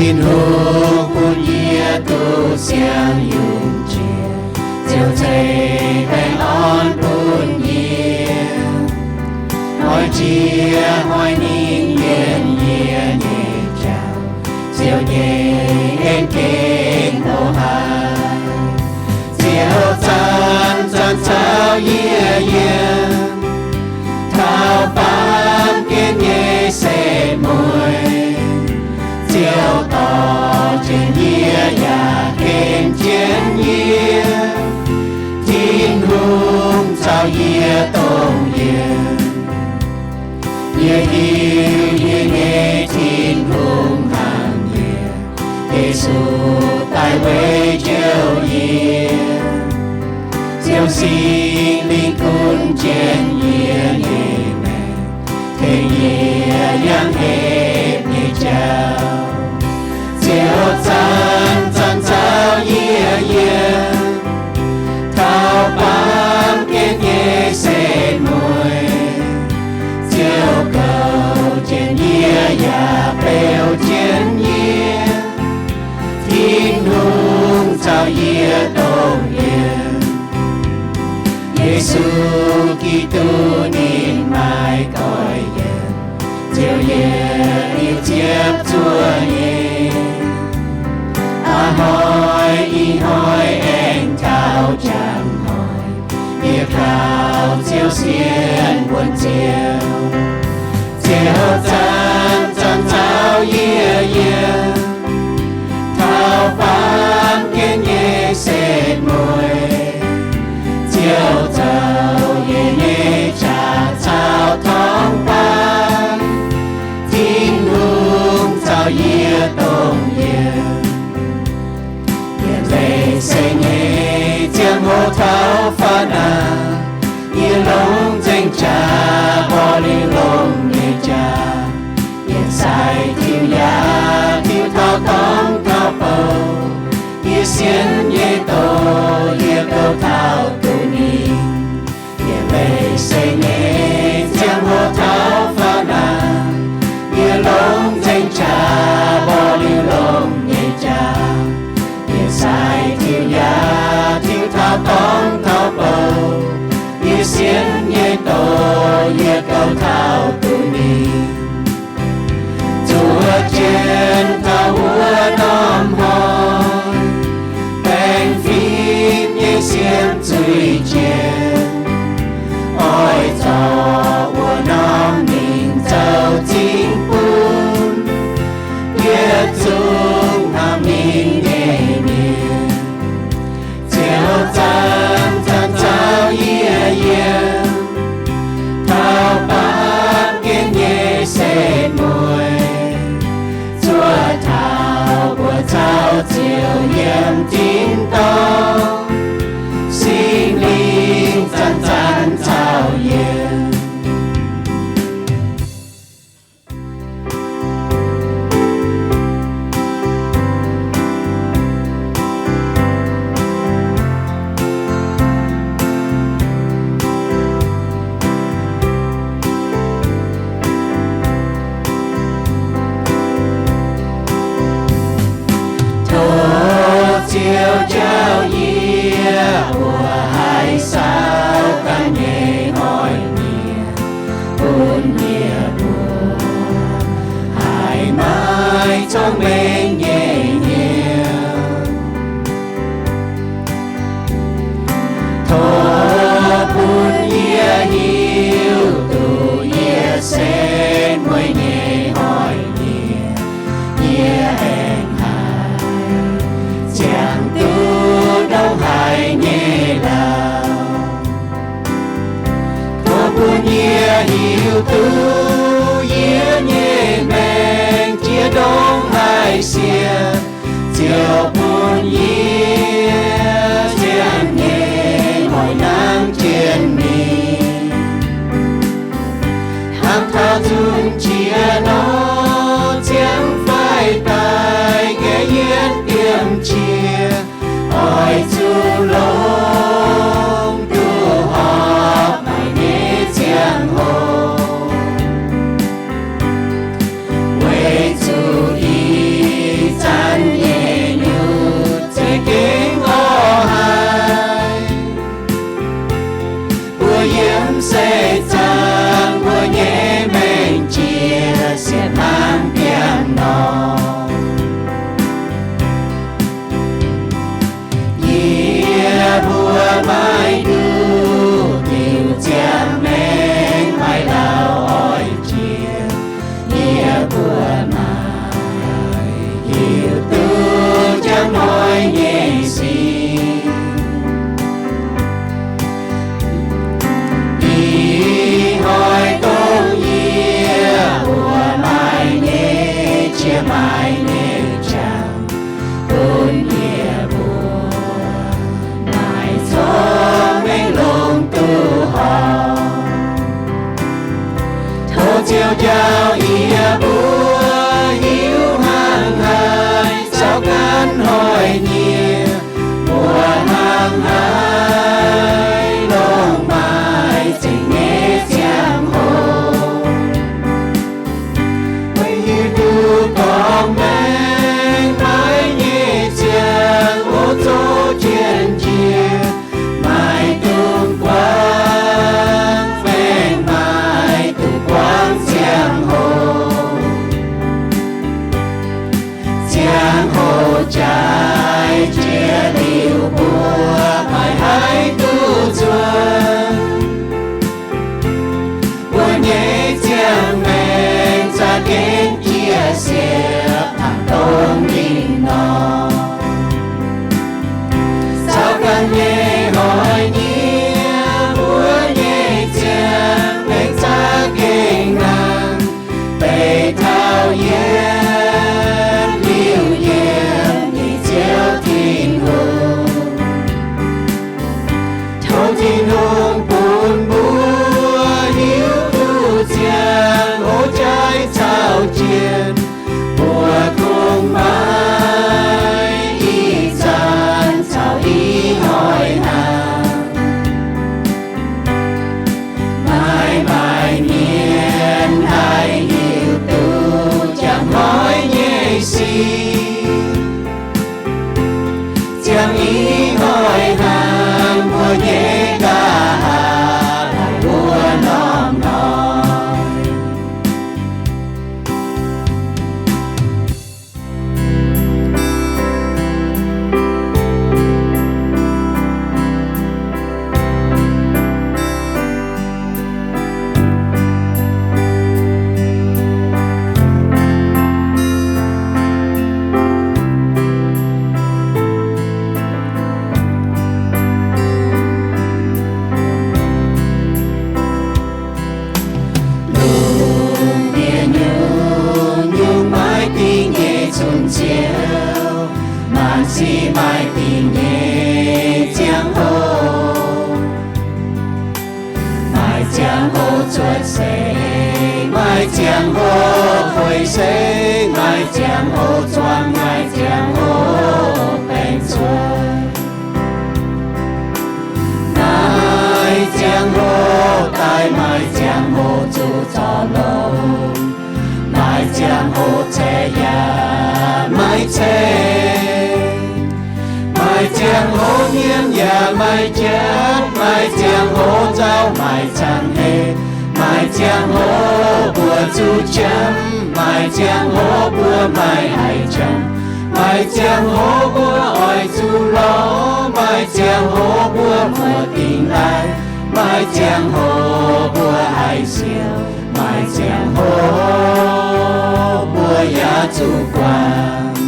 Tin-Hungh bun yie duqv siang-yungh jiex, Ziouv ceix baengh orn bun yie. Hnoi jiex hnoi ninh mienh yie nyei jauv, Ziouv nyei en gengh mbuoqc haic. Ziouv zanc-zanc caux yie yiem, taux baamh gen nyei setv mueiz. Ziouv dorh jienv yie yaac ken jienv yie. Tin-Hungh caux yie dongh yiem. Yie hiuv yie nyei Tin-Hungh hmangx yie, Yesu daaih weic njoux yie. Ziouv Singx Lingh gunv jienv yie nyei maengc, tengx yie yangh hepc nyei jauv. Ziouv zanc-zanc caux yie yiem, taux baamh gen nyei setv mueiz. Ziouv goux jienv yie yaac beu jienv yie. Tin-Hungh caux yie dongh yiem. Yesu Giduc ninh maaih goiv yiem, Ziouv yie liuz ziepc zuoqv nyei. A'hnoi ih hnoi aengx taux njang hnoi, yie kaux Ziouv sienx wuonh Ziouv. Ziouv zanc-zanc caux yie yiem, taux baamh gen nyei setv mueiz. Ziouv zoux yie nyei qaqv caux torngv baav, Tin-Hungh caux yie dongh yiem. Yie leiz se nyei ziangh hoc taux faaux naanc, yie longc nzengc jaax mborqv liuz longx nyei jaax. Yie sai tiux yaac tiux taux dorngx taux bouh, yie sienx nyei doz yie gouv taux duqv ninh. Yie leiz se nyei ziangh hoc taux faaux naanc, yie longc nzengc jaax mborqv liuz longx nyei jaax. Yie sai tiux yaac tiux taux dorngx taux bouh, yie sienx nyei doz yie gouv taux duqv ninh. Zuov jienv taux wuov norm hnoi, baengh fim nyei siem zuiz jiex, oix zorc wuov norm mingh zoux cingx bun yietc zungv hnangv mingh nyei mienh. Ziouv zanc-zanc caux yie yiem, taux baamh gen nyei setv mueiz. Zuov taux mbuo caux Ziouv yiem tin-dorngh, Singx Lingh zanc-zanc caux yie. Tov Ziouv njaaux yie mbuo haih saauv ganh nyei hnoi-nyieqc, bun yie mbuo haih maaih cong-mengh nyei hnyouv. Tov bun yie hiuv duqv yie setv mueiz nyei hnoi-nyieqc, yie aengx haih ziangh duqv ndongc haaix nyei lauh. Tov bun yie hiuv duqv yie nyei maengc jiex ndongc haaix siec, Ziouv bun yie ziangh nyei mouz nangv jienv mingh. Hnangv taux nzunc qiex nor, ziangh faix daaih nqaeqv yietv diemv qiex, oix zuqc longc duqv horpc maaic nyei ziangh hoc. Weic zuqc ih Ziouv njaaux yie mbuo hiuv hnangv haaix caux ganh hnoi-nyieqc, mbuo hnangv haaix longc maaih zingh nyeic ziangh hoc. Weic hiuv duqv gorngv maengc maaih nyeic ziangh hoc zoux jienv jiex, maaih dungz guangc, maengc maaih dungz guangc ziangh hoc. Ziangh hoc jaaix jiex liuz mbuo maaih haaix duqv nzuonx? Mbuo nyei ziangh maengc za'gengh jiex siepv hnangv dongh mingh nor. Caux ganh nyei hnoi-nyieqc mbuo nyei ziangh maengc za'gengh nangh, beiv taux yiem liuz yiem nyei Ziouv Tin-Hungh. Tov Tin-Hungh bun mbuo hiuv duqv ziangh hoc jaaix caux jienv, mbuo kungx maaih ih zanc caux ih hnoi hnangv. Maaih maaih mienh haih hiuv duqv jangx hnoi nyei sic, ziangh ih hnoi hnangv mbuo nyei nqa'haav haih wuov norm hnoi. Lungh ndiev nyungc-nyungc maaih dingc nyei cun-ciou, maanc sic maaih dingc nyei ziangh hoc. Maaih ziangh hoc cuotv seix, maaih ziangh hoc fuix seix, maaih ziangh hoc zuangx, maaih ziangh hoc baengc zuangx. Maaih ziangh hoc daaih, maaih ziangh hoc zuqc zorc longx, maaih ziangh hoc ceix yaac maiv ceix. Maaih ziangh hoc nyiemv yaac maiv jatv, maaih ziangh hoc nzauh maiv cang heh, maaih ziangh hoc mbuo zuqc jamv, maaih ziangh hoc mbuo maiv haih jamv, maaih ziangh hoc mbuo oix zuqc lorz, maaih ziangh hoc mbuo muoz-dingh laaih, maaih ziangh hoc mbuo haih siouc, maaih ziangh hoc mbuo yaac zuqc guangc.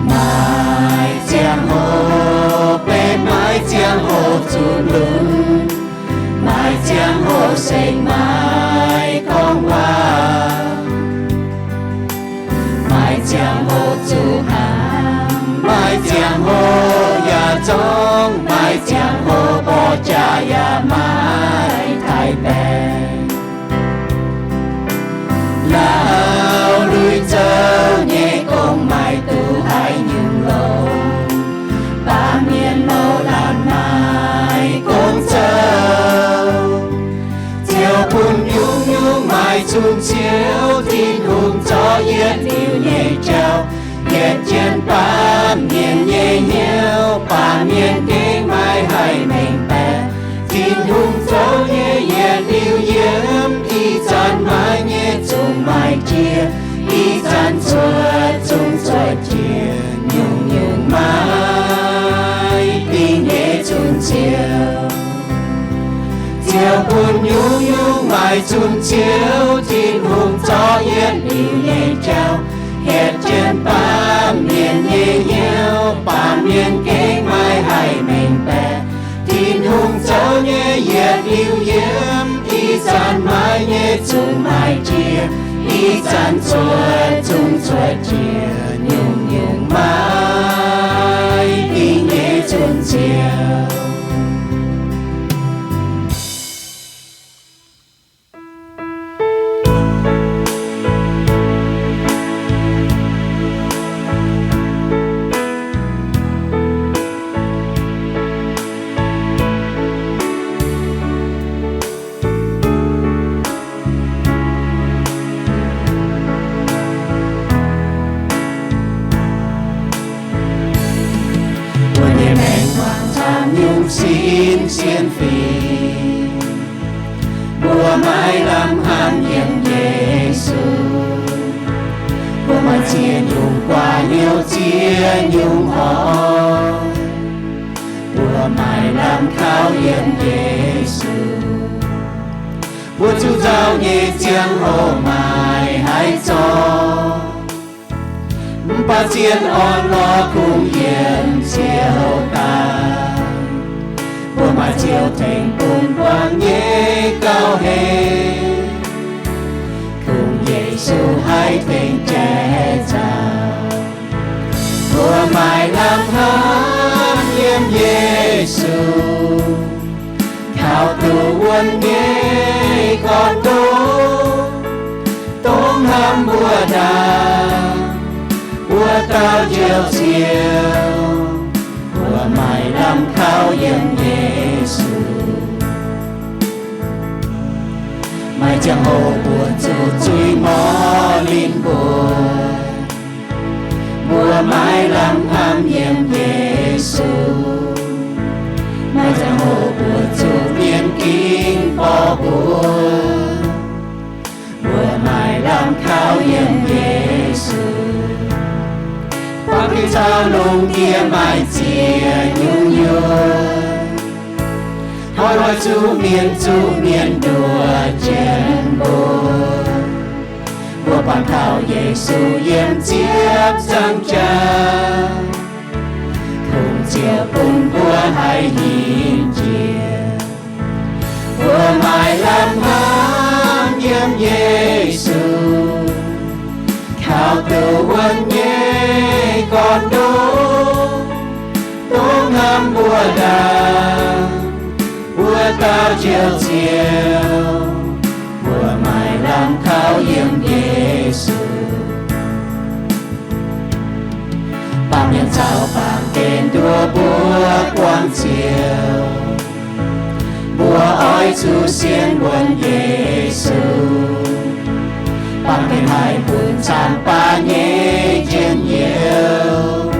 Maaih ziangh hoc benx, maaih ziangh hoc zuqc lunx, maaih ziangh hoc seng maiv gorngv waac, maaih ziangh hoc zuqc hnaangx, maaih ziangh hoc yaac zorngv, maaih ziangh hoc borqv jaax yaac maiv taaih baengc. Lauh lui-zoux nyei gong maaih duqv haaix nyungc longx, baamh mienh mouc laanh maaih gong zoux. Ziouv bun nyungc-nyungc maaih cun-ciou, Tin-Hungh zorqv yietc liuz nyei jauv, yietc jienv baamh mienh nyei hnyouv, baamh mienh gengh maiv haih mengh baeqc. Tin-Hungh zoux nyei yietc liuz yiem, ih zanc maaih nyei zungv maaih jiex, ih zanc cuotv zungv cuotv jiex, nyungc-nyungc maaih dingc nyei cun-ciou. Ziouv bun nyungc-nyungc maaih cun-ciou, Tin-Hungh zorqv yietc liuz nyei jauv, hietv jienv baamh mienh nyei hnyouv, baamh mienh gengh maiv haih mengh baeqc. Tin-Hungh zoux nyei yietc liuz yiem, ih zanc maaih nyei zungv maaih jiex, ih zanc cuotv zungv cuotv jiex, nyungc-nyungc maaih dingc nyei cun-ciou. Maaih lamh hnamv yiem Yesu, mbuo maaih ziex nyungc gu'nyuoz ziex nyungc orn, mbuo maaih lamh kaux yiem Yesu. Mbuo zuqc nzauh nyei ziangh hoc maaih haaix zorngh, mv baac zien orn lorz kungx yiem Ziouv daaih. Mbuo maaih Ziouv tengx bun buangv nyei gauh heix, kungx Yesu haih tengx jai nzauh. Mbuo maaih lamh hnamv yiem Yesu, kaux duqv wuonv nyei gorn-ndoqv, dongh hnamv mbuo ndaangc, mbuo dauh Njoux Ziouv, mbuo maaih lamh kaux yiem Yesu. Maaih ziangh hoc mbuo zuqc zuiz morc linc mbuo, mbuo maaih lamh hnamv yiem Yesu. Maaih ziangh hoc mbuo zuqc mienh gingx borqv mbuo, mbuo maaih lamh kaux yiem Yesu. Buangv gengh caux lungh ndiev maaih ziex nyungc nyuoz, hnoi-hnoi zuqc mienh zuqc mienh nduov jienv mbuo. Mbuo buangh taux Yesu yiem ziepc zangc jaax, kungx Ziouv bun mbuo haih hinc njiec. Mbuo maaih lamh hnamv yiem Yesu, kaux duqv wuonv nyei gorn-ndoqv, dongh hnamv mbuo ndaangc, mbuo dauh Njoux Ziouv, mbuo maaih lamh kaux yiem Yesu. Baamh mienh caux baamh gen nduov mbuo buangh Ziouv, mbuo oix zuqc sienx wuonv Yesu. Baamh mienh haih bun zaangc baac nyei njien-youh,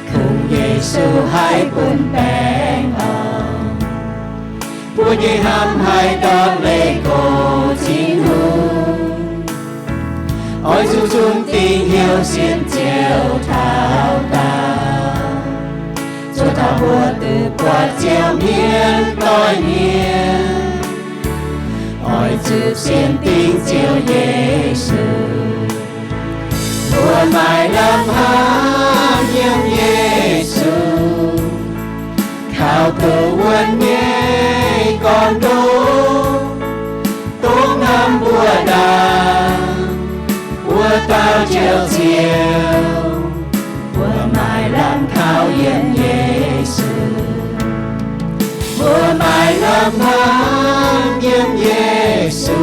kungx Yesu haih bun baengh orn. Mbuo nyei hnamv haih ndortv leih Tin-Hungh, oix zuqc zunv dingc hnyouv sienx Ziouv taux daauh, zuov taux mbuo duqv buatc Ziouv mienv doix-mienh. Oix zuqc sienx dingc Ziouv Yesu, mbuo maaih lamh hnamv yiem Yesu, kaux duqv wuonv nyei gorn-ndoqv, dongh hnamv mbuo ndaangc, mbuo dauh Njoux Ziouv, mbuo maaih lamh kaux yiem Yesu. Mbuo maaih lamh hnamv yiem Yesu,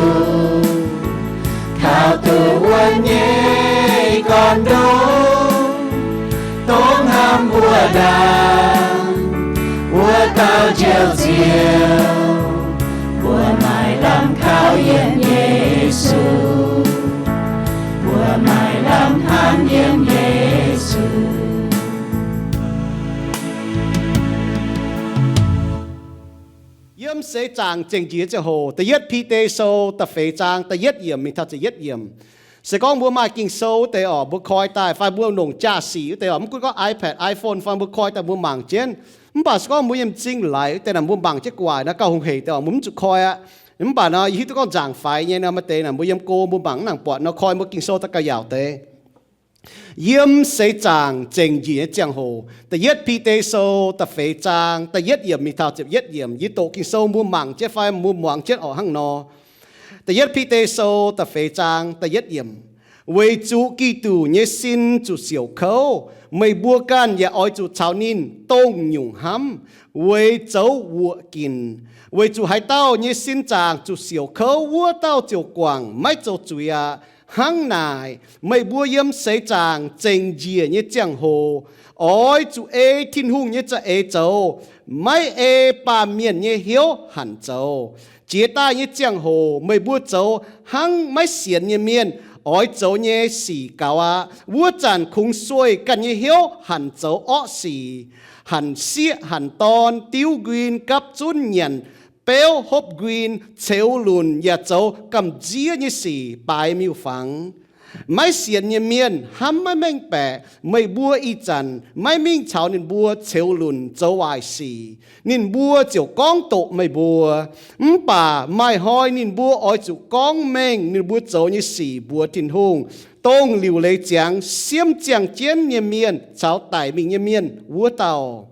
kaux duqv wuonv nyei gorn-ndoqv, dongh hnamv mbuo ndaangc, mbuo dauh Njoux Ziouv, mbuo maaih lamh kaux yiem Yesu, mbuo maaih lamh hnamv yiem Yesu. Yiem seix zaangc zengc njiec ziangh hoc, da'yietv Bide Sou da'feix zaang da'yietv yiemc mingh taux ziepc yietv yiemc. Se gorngv mbuo maaih Ging-Sou wuov deix oc, mbuo koi daaih, fai mbuo longc jaa-sic wuov deix oc, mv gunv gorngv iPad, iPhone, fai mbuo koi daaih mbuo mangc jienv. Mv baac se gorngv mbuo yiem m'zing laic wuov deix naaic, mbuo mangc jienv gu'nguaaic naaiv gauh hungh hec deix oc, mbuo mv zuqc koi aqv. Mv baac nor, yie hiuv duqv gorngv nzaangc faix nyei nor, maaih deix naaic mbuo yiem go mbuo mangc mv nangc buatc nor, koi mbuo Ging-Sou daaih gauh yaauc deix. Yiem seix zaangc zengc njiec nyei ziangh hoc, da'yietv Bide Sou da'feix zaang da'yietv yiemc mingh taux ziepc yietv yiemc. Yie doqc Ging-Sou mbuo mangc jienv fai mbuo muangx jienv oc hnangv nor. Da'yietv Bide Sou da'feix zaang da'yietv yiemc. Weic zuqc Giduc nyei sin zuqc siouc kouv, meih mbuo ganh yaac oix zuqc caux ninh dongh nyungc hnamv weic zoux wuoqc ginc. Weic zuqc haaix dauh nyei sin zaangc zuqc siouc kouv, wuov dauh ziouc guangc maiv zoux zuiz aqv. Hnangv naaic, meih mbuo yiem seix zaangc zengc njiec nyei ziangh hoc oix zuqc ei Tin-Hungh nyei za'eix zoux, maiv ei baamh mienh nyei hnyouv hanc zoux. Jiex daaih nyei ziangh hoc meih mbuo zoux hnangv maiv sienx nyei mienh oix zoux nyei sic gaux aqv. Wuov zanc kungx sueih ganh nyei hnyouv hanc zoux orqv sic, hanc sieqv hanc dorn, diuv nquin, gapv zunv nyanc beuv hopv nquin, ceux lunc yaac zoux gamh nziev nyei sic baaix miuc-fangx. Maiv sienx nyei mienh hnamv maiv mengh baeqc, meih mbuo ih zanc maiv mingh caux ninh mbuo ceux lunc zoux waaic sic, ninh mbuo ziouc gorngv doqc meih mbuo. Mv baac maaih hnoi ninh mbuo oix zuqc gorngv mengh ninh mbuo zoux nyei sic mbuox Tin-Hungh, dongh liuc leiz ziangx siemv ziangh jienv nyei mienh caux daic mingh nyei mienh wuov dauh.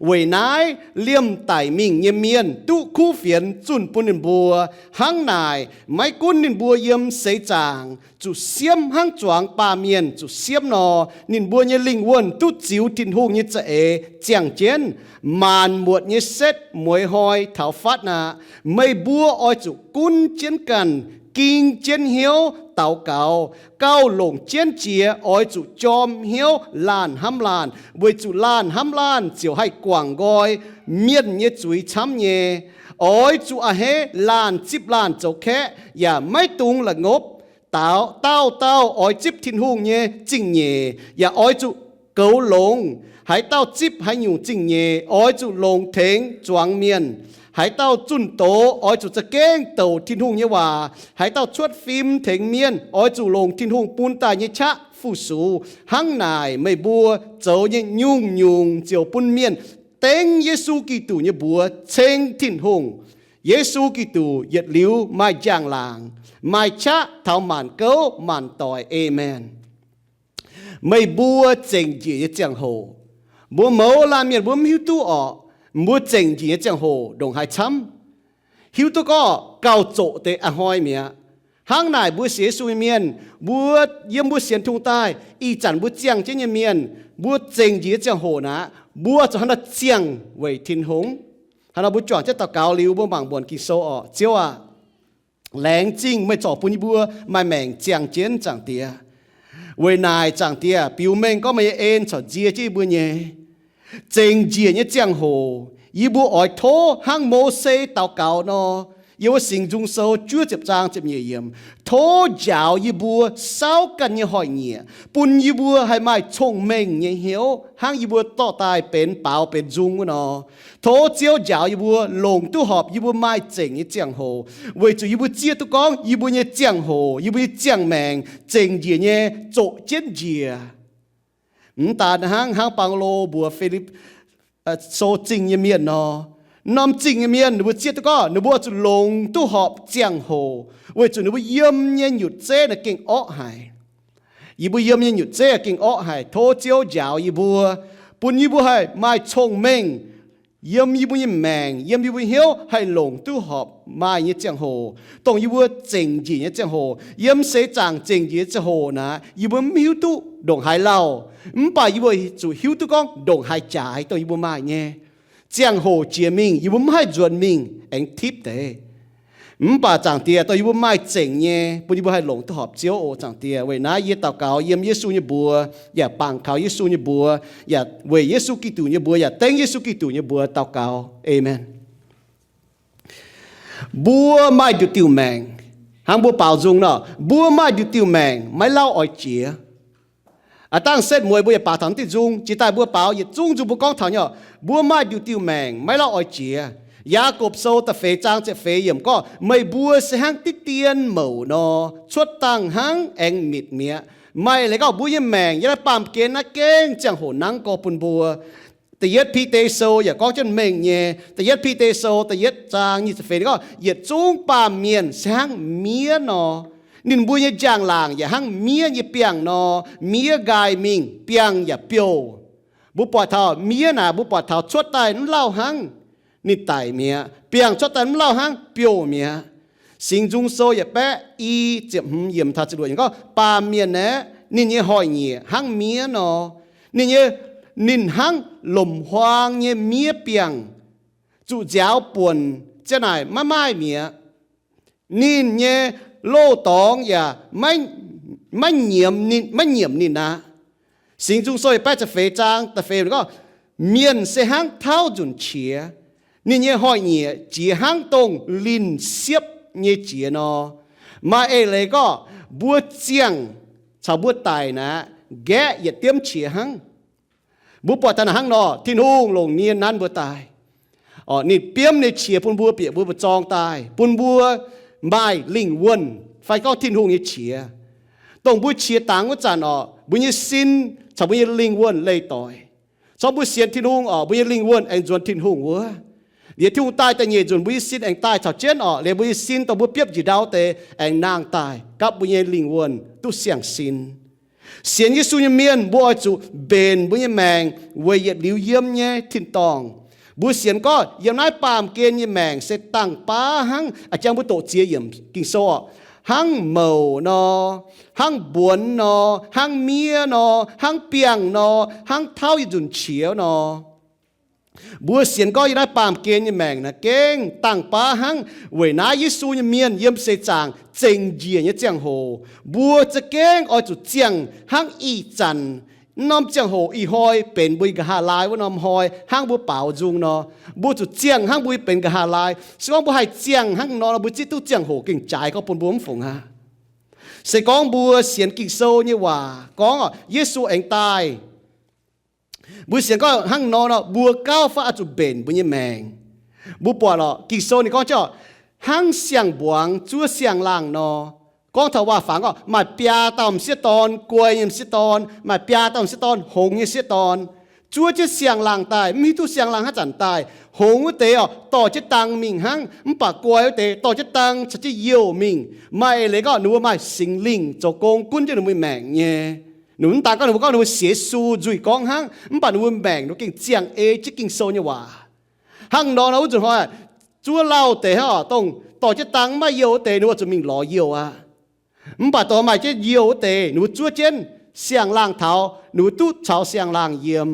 Weic naaiv liemh daic mingh nyei mienh duqv kuv fienx zunh bun ninh mbuo. Hnangv naaic, maiv gunv ninh mbuo yiem seix zaangc zuqc siemv hnangv zuangx baamh mienh zuqc siemv nor, ninh mbuo nyei lingh wuonh duqv ziux Tin-Hungh nyei za'eix ziangh jienv. Maanc muotc nyei setv mueiz hnoi taux fatv aqv. Meih mbuo oix zuqc gunv jienv ganh, ging jienv hnyouv daux gaux. Gauh longc jienv jiex oix zuqc jorm hnyouv laanh hnamv laanh, weic zuqc laanh hnamv laanh ziouc haih guangc nqoi mienh nyei zuiz camv nyei. Oix zuqc a'hneiv laanh zipv laanh zoux kaeqv, yaac maiv dungx la'ngopv. Dauh dauh oix zipv Tin-Hungh nyei zingh nyeic, yaac oix zuqc goux longx. Haaix dauh zipv haaix nyungc zingh nyeic oix zuqc longc tengx zuangx mienh. Haaix dauh zunh doz oix zuqc za'gengh douc Tin-Hungh nyei waac. Haaix dauh cuotv fim tengx mienh oix zuqc longc Tin-Hungh bun daaih nyei qaqv fu-sux. Hnangv naaic meih mbuo zoux nyei nyungc-nyungc ziouc bun mienh dengv Yesu Giduc nyei mbuox ceng Tin-Hungh. Yesu Giduc yietc liuz maaih njang-laangc, maaih qaqv taux maanc gouv maanc doic. Aamen. Meih mbuo zengc njiec nyei ziangh hoc, mbuo mouz laanh mienh mbuo mv hiuv duqv orqc. Mbuo zengc njiec nyei ziangh hoc ndongc haaix camv? Hiuv duqv gorngv gauh zoqc deix a'hnoi mi'aqv. Hnangv naaic mbuo sienx Yesu nyei mienh, mbuo yiem mbuo sienx Tin-Hungh daaih, ih zanc mbuo ziangh jienv nyei mienh, mbuo zengc njiec nyei ziangh hoc naaic, mbuo zuqc hnangv naaiv ziangh weic Tin-Hungh. Hnangv nor mbuo juangc jienv daux gaux liuz, mbuo mangc mbuonc Ging-Sou orqc. Ziouv aac, laengz zingh meih zorc bun yie mbuo maaih maengc ziangh jienv, Zaangc Diex. Weic naaic, Zaangc Diex, biux mengh gorngv meih nyei en corc nzie jienv yie mbuo nyei. Zengc njiec nyei ziangh hoc, yie mbuo oix tov hnangv Mose daux gaux nor, yiem wuov Singx Nzung Sou juov ziepc zaang ziepc nyeic yiemc, tov njaaux yie mbuo saauv ganh nyei hoic nyieqc, bun yie mbuo haih maaih cong-mengh nyei hnyouv hnangv yie mbuo dorh daaih benx baaux benx nzung wuov nor. Tov Ziouv njaaux yie mbuo longc duqv horpc yie mbuo maaih zengc nyei ziangh hoc, weic zuqc yie mbuo zieqv duqv gorngv yie mbuo nyei ziangh hoc, yie mbuo nyei ziangh maengc zengc njiec nyei zoqc jienv njiec. Mv daan hnangv, hnangv Baulo mbuox Filipv, sou zingh nyei mienh nor, norm zingh nyei mienh ninh mbuo zieqv duqv gorngv ninh mbuo zuqc longc duqv horpc ziangh hoc, weic zuqc ninh mbuo yiem nyei nyutc zeiv naaic gengh orqv haic. Yie mbuo yiem nyei nyutc zeiv gengh orqv haic. Tov Ziouv njaaux yie mbuo, bun yie mbuo haih maaih cong-mengh yiem yie mbuo nyei maengc, yiem yie mbuo hnyouv haih longc duqv horpc maaih nyei ziangh hoc, dongh yie mbuo zengc njiec nyei ziangh hoc. Yiem seix zaangc zengc njiec nyei ziangh hoc naaic, yie mbuo mv hiuv duqv ndongc haaix lauh, mv baac yie mbuo zuqc hiuv duqv gorngv ndongc haaix jaaix dongh yie mbuo maaih nyei. Ziangh hoc jiex mingh, yie mbuo mv haih nzuonx mingh aengx tipv deix. Mv baac Zaangc Diex, dongh yie mbuo maaih zengc nyei, bun yie mbuo haih longc duqv horpc Ziouv oc, Zaangc Diex. Weic naaiv yie daux gaux yiem Yesu nyei mbuox, yaac bangc kaux Yesu nyei mbuox, yaac weic Yesu Giduc nyei mbuox, yaac dengv Yesu Giduc nyei mbuox daux gaux. Aamen. Mbuo maaih nduqc diuh maengc, hnangv mbuo baaux nzung nor, mbuo maaih nduqc diuh maengc maiv lauh oix jiex. Aav dangh setv mueiz mbuo yaac baac taux naaiv diuh nzung, jiex daaih mbuo baaux yietc zungv nzung mbuo gorngv taux nyei, mbuo maaih nduqc diuh maengc maiv lauh oix jiex. Yaagorpc Sou da'feix zaang ziepc feix yiemc gorngv, meih mbuo se hnangv diqv dien mouc nor, cuotv dangh hnangv aengx mitc mi'aqv. Maaih leiz gorngv mbuo nyei maengc yiem naaiv baamh gen naaiv gengh ziangh hoc nangv gorx bun mbuo. Da'yietv Bide Sou yaac gorngv jienv mengh nyei. Da'yietv Bide Sou da'yietv zaang nyic ziepc feix gorngv, yietc zungv baamh mienh se hnangv miev nor. Ninh mbuo nyei njang-laangc yaac hnangv miev nyei biangh nor. Miev nqaai mingh, biangh yaac biouv. Mbuo buatc taux miev naaic, mbuo buatc taux cuotv daaih mv lauh hnangv, ninh daic mi'aqv. Biangh cuotv daaih mv lauh hnangv, biouv mi'aqv. Singx Nzung Sou yietc baeqv i ziepc hmz yiemc taux ziepc luoqc yiemc gorngv, baamh mienh aeqv, ninh nyei hoic nyieqc hnangv miev nor. Ninh nyei, ninh hnangv lomc huaang nyei miev biangh, zuqc nziaaux buonc ziang naaic maiv maaih mi'aqv. Ninh nyei loz-dorngx yaac maiv, maiv nyiemc ninh, maiv nyiemc ninh aqv. Singx Nzung Sou yietc baeqv ziepc feix zaang da'feix gorngv, mienh se hnangv tauv nzunc qiex. Ninh nyei hoic nyieqc jiex hnangv dongh linh siepv nyei jiex nor. Maaih eix leiz gorngv mbuo ziangh caux mbuo daic naaic, nqaeqv yietc diemv qiex hnangv. Mbuo buatc taux naaic hnangv nor, Tin-Hungh longc nie nanv mbuo daaih. Ninh biomv nyei qiex bun mbuo, bieqc mbuo mbu'zorng daaih, bun mbuo maaih lingh wuonh fai gorngv Tin-Hungh nyei qiex, dongh mbuo qiex dangx wuov zanc orqc, mbuo nyei sin caux mbuo nyei lingh wuonh leih doic. Corc mbuo sienx Tin-Hungh orqc, mbuo nyei lingh wuonh aengx nzuonx Tin-Hungh wuov. Liuz Tin-Hungh daaih da'nyeic nzunc, mbuo nyei sin aengx daaih caux jienv orqc. Liuz mbuo nyei sin dongh mbuo biopv njiec ndau deix aengx nangh daaih gapv mbuo nyei lingh wuonh duqv siang-sin. Sienx Yesu nyei mienh mbuo oix zuqc mbenc mbuo nyei maengc weic yietc liuz yiem nyei tin-dorngh. Mbuo sienx gorngv yiem naaiv baamh gen nyei maengc se dangh baav hnangv, a'jang mbuo doqc ziex yiemc Ging-Sou orqc, hnangv mouc nor, hnangv mbuonx nor, hnangv miev nor, hnangv biangh nor, hnangv tauv yietc nzunc qiex nor. Mbuo sienx gorngv yiem naaiv baamh gen nyei maengc naaiv gengh dangh baav hnangv. Weic naaiv Yesu nyei mienh yiem seix zaangc zengc njiec nyei ziangh hoc, mbuo za'gengh oix zuqc ziangh hnangv ih zanc norm ziangh hoc ih hnoi benx mbuo nqa'haav laai wuov norm hnoi hnangv mbuo baaux nzung nor. Mbuo zuqc ziangh hnangv mbuo benx nqa'haav laai. Se gorngv mbuo haih ziangh hnangv nor, mbuo zieqv duqv ziangh hoc gengh jaaix gorngv bun mbuo mv fungc aqv. Se gorngv mbuo sienx Ging-Sou nyei waac gorngv Yesu aengx daaih, mbuo sienx gorngv hnangv nor nor, mbuo gauh fai oix zuqc mbenc mbuo nyei maengc. Mbuo buatc lorqc, Ging-Sou ninh gorngv jienv hnangv siang-mbuangz zuov siang-laangh nor. Gorngv taux waac-fangx gorngv maaih biaa dauh m'sieqv dorn, guai nyei m'sieqv dorn, maaih biaa dauh m'sieqv dorn, hngongx nyei sieqv dorn, zuov jienv siang-laangh daaih, mv hiuv duqv siang-laangh haaix zanc daaih. Hngongx wuov deix orqc, dorh jienv dang mingh hnangv, mv baac guai wuov deix dorh jienv dang caux jienv youh mingh. Maaih eix leiz gorngv ninh mbuo maaih Singx Lingh zoux gong gunv jienv ninh mbuo maengc nyei. Ninh mbuo mv daan gorngv ninh mbuo gorngv ninh mbuo sienx Yesu nzuih gorngv hnangv, mv baac ninh mbuo maengc ninh mbuo gengh ziangh ei jienv Ging-Sou nyei waac. Hnangv nor nor wuov nzunc hnoi, zuov lauh deix hnangv orqc, dongh dorh jienv dang maiv youh wuov deix, ninh mbuo zuqc mingh lorz youh aqv. Mv baac dongh maaih jienv youh wuov deix, ninh mbuo zuov jienv siang-laangh taux, ninh mbuo duqv caux siang-laangh yiem.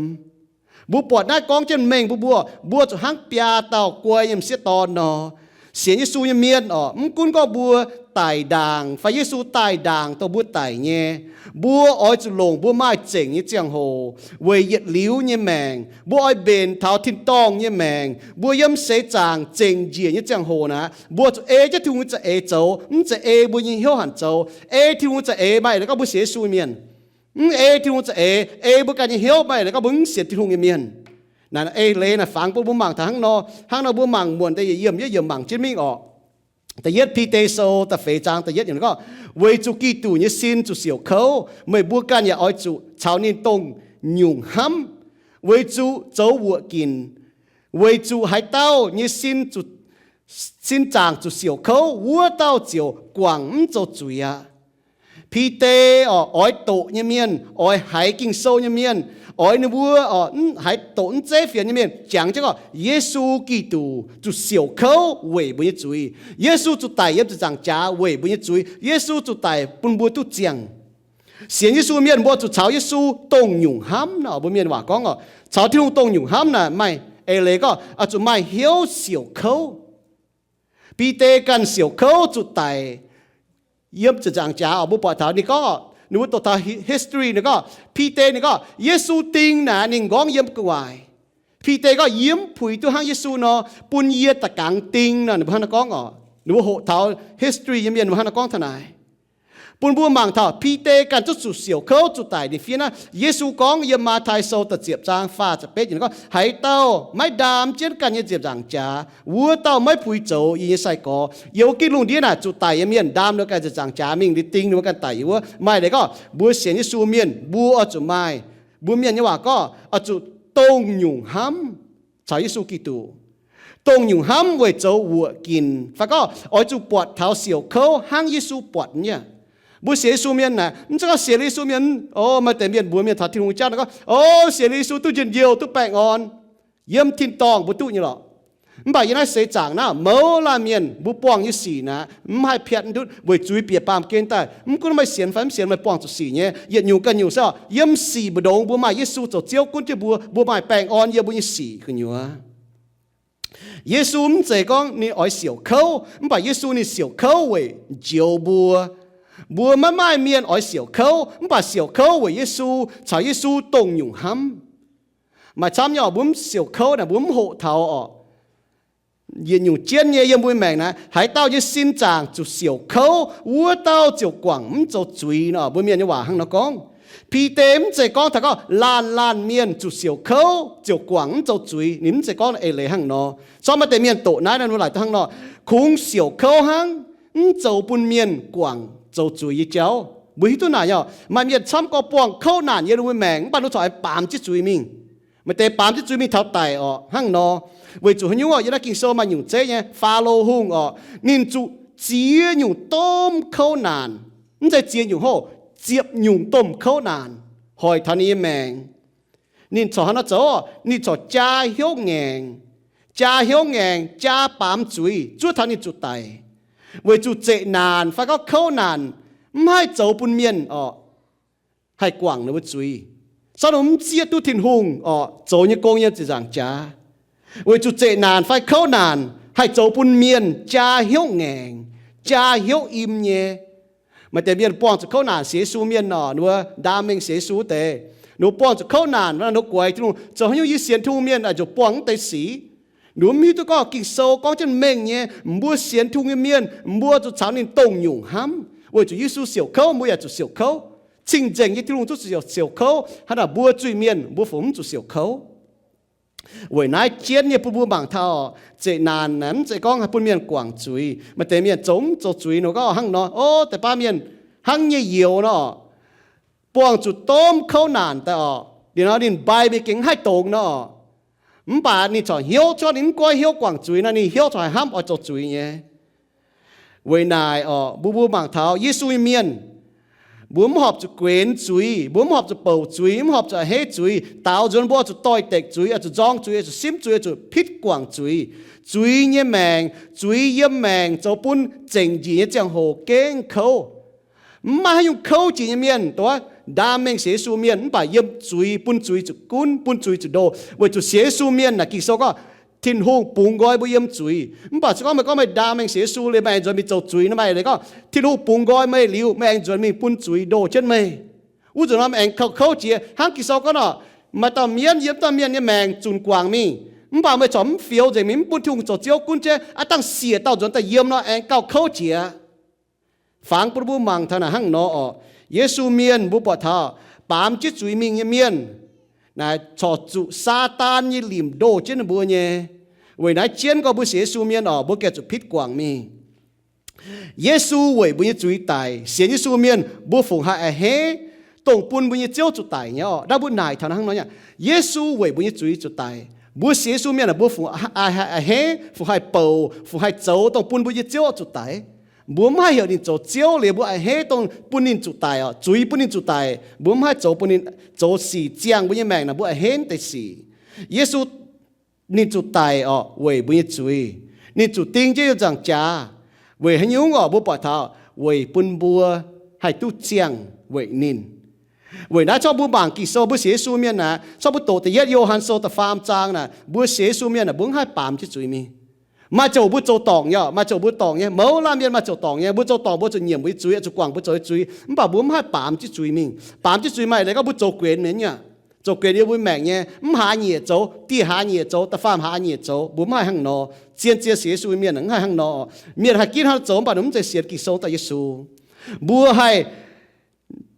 Mbuo buatc naaiv gorngv jienv mengh bun mbuo, mbuo zuqc hnangv biaa dauh guai nyei m'sieqv dorn nor. Sienx Yesu nyei mienh orqc, mv gunv gorngv mbuo daic ndaangc fai Yesu daaih ndaangc dongh mbuo daic nyei, mbuo oix zuqc longc mbuo maaih zengc nyei ziangh hoc weic yietc liuz nyei maengc. Mbuo oix mbenc taux tin-dorngh nyei maengc. Mbuo yiem seix zaangc zengc njiec nyei ziangh hoc naaic, mbuo zuqc ei jienv Tin-Hungh nyei za'eix zoux, mv zeiz ei mbuo nyei hnyouv hanc zoux. Ei Tin-Hungh za'eix maaih leiz gorngv mbuo sienx Yesu mienh. Mv ei Tin-Hungh za'eix, ei mbuo ganh nyei hnyouv maaih leiz gorngv mbuo mv sienx Tin-Hungh nyei mienh. Naaiv eix leiz naaic fangx bun mbuo mangc taux hnangv nor. Hnangv nor mbuo mangc muonc deix yietc yiemc yietc yiemc mangc jienv mingh orqc. Da'yietv Bide Sou da'feix zaang da'yietv yiemc gorngv, weic zuqc Giduc nyei sin zuqc siouc kouv, meih mbuo ganh yaac oix zuqc caux ninh dongh nyungc hnamv, weic zuqc zoux wuoqc ginc. Weic zuqc haaix dauh nyei sin zuqc, sin zaangc zuqc siouc kouv, wuov dauh ziouc guangc mv zoux zuiz aqv. Bide orqc, oix doqc nyei mienh, oix haiz Ging-Sou nyei mienh, oix ninh mbuo orqc, mv haiz doqc mv zeiv fienx nyei mienh jangx jienv gorngv Yesu Giduc zuqc siouc kouv weic mbuo nyei zuiz. Yesu zuqc daic yiem ziepc nzaangc jaax weic mbuo nyei zuiz. Yesu zuqc daic bun mbuo duqv ziangh. Sienx Yesu mienh mbuo zuqc caux Yesu dongh nyungc hnamv nor. Mbuo mienh waac gorngv orqc, caux Tin-Hungh dongh nyungc hnamv naaic maaih eix leiz gorngv oix zuqc maaih hnyouv siouc kouv. Bide ganh siouc kouv zuqc daic. Yiem ziepc nzaangc jaax orqc, mbuo buatc taux ninh gorngv orqc, ninh mbuo doqc taux hi-, history ninh gorngv, Bide ninh gorngv Yesu ding naaic ninh nqorngv yiem gu'nguaaic. Bide gorngv yie mv puix duqv hnangv Yesu nor, bun yie da'gangx ding nor. Ninh mbuo hnangv naaiv gorngv orqc, ninh mbuo hoqc taux history nyei mienh ninh mbuo hnangv naaiv gorngv taux naaic. Bun mbuo mangc taux Bide ganh zungv zuqc siouc kouv zuqc daic ninh fiev naaiv. Yesu gorngv yiem Matv^tai Sou da'ziepc zaang faah ziepc betv yiemc gorngv, haaix dauh maiv ndaam jienv ganh nyei ziepc nzaangc jaax, wuov dauh maiv puix zoux yie nyei sai-gorx. Yiem wuov gitv lungh ndiev naaic zuqc daic nyei mienh ndaam ninh ganh ziepc nzaangc jaax mingh liuz ding ninh mbuo ganh daic yiem wuov. Maaih leiz gorngv mbuo sienx Yesu mienh mbuo oix zuqc maaih, mbuo mienh nyei waac gorngv oix zuqc dongh nyungc hnamv caux Yesu Giduc. Dongh nyungc hnamv weic zoux wuoqc ginc fai gorngv oix zuqc buatc taux siouc kouv hnangv Yesu buatc nyei. Mbuo sienx Yesu mienh naaic, mv zeiz gorngv sienx Yesu mienh, o, maaih deix mienh mbuox mienh taux Tin-Hungh jauv naaic gorngv, o, sienx Yesu duqv njien-youh duqv baengh orn, yiem tin-dorngh mbuo duqv nyei lorqc. Mv baac yiem naaiv seix zaangc naaiv mouz laanh mienh mbuo buangh nyei sic naaic mv haih piatv ndutv weic zuiz bieqc baamh gen daaih. Mv gunv meih sienx fai mv sienx, meih buangh zuqc sic nyei. Yietc nyungc ganh nyungc se, yiem sic mbu'ndongx mbuo maaih Yesu zoux Ziouv gunv jienv mbuo, mbuo maaih baengh orn yiem mbuo nyei sic gu'nyuoz. Yesu mv zeiz gorngv ninh oix siouc kouv, mv baac Yesu ninh siouc kouv weic njoux mbuo. Mbuo maiv maaih mienh oix siouc kouv, mv baac siouc kouv weic Yesu, caux Yesu dongh nyungc hnamv. Maaih camv nyei orqc, mbuo mv siouc kouv naaic mbuo mv hoqc taux orqc. Yietc nyungc jienv nyei yiem mbuo maengc naaiv, haaix dauh nyei sin zaangc zuqc siouc kouv, wuov dauh ziouc guangc mv zoux zuiz nor. Mbuo mienh nyei waac hnangv nor gorngv. Bide mv zeiz gorngv taux gorngv laanh laanh mienh zuqc siouc kouv ziouc guangc mv zoux zuiz. Ninh mv zeiz gorngv eix leiz hnangv nor. Corc maaih deix mienh doqc naaiv nor, laaic duqv hnangv nor, kungx siouc kouv hnangv, mv zoux bun mienh guangc zoux zuiz nyei jauv. Mbuo hiuv duqv naaic nyei, maaih mienh camv gorx buangh kouv naanc yiem ninh mbuo maengc, mv baac ninh corc aengx baamz jienv zuiz mingh. Maaih deix baamz jienv zuiz mingh taux daic orqc, hnangv nor. Weic zuqc haaix nyungc orqc? Yiem naaiv Ging-Sou maaih nyungc zeiv nyei, Faalo Hungh orqc, ninh zuqc ziex nyungc domh kouv naanc. Mv zeiz ziex nyungc hov, ziepc nyungc domh kouv naanc hoic taux ninh nyei maengc. Ninh corc haaix nor zoux? Ninh corc jaa hnyouv ngaengc, jaa hnyouv ngaengc, jaa baamz zuiz zuov taux ninh zuqc daic, weic zuqc zeqc naanc fai gorngv kouv naanc mv haih zoux bun mienh orqc haih guangc ninh mbuo zuiz. Sortv ninh mv zieqv duqv Tin-Hungh orqc zoux nyei gong yiem ziepc nzaangc jaax. Weic zuqc zeqc naanc fai kouv naanc haih zoux bun mienh jaa hnyouv ngaengc, jaa hnyouv im nyei. Maaih deix mienh buangh zuqc kouv naanc sienx Yesu mienh orqc, ninh mbuo ndaam mengh sienx Yesu wuov deix, ninh mbuo buangh zuqc kouv naanc, ninh mbuo guaix Tin-Hungh, zoux haaix nyungc yie sienx Tin-Hungh mienh aah, ziouc buangh mv deix sic. Ninh mbuo mv hiuv duqv gorngv Ging-Sou gorngv jienv mengh nyei, mbuo sienx Tin-Hungh nyei mienh, mbuo zuqc caux ninh dongh nyungc hnamv. Weic zuqc Yesu siouc kouv, mbuo yaac zuqc siouc kouv. Cing-nzengc nyei Tin-Hungh zungv zuqc siouc kouv. Hnangv naaic mbuo zuiz-mienh mbuo fungc mv zuqc siouc kouv. Weic naaiv jienv nyei bun mbuo mangc taux, zeqc naanc naaic mv zeiz gorngv haih bun mienh guangc zuiz. Maaih deix mienh zoux mv zoux zuiz nor gorngv hnangv nor, o, deix baav mienh hnangv nyei youz nor, buangh zuqc domh kouv naanc daaih orqc, liuz nor ninh mbai mingh gengh mv haih dongz nor, mv baac ninh corc hnyouv cuotv ninh mv goiv hnyouv guangc zuiz nor, ninh hnyouv corc haih hnamv oix zoux zuiz nyei. Weic naaic orqc, mbuo mbuo mangc taux Yesu nyei mienh, mbuo mv horpc zuqc guenx zuiz, mbuo mv horpc zuqc bouc zuiz, mv horpc zuqc a'hneiv zuiz. Daaux nzuonx mbuo oix zuqc doix-dekc zuiz, oix zuqc nzorng zuiz, oix zuqc simv zuiz, oix zuqc pitv guangc zuiz. Zuiz nyei maengc, zuiz yiem maengc zoux bun zengc njiec nyei ziangh hoc gengh kouv. Mv maaih haaix nyungc kouv jiex nyei mienh. Dongh wuov ndaam mengh sienx Yesu mienh mv baac yiem zuiz, bun zuiz zuqc gunv, bun zuiz zuqc ndoh. Weic zuqc sienx Yesu mienh naaic Ging-Sou gorngv Tin-Hungh bungx nqoi mbuo yiem zuiz. Mv baac se gorngv meih gorngv meih ndaam mengh sienx Yesu liuz, meih aengx nzuonx mingh zoux zuiz nor, meih aengx gorngv Tin-Hungh bungx nqoi meih liuz, meih aengx nzuonx mingh bun zuiz ndoh jienv meih. Wuov nzunc nor meih aengx kouv, kouv jiex. Hnangv Ging-Sou gorngv nor, maaih dauh mienv yiem dauh mienh nyei maengc zunc guangc mingh, mv baac meih corc mv fioux nzengc mingh, mv bun Tin-Hungh zoux Ziouv gunv jienv, aav dangh siec dauh nzuonx daaih yiem nor, aengx gauh kouv jiex. Fangx bun mbuo mangc taux naaic hnangv nor orqc. Yesu mienh mbuo buatc taux baamz jienv zuiz mingh nyei mienh naaic corc zuqc Saadaan nyei limc ndoh jienv ninh mbuo nyei. Weic naaiv jienv gorngv mbuo sienx Yesu mienh orqc, mbuo gengh zuqc pitv guangc mingh. Yesu weic mbuo nyei zuiz daic. Sienx Yesu mienh mbuo fungc haih a'hneiv dongh bun mbuo nyei Ziouv zuqc daic nyei orqc. Naaiv mbuo naaic taux hnangv nor nyei. Yesu weic mbuo nyei zuiz zuqc daic. Mbuo sienx Yesu mienh aah, mbuo fungc haih a'hneiv, fungc haih bouc, fungc haih zoux dongh bun mbuo nyei Ziouv zuqc daic. Mbuo mv haih heuc ninh zoux Ziouv liuz mbuo a'hneiv dongh bun ninh zuqc daic orqc, zuiz bun ninh zuqc daic. Mbuo mv haih zoux bun ninh zoux sic ziangh mbuo nyei maengc naaic, mbuo a'hneiv deix sic. Yesu ninh zuqc daic orqc weic mbuo nyei zuiz. Ninh zuqc ding jienv yiem nzaangc jaax. Weic haaix nyungc orqc? Mbuo buatc taux weic bun mbuo haih duqv ziangh weic ninh. Weic naaiv corc mbuo mangc Ging-Sou, mbuo sienx Yesu mienh naaic, corc mbuo doqc da'yietv Yo^han Sou da'faam zaang naaic, mbuo sienx Yesu mienh naaic, mbuo mv haih baamz jienv zuiz mingh. Maaih ziangh hoc mbuo zoux dorngc nyei, maaih ziangh hoc mbuo dorngc nyei, mouz laanh mienh maaih ziangh hoc dorngc nyei, mbuo zoux dorngc mbuo zuqc nyiemc mbuo nyei zuiz, zuqc guangc mbuo zoux nyei zuiz, mv baac mbuo mv haih baamz jienv zuiz mingh. Baamz jienv zuiz maaih leiz gorngv mbuo zoux guenx mienh nyei, zoux guenx yiem mbuo maengc nyei, mv hlaax nyieqc zoux, dieh hlaax nyieqc zoux, da'faam hlaax nyieqc zoux, mbuo mv haih hnangv nor. Zien-zien sienx Yesu mienh mv haih hnangv nor. Mienh haih ginv hnangv zoux mv baac ninh mv zeiz sienx Ging-Sou daaih Yesu. Mbuo haih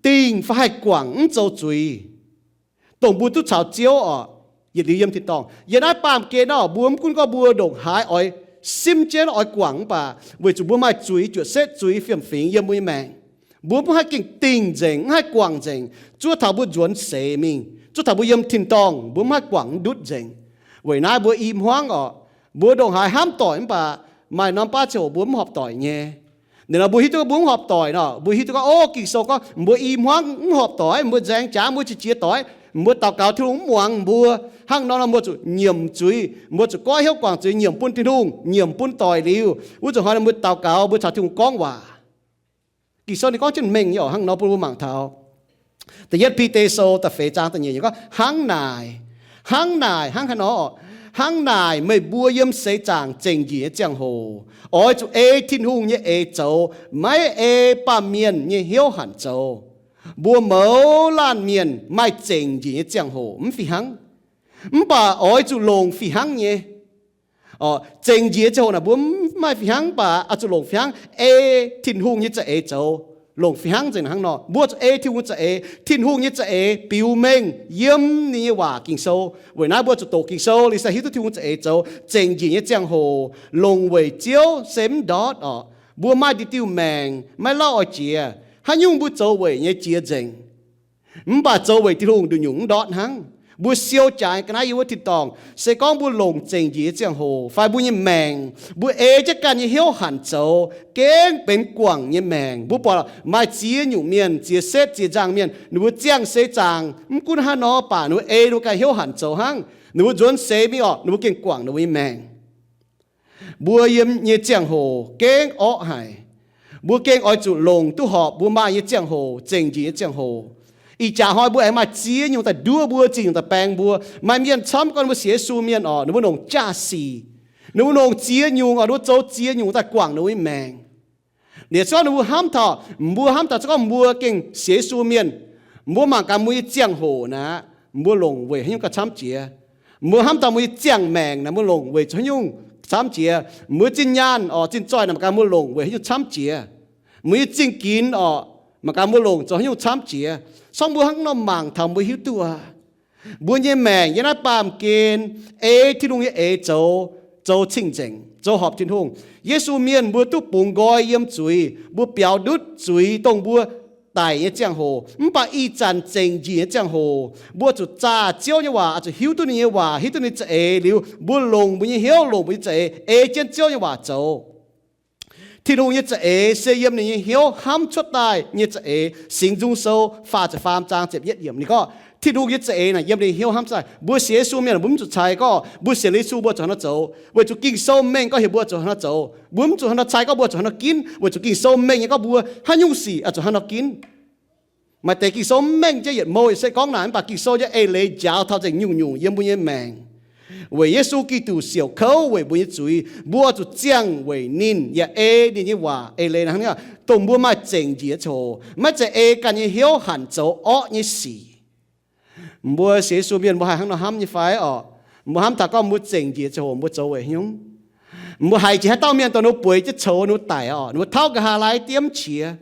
dingh fai haih guangc mv zoux zuiz, dongh mbuo duqv caux Ziouv orqc, yietc liuz yiem tin-dorngh. Yiem naaiv baamh gen orqc, mbuo mv gunv gorngv mbuo ndongc haaix oix simv jienv oix guangc mv baac weic zuqc mbuo maaih zuiz juoqc setv, zuiz fiem-fingx yiem mbuo nyei maengc, mbuo mv haih gengh dingh nzengc, mv haih guangc nzengc, zuov taux mbuo nzuonx seix mingh, zuov taux mbuo yiem tin-dorngh, mbuo mv haih guangc mv ndutv nzengc. Weic naaiv mbuo i hmuangv orqc, mbuo ndongc haaix hnamv doic mv baac maaih norm baav ziangh hoc mbuo mv horpc doic nyei. Ninh nor mbuo hiuv duqv mbuo mv horpc doic nor, mbuo hiuv duqv gorngv, o, Ging-Sou gorngv mbuo i hmuangv mv horpc doic, mbuo nzaeng jaax, mbuo qiex jiez doic, mbuo daux gaux Tin-Hungh mv muangx mbuo. Hnangv nor nor mbuo zuqc nyiemc zuiz, mbuo zuqc goiv hnyouv guangc zuiz, nyiemc bun Tin-Hungh, nyiemc bun doic liuz, wuov nzunc hnoi mbuo daux gaux, mbuo caux Tin-Hungh gorngv waac. Ging-Sou ninh gorngv jienv mengh nyei orqc, hnangv nor bun mbuo mangc taux. Da'yietv Bide Sou da'feix zaang da'nyeic gorngv, hnangv naaic, hnangv naaic, hnangv haaix nor orqc? Hnangv naaic meih mbuo yiem seix zaangc zengc njiec nyei ziangh hoc oix zuqc ei Tin-Hungh nyei eix zoux, maiv ei baamh mienh nyei hnyouv hanc zoux. Mbuo mouz laanh mienh maaih zengc njiec nyei ziangh hoc mv fih hnangv, mv baac oix zuqc longc fih hnangv nyei. Zengc njiec ziangh hoc naaic mbuo mv maaih fih hnangv, mv baac oix zuqc longc fih hnangv ei Tin-Hungh nyei za'eix zoux. Longc fih hnangv nzengc hnangv nor, mbuo zuqc ei Tin-Hungh nyei za'eix. Tin-Hungh nyei za'eix biux mengh yiem ninh nyei waac Ging-Sou. Weic naaiv mbuo zuqc doqc Ging-Sou liuz se hiuv duqv Tin-Hungh za'eix zoux zengc njiec nyei ziangh hoc. Longc weic Ziouv se mv ndortv orqc. Mbuo maaih diuh diuh maengc maiv lauh oix jiex. Haaix nyungc mbuo zoux weic nyei jiex nzengc. Mv baac zoux weic Tin-Hungh nduqc nyungc mv ndortv hnangv. Mbuo siou jaaix ga'naaiv yiem wuov tin-dorngh. Se gorngv mbuo longc zengc njiec nyei ziangh hoc fai mbuo nyei maengc, mbuo ei jienv ganh nyei hnyouv hanc zoux, gengh benx guangc nyei maengc. Mbuo buatc maaih ziex nyungc mienh, ziex setv ziex nzangc mienh, ninh mbuo ziangh seix zaangc mv gunv haaix nor baac ninh mbuo ei ninh mbuo ganh hnyouv hanc zoux hnangv. Ninh mbuo nzuonx seix mingh orqc, ninh mbuo gengh guangc ninh mbuo nyei maengc. Mbuo yiem nyei ziangh hoc gengh orqv haic. Mbuo gengh oix zuqc longc duqv horpc mbuo maaih nyei ziangh hoc, zengc njiec nyei ziangh hoc. Ih jaax hnoi mbuo aengx maaih ziex nyungc daaih nduov mbuo, ziex nyungc daaih baeng mbuo. Maaih mienh camv gorngv ninh mbuo sienx Yesu mienh orqc, ninh mbuo longc jaa-sic. Ninh mbuo longc ziex nyungc orqc, ninh mbuo zoux ziex nyungc daaih guangc ninh mbuo nyei maengc. Liuz se gorngv ninh mbuo hnamv taux, mbuo hnamv taux se gorngv mbuo gengh sienx Yesu mienh, mbuo mangc gaax mbuo nyei ziangh hoc naaic, mbuo longc weic haaix nyungc gauh camv jiex. Mbuo hnamv taux mbuo nyei ziangh maengc naaic, mbuo longc weic zuqc haaix nyungc camv jiex. Mbuo zinh nyaanh orqc, zinh zoih naaic, mangc gaax mbuo longc weic haaix nyungc camv jiex. Mbuo nyei zingh ginx orqc, mangc gaax mbuo longc zoux haaix nyungc camv jiex. Se gorngv mbuo hnangv nor mangc taux mbuo hiuv duqv aqv. Mbuo nyei maengc yiem naaiv baamh gen ei Tin-Hungh nyei eix zoux, zoux cing-nzengc, zoux horpc Tin-Hungh. Yesu mienh mbuo duqv bungx nqoi yiem zuiz, mbuo biaux ndutv zuiz dongh mbuo daic nyei ziangh hoc. Mv baac ih zanc zengc njiec nyei ziangh hoc, mbuo zuqc zaah Ziouv nyei waac, zuqc hiuv duqv ninh nyei waac, hiuv duqv ninh za'eix liuz, mbuo longc mbuo nyei hnyouv, longc mbuo nyei za'eix ei jienv Ziouv nyei waac zoux. Tin-Hungh nyei za'eix se yiem ninh nyei hnyouv hnamv cuotv daaih nyei za'eix. Singx Nzung Sou faah ziepc faam zaang ziepc yietv yiemc ninh gorngv, Tin-Hungh nyei za'eix naaic yiem ninh nyei hnyouv hnamv cuotv daaih. Mbuo sienx Yesu mienh mbuo mv zuqc cai gorngv mbuo sienx Yesu mbuo zuqc haaix nor zoux, weic zuqc Ging-Sou mengh gorngv heuc mbuo zuqc haaix nor zoux. Mbuo mv zuqc haaix nor cai gorngv mbuo zuqc haaix nor ginv, weic zuqc Ging-Sou mengh nyei gorngv mbuo haaix nyungc sic oix zuqc haaix nor ginv. Maaih deix Ging-Sou mengh jienv yietc mouh se gorngv naaic, mv baac Ging-Sou nyei eix leiz njaaux taux nzengc nyungc-nyungc yiem mbuo nyei maengc. Weic Yesu Giduc siouc kouv weic mbuo nyei zuiz, mbuo zuqc ziangh weic ninh yaac ei ninh nyei waac. Eix leiz hnangv naaiv, dongh mbuo maaih zengc njiec nyei ziangh hoc, maiv zeiz ei ganh nyei hnyouv hanc zoux orqv nyei sic. Mbuo sienx Yesu mienh mbuo haih hnangv nor hnamv nyei fai orqc? Mbuo hnamv taux gorngv mbuo zengc njiec ziangh hoc mbuo zoux weic haaix nyungc? Mbuo haiz jiex haaix dauh mienh dongh ninh mbuo bueix jienv coux ninh mbuo daic orqc, ninh mbuo tauv nqa'haav laai diemv qiex.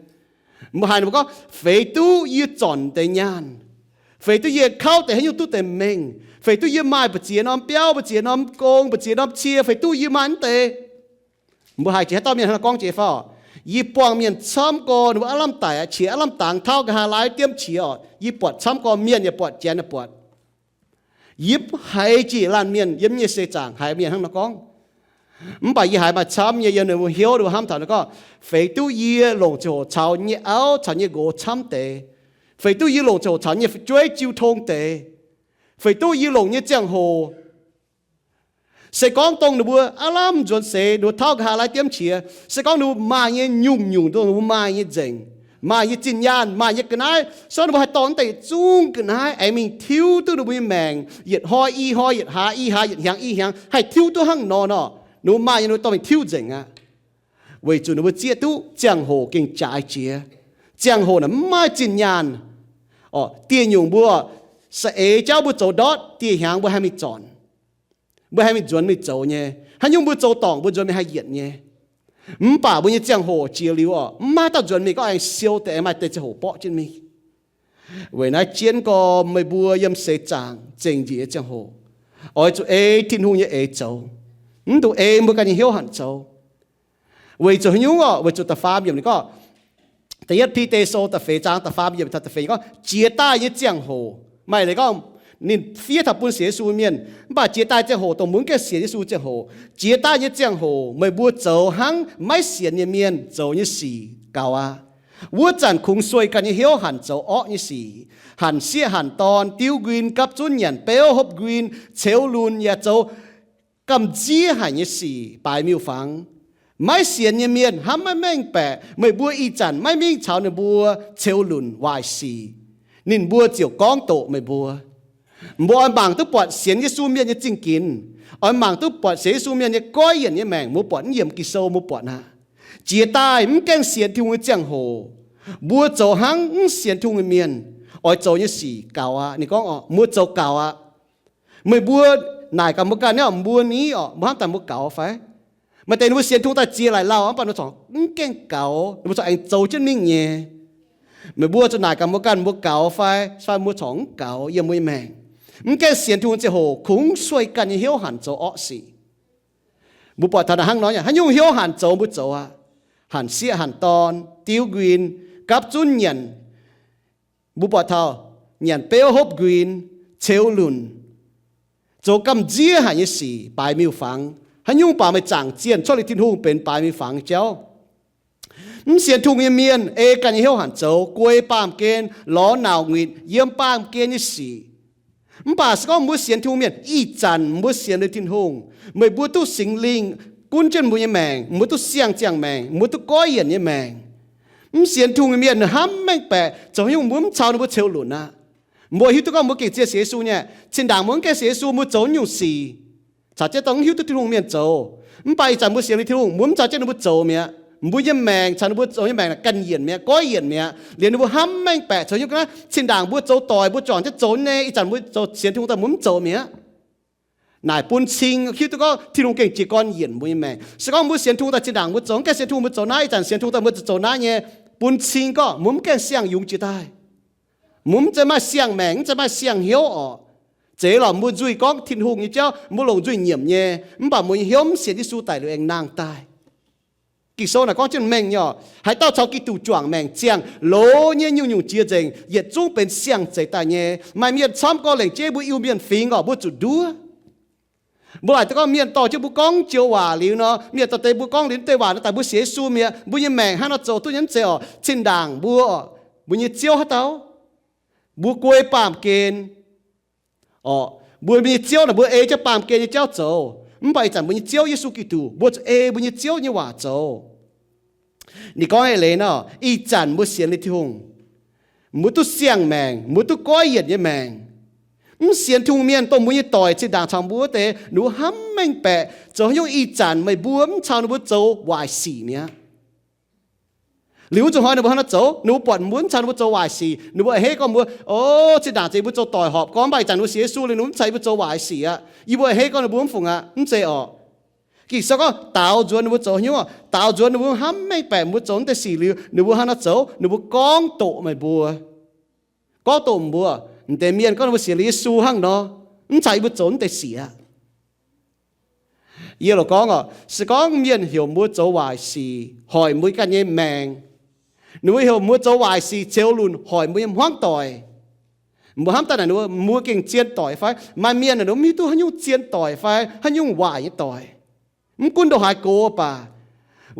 Mbuo haiz ninh mbuo gorngv, feix duqv yie zornc deix nyaanh, feix duqv yie kauv deix haaix nyungc duqv deix mengh, feix duqv yie maaih mbu'ziex norm biauv, mbu'ziex norm gong, mbu'ziex norm cie, feix duqv yie maaih mv deix. Mbuo haiz jiex haaix dauh mienh hnangv nor gorngv jiex fai orqc? Yie buangh mienh camv gorx, ninh mbuo aav lamh daic aqv, qiex aav lamh dangx, tauv nqa'haav laai diemv qiex orqc. Yie buatc camv gorx mienh yaac buatc, janx yaac buatc. Yie haiz jiex laanh mienh yiem nyei seix zaangc haiz mienh hnangv nor gorngv. Mv baac yie haiz maaih camv nyei yiem ninh mbuo hnyouv ninh mbuo hnamv taux ninh gorngv, feix duqv yie longc ziangh hoc caux nyei auv caux nyei nqox camv deix, feix duqv yie longc ziangh hoc caux nyei fu'jueiv jiu tong deix, feix duqv yie longc nyei ziangh hoc se gorngv dongh ninh mbuo aav lamh nzuonx seix, ninh mbuo tauv nqa'haav laai diemv qiex, se gorngv ninh mbuo maaih nyei nyungc-nyungc dongh ninh mbuo maaih nyei nzengc, maaih nyei zinh nyaanh, maaih nyei ga'naaiv, se gorngv ninh mbuo haih dorh naaiv deix zungv ga'naaiv aengx mingh tiuv duqv ninh mbuo nyei maengc, yietc hnoi i hnoi, yietc hlaax i hlaax, yietc hnyangx i hnyangx, haih tiuv duqv hnangv nor nor, ninh mbuo maaih nyei ninh mbuo dorh mingh tiuv nzengc aqv. Weic zuqc ninh mbuo zieqv duqv ziangh hoc gengh jaaix jiex. Ziangh hoc naaic mv maaih zinh nyaanh. Orqc, dieh nyungc mbuo saeng-eix jauv mbuo zoux ndortv, dieh hnyangx mbuo haih mingh zornc, mbuo haih mingh nzuonx mingh zoux nyei. Haaix nyungc mbuo zoux dorngc mbuo nzuonx mingh haih yietc nyei. Mv baac mbuo nyei ziangh hoc jiex liuz orqc, mv maaih dauh nzuonx mingh gorngv aengx siou deix, aengx maaih deix ziangh hoc borqv jienv mingh. Weic naaiv jienv gorx meih mbuo yiem seix zaangc zengc njiec nyei ziangh hoc, oix zuqc ei Tin-Hungh nyei eix zoux, mv dungx ei mbuo ganh nyei hnyouv hanc zoux. Weic zuqc haaix nyungc orqc? Weic zuqc da'faam yiemc ninh gorngv, da'yietv Bide Sou da'feix zaang da'faam yiemc taux da'feix gorngv, jiex daaih nyei ziangh hoc, maaih leiz gorngv ninh fiev taux bun sienx Yesu mienh, mv baac jiex daaih ziangh hoc dongh mbuo mv gaengh sienx Yesu ziangh hoc, jiex daaih nyei ziangh hoc meih mbuo zoux hnangv maiv sienx nyei mienh zoux nyei sic gaux aqv. Wuov zanc kungx sueih ganh nyei hnyouv hanc zoux orqv nyei sic, hanc sieqv hanc dorn, diuv nquin, gapv zunv nyanc beuv, hopv nquin, ceux lunc, yaac zoux gamh nziev haic nyei sic, baaix miuc-fangx. Maiv sienx nyei mienh hnamv maiv mengh baeqc, meih mbuo ih zanc maiv mingh caux ninh mbuo ceux lunc waaic sic, ninh mbuo ziouc gorngv doqc meih mbuo. Mbuo oix mangc duqv buatc sienx Yesu mienh nyei zingh ginx, oix mangc duqv buatc sienx Yesu mienh nyei goiv yienc nyei maengc, mbuo buatc mv yiemc Ging-Sou mbuo buatc aqv. Jiex daaih mv gaengh sienx Tin-Hungh nyei ziangh hoc, mbuo zoux hnangv mv sienx Tin-Hungh nyei mienh oix zoux nyei sic gaux aqv. Ninh gorngv, mbuo zoux gaux aqv. Meih mbuo naaic gaax mbuo ganh niv, mbuo niv orqc, mbuo hnamv daaih mbuo gaux fai? Maaih deix ninh mbuo sienx Tin-Hungh daaih ziex laaix lauh, mv baac ninh mbuo corc mv gaengh gaux, ninh mbuo corc aengx zoux jienv mingh nyei. Meih mbuo zuqc naaic gaax mbuo ganh, mbuo gaux fai, fai mbuo corc mv gaux yiem mbuo nyei maengc. Mv gaengh sienx Tin-Hungh ziangh hoc kungx sueih ganh nyei hnyouv hanc zoux orqv sic. Mbuo buatc taux naaic hnangv nor, haaix nyungc hnyouv hanc zoux mbuo zoux aqv. Hanc sieqv hanc dorn, diuv nquin, gapv zunv nyanc. Mbuo buatc taux nyanc beuv hopv nquin, ceux lunc, zoux gamh nziev haic nyei sic, baaix miuc-fangx. Haaix nyungc baac meih zaangc zienh cuotv liuz Tin-Hungh benx baaix miuc-fangx nyei jauv. Mv sienx Tin-Hungh nyei mienh ei ganh nyei hnyouv hanc zoux, guei baamh gen, lorz nauc nguitc, yiem baamh gen nyei sic. Mv baac se gorngv mbuo sienx Tin-Hungh mienh, ih zanc mbuo sienx liuz Tin-Hungh, meih mbuo duqv Singx Lingh gunv jienv mbuo nyei maengc, mbuo duqv siang-ziangh maengc, mbuo duqv goiv yienc nyei maengc. Mv sienx Tin-Hungh nyei mienh ninh hnamv mengh baeqc zoux haaix nyungc mbuo mv caux ninh mbuo ceux lunc aqv. Mbuo hiuv duqv gorngv mbuo gengh zien sienx Yesu nyei, zinh ndaangc mbuo mv gaengh sienx Yesu mbuo zoux nyungc sic caux jienv dongh mv hiuv duqv Tin-Hungh mienh zoux. Mv baac ih zanc mbuo sienx liuz Tin-Hungh, mbuo mv caux jienv ninh mbuo zoux mi'aqv. Mbuo nyei maengc caux ninh mbuo zoux nyei maengc ganh yienc mi'aqv, goiv yienc mi'aqv. Liuz ninh mbuo hnamv mengh baeqc zoux nyungc ga'naaiv, zinh ndaangc mbuo zoux doic, mbuo juangc jienv zoux nyei, ih zanc mbuo zoux sienx Tin-Hungh daaih mbuo mv zoux mi'aqv. Naaic bun cing hiuv duqv gorngv Tin-Hungh gengh jiez gorn yienc mbuo nyei maengc. Se gorngv mbuo sienx Tin-Hungh daaih zinh ndaangc mbuo zoux, mv gaengh sienx Tin-Hungh mbuo zoux naaiv, ih zanc sienx Tin-Hungh daaih mbuo zoux naaiv nyei, bun cing gorngv mbuo mv gaengh siang-yungz jiex daaih. Mbuo mv zeiz maaih siang-maengc, mv zeiz maaih siang-hnyouv orqc. Zeiz lorqc, mbuo nzuih gorngv Tin-Hungh nyei jauv, mbuo longc nzuih nyiemc nyei, mv baac mbuo nyei hnyouv mv sienx Yesu daic liuz aengx nangh daaih. Ging-Sou naaic gorngv jienv mengh nyei orqc, haaix dauh caux Giduc juangc maengc ziangh, loz nyei nyungc-nyungc jiex nzengc, yietc zungv benx siang-zeix daaih nyei. Maaih mienh camv gorngv lengc jeiv mbuo Iu-Mienh fingx orqc, mbuo zuqc nduov. Mbuo laaic duqv gorngv mienh dorh jienv mbuo gorngv joux waac liuz nor, mienh dorh deix mbuo gorngv liuz deix waac nor daaih mbuo sienx Yesu mi'aqv. Mbuo nyei maengc hnangv nor zoux duqv nyei mv zeiz orqc. Zinh ndaangc mbuo orqc, mbuo nyei Ziouv haaix dauh? Mbuo guei baamh gen orqc, mbuo nyei Ziouv naaic mbuo ei jienv baamh gen nyei jauv zoux. Mv baac ih zanc mbuo nyei Ziouv Yesu Giduc, mbuo zuqc ei mbuo nyei Ziouv nyei waac zoux. Ninh gorngv eix leiz nor, ih zanc mbuo sienx liuz Tin-Hungh, mbuo duqv siang-maengc, mbuo duqv goiv yienc nyei maengc. Mv sienx Tin-Hungh mienh dongh mbuo nyei doic zinh ndaangc caux mbuo wuov deix, ninh mbuo hnamv mengh baeqc zoux haaix nyungc ih zanc meih mbuo mv caux ninh mbuo zoux waaic sic mi'aqv. Liuz wuov zuqc hnoi ninh mbuo hnangv nor zoux, ninh mbuo buatc mbuo mv caux ninh mbuo zoux waaic sic, ninh mbuo a'hneiv gorngv mbuo, o, zinh ndaangc zeiz mbuo zoux doic horpc gorngv, mv baac ih zanc ninh mbuo sienx Yesu liuz ninh mbuo mv caux yie mbuo zoux waaic sic aqv. Yie mbuo a'hneiv gorngv ninh mbuo mv fungc aqv. Mv zeiz orqc. Ging-Sou gorngv daaux nzuonx ninh mbuo zoux haaix nyungc, daaux nzuonx ninh mbuo hnamv mengh baeqc mbuo zoux naaiv deix sic liuz, ninh mbuo hnangv nor zoux, ninh mbuo gorngv doqc meih mbuo. Gorngv doqc mbuo, m'deix mienh gorngv ninh mbuo sienx liuz Yesu hnangv nor, mv caux yie mbuo zoux naaiv deix sic aqv. Yie loc gorngv orqc, se gorngv mienh heuc mbuo zoux waaic sic hoic mbuo ganh nyei maengc, ninh mbuo heuc mbuo zoux waaic sic ceux lunc hoic mbuo nyei hmuangv doic, mbuo hnamv daaih naaic ninh mbuo, mbuo gengh zien doic fai? Maaih mienh naaic ninh mbuo mv hiuv duqv haaix nyungc zien doic fai haaix nyungc waaic nyei doic. Mv gunv ndongc haaix gox baac,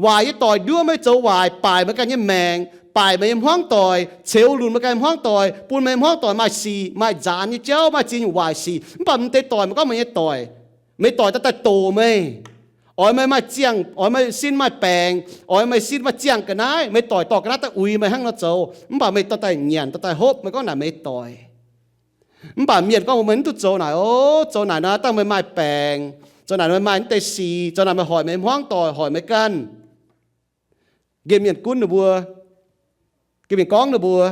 waaic nyei doic nduov meih zoux waaic, baaic meih ganh nyei maengc, baaic meih nyei hmuangv doic, ceux lunc meih ganh nyei hmuangv doic, bun meih nyei hmuangv doic maaih sic, maaih nzaanx nyei jauv, maaih ziex nyungc waaic sic. Mv baac m'deix doic, meih gorngv meih nyei doic, meih doic daaih daaih doqc meih, oix meih maaih ziangh, oix meih sin maaih baengc, oix meih sin maaih ziangh ga'naaiv, meih doic dorh ga'naaiv daaih uix meih hnangv nor zoux. Mv baac meih dorh daaih nyanc, dorh daaih hopv, meih gorngv naaic meih doic. Mv baac mienh gorngv mbuox meih mv duqv zoux naaic, o, zoux naaic nor dangh meih maaih baengc, zoux naaic meih maaih naaiv deix sic, zoux naaic meih hoic meih hmuangv doic, hoic meih ganh. Nqemh mienh gunv ninh mbuo, nqemh mienh gorngv ninh mbuo,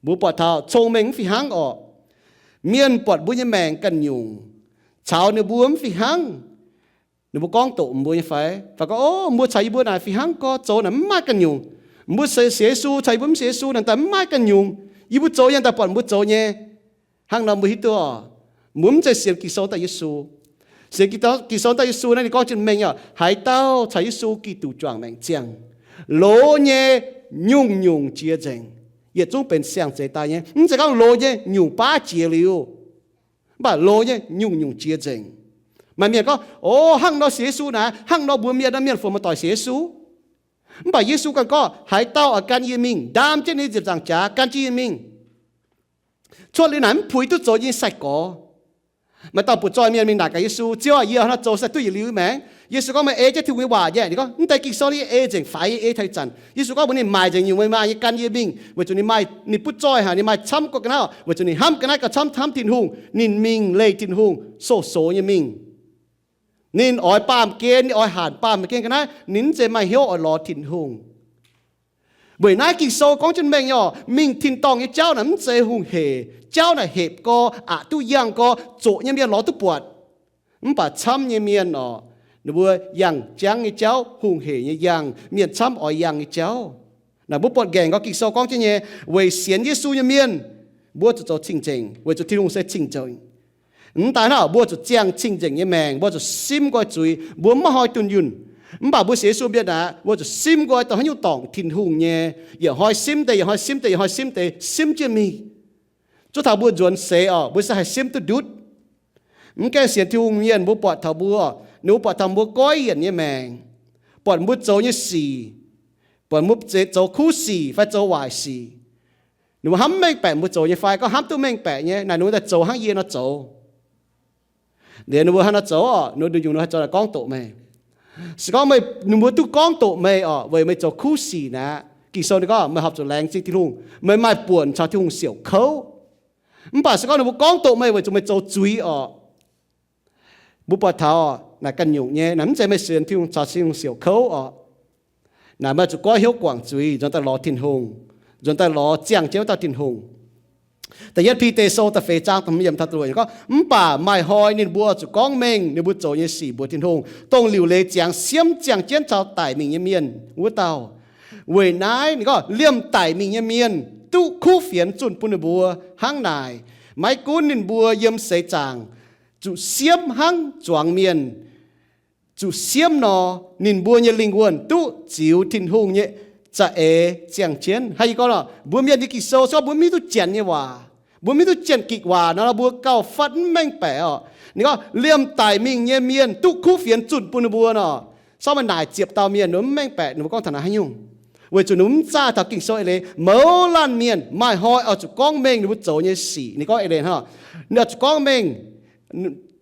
mbuo buatc taux cong-mengh mv fih hnangv orqc. Mienh buatc mbuo nyei maengc ganh nyungc caux ninh mbuo mv fih hnangv. Ninh mbuo gorngv doqc mbuo nyei fai? Fai gorngv, o, mbuo caux yie mbuo naaic fih hnangv gorx, zoux naaic mv maaih ganh nyungc. Mbuo sienx Yesu caux yie mbuo mv sienx Yesu naaic daaih mv maaih ganh nyungc. Yie mbuo zoux yie daaih buatc mbuo zoux nyei. Hnangv nor mbuo hiuv duqv orqc, mbuo mv zeiz sienx Ging-Sou daaih Yesu. Sienx Ging-Sou daaih Yesu naaiv ninh gorngv jienv mengh orqc, haaix dauh caux Yesu Giduc juangc maengc ziangh, loz nyei nyungc-nyungc jiex nzengc, yietc zungv benx siang-zeix daaih nyei. Mv zeiz gorngv loz nyei nyungc baav jiex liuz, mv baac loz nyei nyungc-nyungc jiex nzengc. Maaih mienh gorngv, o, hnangv nor sienx Yesu naaic, hnangv nor mbuox mienh nor mienh fungc maaih doic sienx Yesu. Mv baac Yesu ganh gorngv, haaix dauh oix gan yie mingh, ndaam jienv ninh nyei nziepc nzaangc jaax gan jienv yie mingh. Cuotv liuz naaic mv puix duqv zoux nyei sai-gorx. Maaih dauh butv-zoih mienh mingh naaic gaax Yesu, Ziouv aah, yie hnangv nor zoux se duqv yietc liuz maengc? Yesu gorngv, meih ei jienv Tin-Hungh nyei waac nyei? Ninh gorngv, mv deix Ging-Sou yie ei nzengc, faix yie ei taux ih zanc. Yesu gorngv mbuox ninh, maaic nzengc nyungc meih maaih nyei gan yie mingh. Weic zuqc ninh maaih, ninh butv-zoih haic, ninh maaih camv ga'naaiv, weic zuqc ninh hnamv ga'naaiv gauh camv hnamv Tin-Hungh. Ninh mingh leih Tin-Hungh, sou-sou nyei mingh. Ninh oix baamh gen, ninh oix hanc baamh gen ga'naaiv, ninh mv zeiz maaih hnyouv oix lorz Tin-Hungh. Weic naaiv Ging-Sou gorngv jienv mengh nyei orqc, mingh tin-dorngh nyei jauv naaic mv zeiz hungh hec. Jauv naaic hepc gorx, aqc duqv yangh gorx, zoqc nyei mienh lorz duqv buatc. Mv baac camv nyei mienh orqc, ninh mbuo yangh jangv nyei jauv, hungh hec nyei yangh, mienh camv oix yangh nyei jauv. Naaic mbuo buatc nqaengc gorngv Ging-Sou gorngv jienv nyei, weic sienx Yesu nyei mienh, mbuo zuqc zoux cing-nzengc, weic zuqc Tin-Hungh se cing-nzengc. Mv daaih hnangv, mbuo zuqc ziangh cing-nzengc nyei maengc, mbuo zuqc simv nqoi zuiz, mbuo maiv hnoi dunh yunh. Mv baac mbuo sienx Yesu mienh aqv, mbuo zuqc simv nqoi dongh haaix nyungc dorngc Tin-Hungh nyei, yietc hnoi simv deix, yietc hnoi simv deix, yietc hnoi simv deix, simv jienv mingh. Zuov taux mbuo nzuonx seix orqc, mbuo se haih simv duqv ndutv. Mv gaengh sienx Tin-Hungh mienh, mbuo buatc taux mbuo, ninh mbuo buatc taux mbuo goiv yienc nyei maengc, buatc mbuo zoux nyei sic, buatc mbuo zoux kuv sic fai zoux waaic sic. Ninh mbuo hnamv mengh baeqc mbuo zoux nyei fai gorngv hnamv duqv mengh baeqc nyei, naaic ninh mbuo daaih zoux hnangv yie nor zoux. Liuz ninh mbuo hnangv nor zoux orqc, ninh mbuo nyungc-nyungc haih zoux naaic gorngv doqc meih. Se gorngv meih, ninh mbuo duqv gorngv doqc meih orqc, weic meih zoux kuv sic naaic, Ging-Sou ninh gorngv meih horpc zuqc laengz zingh Tin-Hungh, meih maaih buonc caux Tin-Hungh siouc kouv. Mv baac se gorngv ninh mbuo gorngv doqc meih weic zuqc meih zoux zuiz orqc, mbuo buatc taux naaic ganh nyungc nyei, naaic mv zeiz meih sienx Tin-Hungh caux Tin-Hungh siouc kouv orqc. Naaic meih zuqc goiv hnyouv guangc zuiz, nzuonx daaih lorz Tin-Hungh, nzuonx daaih lorz ziangh jienv wuov dauh Tin-Hungh. Da'yietv Bide Sou da'feix zaang da'hmz yiemc taux da'luoqc yiemc gorngv, mv baac maaih hnoi ninh mbuo zuqc gorngv mengh ninh mbuo zoux nyei sic mbuox Tin-Hungh, dongh liuc leiz ziangx siemv ziangh jienv caux daic mingh nyei mienh wuov dauh. Weic naaiv ninh gorngv liemh daic mingh nyei mienh duqv kuv fienx zunh bun ninh mbuo hnangv naaic. Maiv gunv ninh mbuo yiem seix zaangc zuqc siemv hnangv zuangx mienh zuqc siemv nor, ninh mbuo nyei lingh wuonh duqv ziux Tin-Hungh nyei za'eix ziangh jienv. Hnangv yie gorngv nor, mbuo mienh nyei Ging-Sou se gorngv mbuo mv hiuv duqv janx nyei waac, mbuo mv hiuv duqv janx-gikc waac nor, mbuo gauh fatv mv mengh baeqc orqc. Ninh gorngv liemh daic mingh nyei mienh duqv kuv fienx zunh bun ninh mbuo nor, sortv meih naaic ziepc dauh mienh ninh mbuo mv mengh baeqc ninh mbuo gorngv taux naaiv haaix nyungc. Weic zuqc ninh mbuo mv zaah taux Ging-Sou eix leiz, mouz laanh mienh maaih hnoi oix zuqc gorngv mengh ninh mbuo zoux nyei sic. Ninh gorngv eix leiz hnangv, ninh oix zuqc gorngv mengh,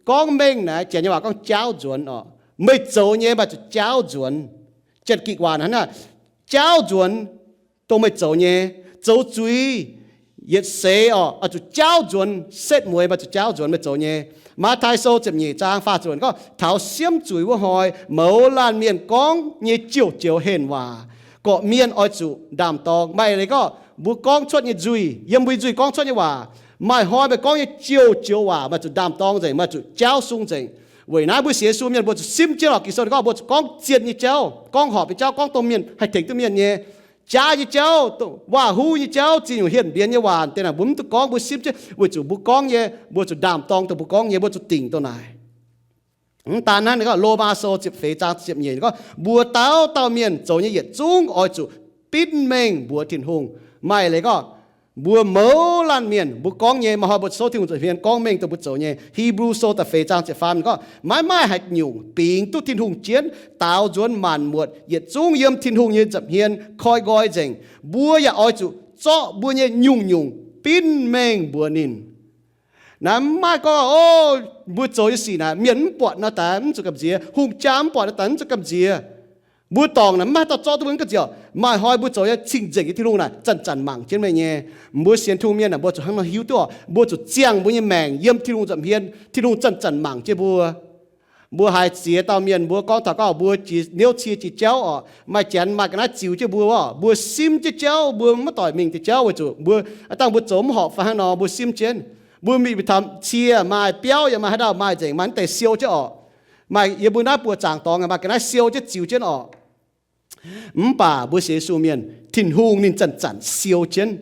gorngv mengh naaic janx nyei waac gorngv jaauv nzuonx orqc. Meih zoux nyei maaih zuqc jaauv nzuonx. Janx-gikc waac naaic, jaauv nzuonx dongh meih zoux nyei. Zoux zuiz yietc seix orqc, oix zuqc jaauv nzuonx. Setv mueiz maaih zuqc jaauv nzuonx meih zoux nyei. Matv^taai Sou ziepc nyeic zaang faah ziepc luoqc gorngv, taux siemv zuiz wuov hnoi, mouz laanh mienh gorngv nyei joux-joux henh waac, gorqv-mienh oix zuqc ndaam-dorng. Maaih leiz gorngv mbuo gorngv cuotv nyei nzuih, yiem mbuo nyei nzuih gorngv cuotv nyei waac, maaih hnoi meih gorngv nyei joux-joux waac maaih zuqc ndaam-dorng nzengc, maaih zuqc jaauv sung nzengc. Weic naaiv mbuo sienx Yesu mienh mbuo zuqc simv jienv orqc. Ging-Sou ninh gorngv mbuo zuqc gorngv zienh nyei jauv, gorngv horpc nyei jauv, gorngv dongh mienh haih tengx duqv mienh nyei. Jaav nyei jauv, waac-huv nyei jauv, ziex nyungc henh mbienx nyei waac deix naaic mbuo mv duqv gorngv, mbuo simv jienv weic zuqc mbuo gorngv nyei, mbuo zuqc ndaam-dorng dongh mbuo gorngv nyei, mbuo zuqc dingc dongh naaic. Mv daan hnangv, Lomaa Sou ziepc feix zaang ziepc nyeic gorngv, mbuo dauh dauh mienh zoux nyei yietc zungv oix zuqc binv mengh mbuox Tin-Hungh. Maaih leiz gorngv mbuo mouz laanh mienh mbuo gorngv nyei, maaih hnoi mbuo souv Tin-Hungh nza'hmien gorngv mengh dongh mbuo zoux nyei. Hipv^lu Sou da'feix zaang ziepc faam gorngv, maiv maaih haaix nyungc bingx duqv Tin-Hungh jienv, daaux nzuonx maanc muotc yietc zungv yiem Tin-Hungh nyei nza'hmien koi nqoi nzengc. Mbuo yaac oix zuqc zorqv mbuo nyei nyungc-nyungc binv mengh mbuox ninh. Naaiv mv maaih gorngv, o, mbuo zoux nyei sic naaic mienh mv buatc nor daaih mv zuqc gamh nziex, hungh jaa mv buatc nor daaih mv zuqc gamh nziex. Mbuo dorngc naaic mv maaih dauh zorqv duqv mbuo gamh nziex. Maaih hnoi mbuo zoux nyei cing-nzengc nyei Tin-Hungh naaic zanc-zanc mangc jienv meih nyei. Mbuo sienx Tin-Hungh mienh naaic mbuo zuqc hnangv nor hiuv duqv, mbuo zuqc ziangh mbuo nyei maengc yiem Tin-Hungh nza'hmien, Tin-Hungh zanc-zanc mangc jienv mbuo. Mbuo haiz ziex dauh mienh mbuo gorngv taux gorngv mbuo jiex niouv cie jiex jauv orqc, maaih janx maaih ga'naaiv ziux jienv mbuo orqc, mbuo simv jienv jauv, mbuo maiv doic mingh deix jauv weic zuqc mbuo, aa dangh mbuo zoux mv horpc fai hnangv nor mbuo simv jienv. Mbuo mingh taux cie maaih biauv yaac maaih haaix dauh maaih nzengc, maaih naaiv deix siou jienv orqc. Maaih yiem mbuo naaiv buoz zaangc dorngx maaih ga'naaiv siou jienv ziux jienv orqc. Mv baac mbuo sienx Yesu mienh, Tin-Hungh ninh zanc-zanc siou jienv,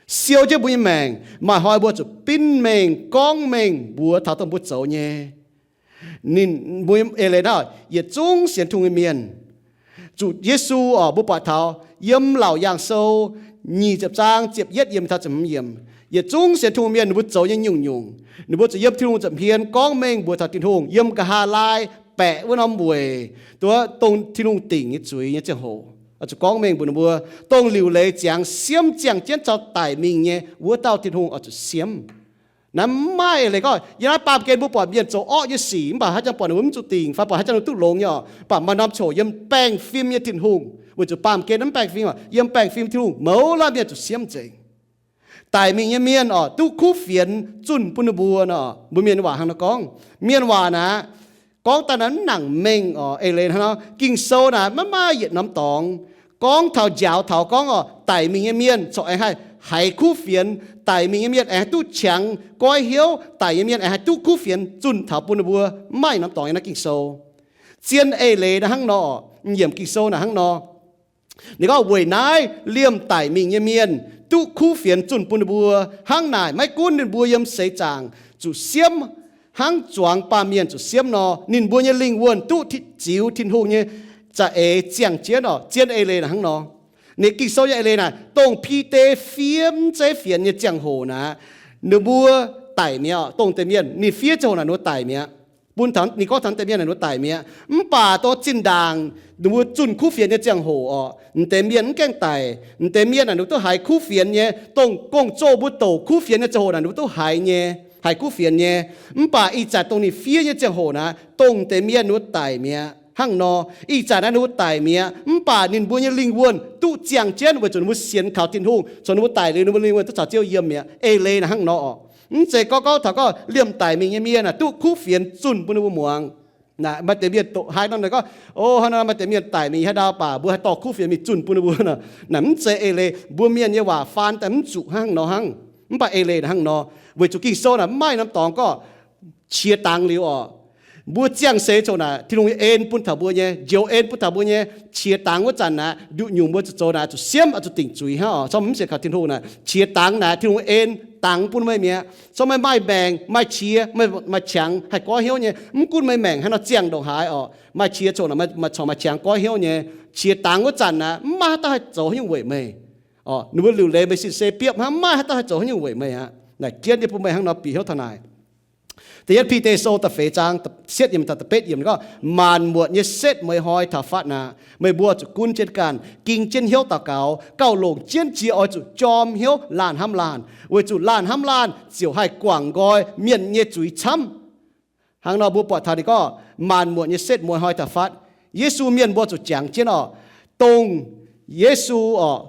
siou jienv mbuo nyei maengc. Maaih hnoi mbuo zuqc binv mengh gorngv mengh mbuox taux dongh mbuo zoux nyei. Ninh mbuo eix leiz naaiv, yietc zungv sienx Tin-Hungh nyei mienh, zuqc Yesu orqc, mbuo buatc taux yiem Laauc Yaangh Sou nyic ziepc zaang ziepc yietv yiemc taux ziepc hmz yiemc, yietc zungv sienx Tin-Hungh mienh ninh mbuo zoux nyei nyungc-nyungc, ninh mbuo zuqc yiem Tin-Hungh nza'hmien gorngv mengh mbuox taux Tin-Hungh. Yiem nqa'haav laai baeqc wuov norm weic, duqv dongh Tin-Hungh dingc nyei zuiz nyei ziangh hoc, oix zuqc gorngv mengh mbuox ninh mbuo, dongh liuc leiz ziangx siemv ziangh jienv caux daic mingh nyei wuov dauh Tin-Hungh oix zuqc siemv. Naaiv mv maaih eix leiz gorngv, yiem naaiv baamh gen mbuo buatc mienh zoux orqv nyei sic, mv baac haaix zanc buatc ninh mbuo mv zuqc dingc fai buatc haaix zanc ninh duqv longx nyei orqc, mv baac maaih norm coc yiem baengh fim nyei Tin-Hungh, weic zuqc baamh gen mv baengh fim, yiem baengh fim Tin-Hungh mouz laanh mienh zuqc siemv nzengc. Daic mingh nyei mienh orqc, duqv kuv fienx zunh bun ninh mbuo nor, mbuo mienh waac hnangv nor gorngv. Mienh waac naaic, gorngv daaih naaiv mv nangc mengh orqc. Eix leiz hnangv nor, Ging-Sou naaic maiv maaih yietc norm dorngx gorngv taux njaaux taux gorngv orqc, daic mingh nyei mienh corc aengx haih haiz kuv fienx, daic mingh nyei mienh aengx haih duqv qangx goiv hnyouv, daic nyei mienh aengx haih duqv kuv fienx zunh taux bun ninh mbuo. Mv maaih yietc norm dorngx yiem naaiv Ging-Sou. Zien eix leiz naaiv hnangv nor, yiemc Ging-Sou naaic hnangv nor. Ninh gorngv, weic naaiv liemh daic mingh nyei mienh duqv kuv fienx zunh bun ninh mbuo. Hnangv naaic, maiv gunv ninh mbuo yiem seix zaangc zuqc siemv hnangv zuangx baamh mienh zuqc siemv nor, ninh mbuo nyei lingh wuonh duqv ziux Tin-Hungh nyei za'eix ziangh jienv oc. Zien eix leiz naaic hnangv nor. Ninh Ging-Sou nyei eix leiz naaic, dongh Bide fiev mv zeiz fienx nyei ziangh hoc naaic, ninh mbuo daic mi'aqv. Dongh deix mienh ninh fiev ziangh hoc naaic ninh mbuo daic mi'aqv. Bun taux ninh gorngv taux deix mienh naaic ninh mbuo daic mi'aqv. Mv baac dongh zinh ndaangc ninh mbuo zunh kuv fienx nyei ziangh hoc oc, m'deix mienh mv gaengh daic. M'deix mienh naaic ninh mbuo duqv haiz kuv fienx nyei. Dongh gong-zoh mbuo douc kuv fienx nyei ziangh hoc naaic ninh mbuo duqv haiz nyei, haiz kuv fienx nyei. Mv baac ih zanc dongh ninh fiev nyei ziangh hoc naaic, dongh deix mienh ninh mbuo daic mi'aqv. Hnangv nor, ih zanc naaiv ninh mbuo daic mi'aqv, mv baac ninh mbuo nyei lingh wuonh duqv ziangh jienv weic zuqc ninh mbuo sienx kaux Tin-Hungh. Caux ninh mbuo daic liuz, ninh mbuo lingh wuonh duqv caux Ziouv yiem mi'aqv. Eix leiz naaic hnangv nor oc. Mv zeiz gorngv, gorngv taux gorngv liemh daic mingh nyei mienh naaic duqv kuv fienx zunh bun ninh mbuo muangx. Naaic maaih deix mienh doqc haaix nor naaic gorngv, o, hnangv nor maaih deix mienh daic mingh haaix ndau baac mbuo haih dorh kuv fienx mingh zunh bun ninh mbuo nor. Naaic mv zeiz eix leiz, mbuo mienh nyei waac faan daaih mv zuqc hnangv nor hnangv. Mv baac eix leiz naaic hnangv nor, weic zuqc Ging-Sou naaic mv maaih norm dorngx gorngv qiex dangx liuz oc, mbuo ziangh seix ziouc naaic Tin-Hungh nyei en bun taux mbuo nyei, njoux en bun taux mbuo nyei. Qiex dangx wuov zanc naaic, nduqc nyungc mbuo zuqc zoux naaic zuqc siemv, zuqc dingc zuiz hnangv oc. Corc mv sienx kaux Tin-Hungh naaic, qiex dangx naaic Tin-Hungh en dangx bun meih mi'aqv. Corc meih maaih maengc, maaih qiex, maaih qangx haih goiv hnyouv nyei. Mv gunv meih maengc haaix nor ziangh ndongc haaix oc, maaih qiex corc, corc maaih qangx goiv hnyouv nyei. Qiex dangx wuov zanc naaic, mv maaih haaix dauh haih zoux haaix nyungc weic meih. Ninh mbuo liuc leiz meih sin se biopv hnangv, mv maaih haaix dauh haih zoux haaix nyungc weic meih aqv. Naaic jienv nyei bun meih hnangv nor bieqc hnyouv taux naaic. Da'yietv Bide Sou da'feix zaang sietv yiemc taux da'betv yiemc gorngv, maanc muotc nyei setv mueiz hnoi taux fatv aqv. Meih mbuo zuqc gunv jienv ganh, ging jienv hnyouv daux gaux, gauh longc jienv jiex oix zuqc jorm hnyouv laanh hnamv laanh, weic zuqc laanh hnamv laanh ziouc haih guangc nqoi mienh nyei zuiz camv. Hnangv nor mbuo buatc taux ninh gorngv maanc muotc nyei setv mueiz hnoi taux fatv, Yesu mienh mbuo zuqc jangx jienv oc, dongh Yesu oc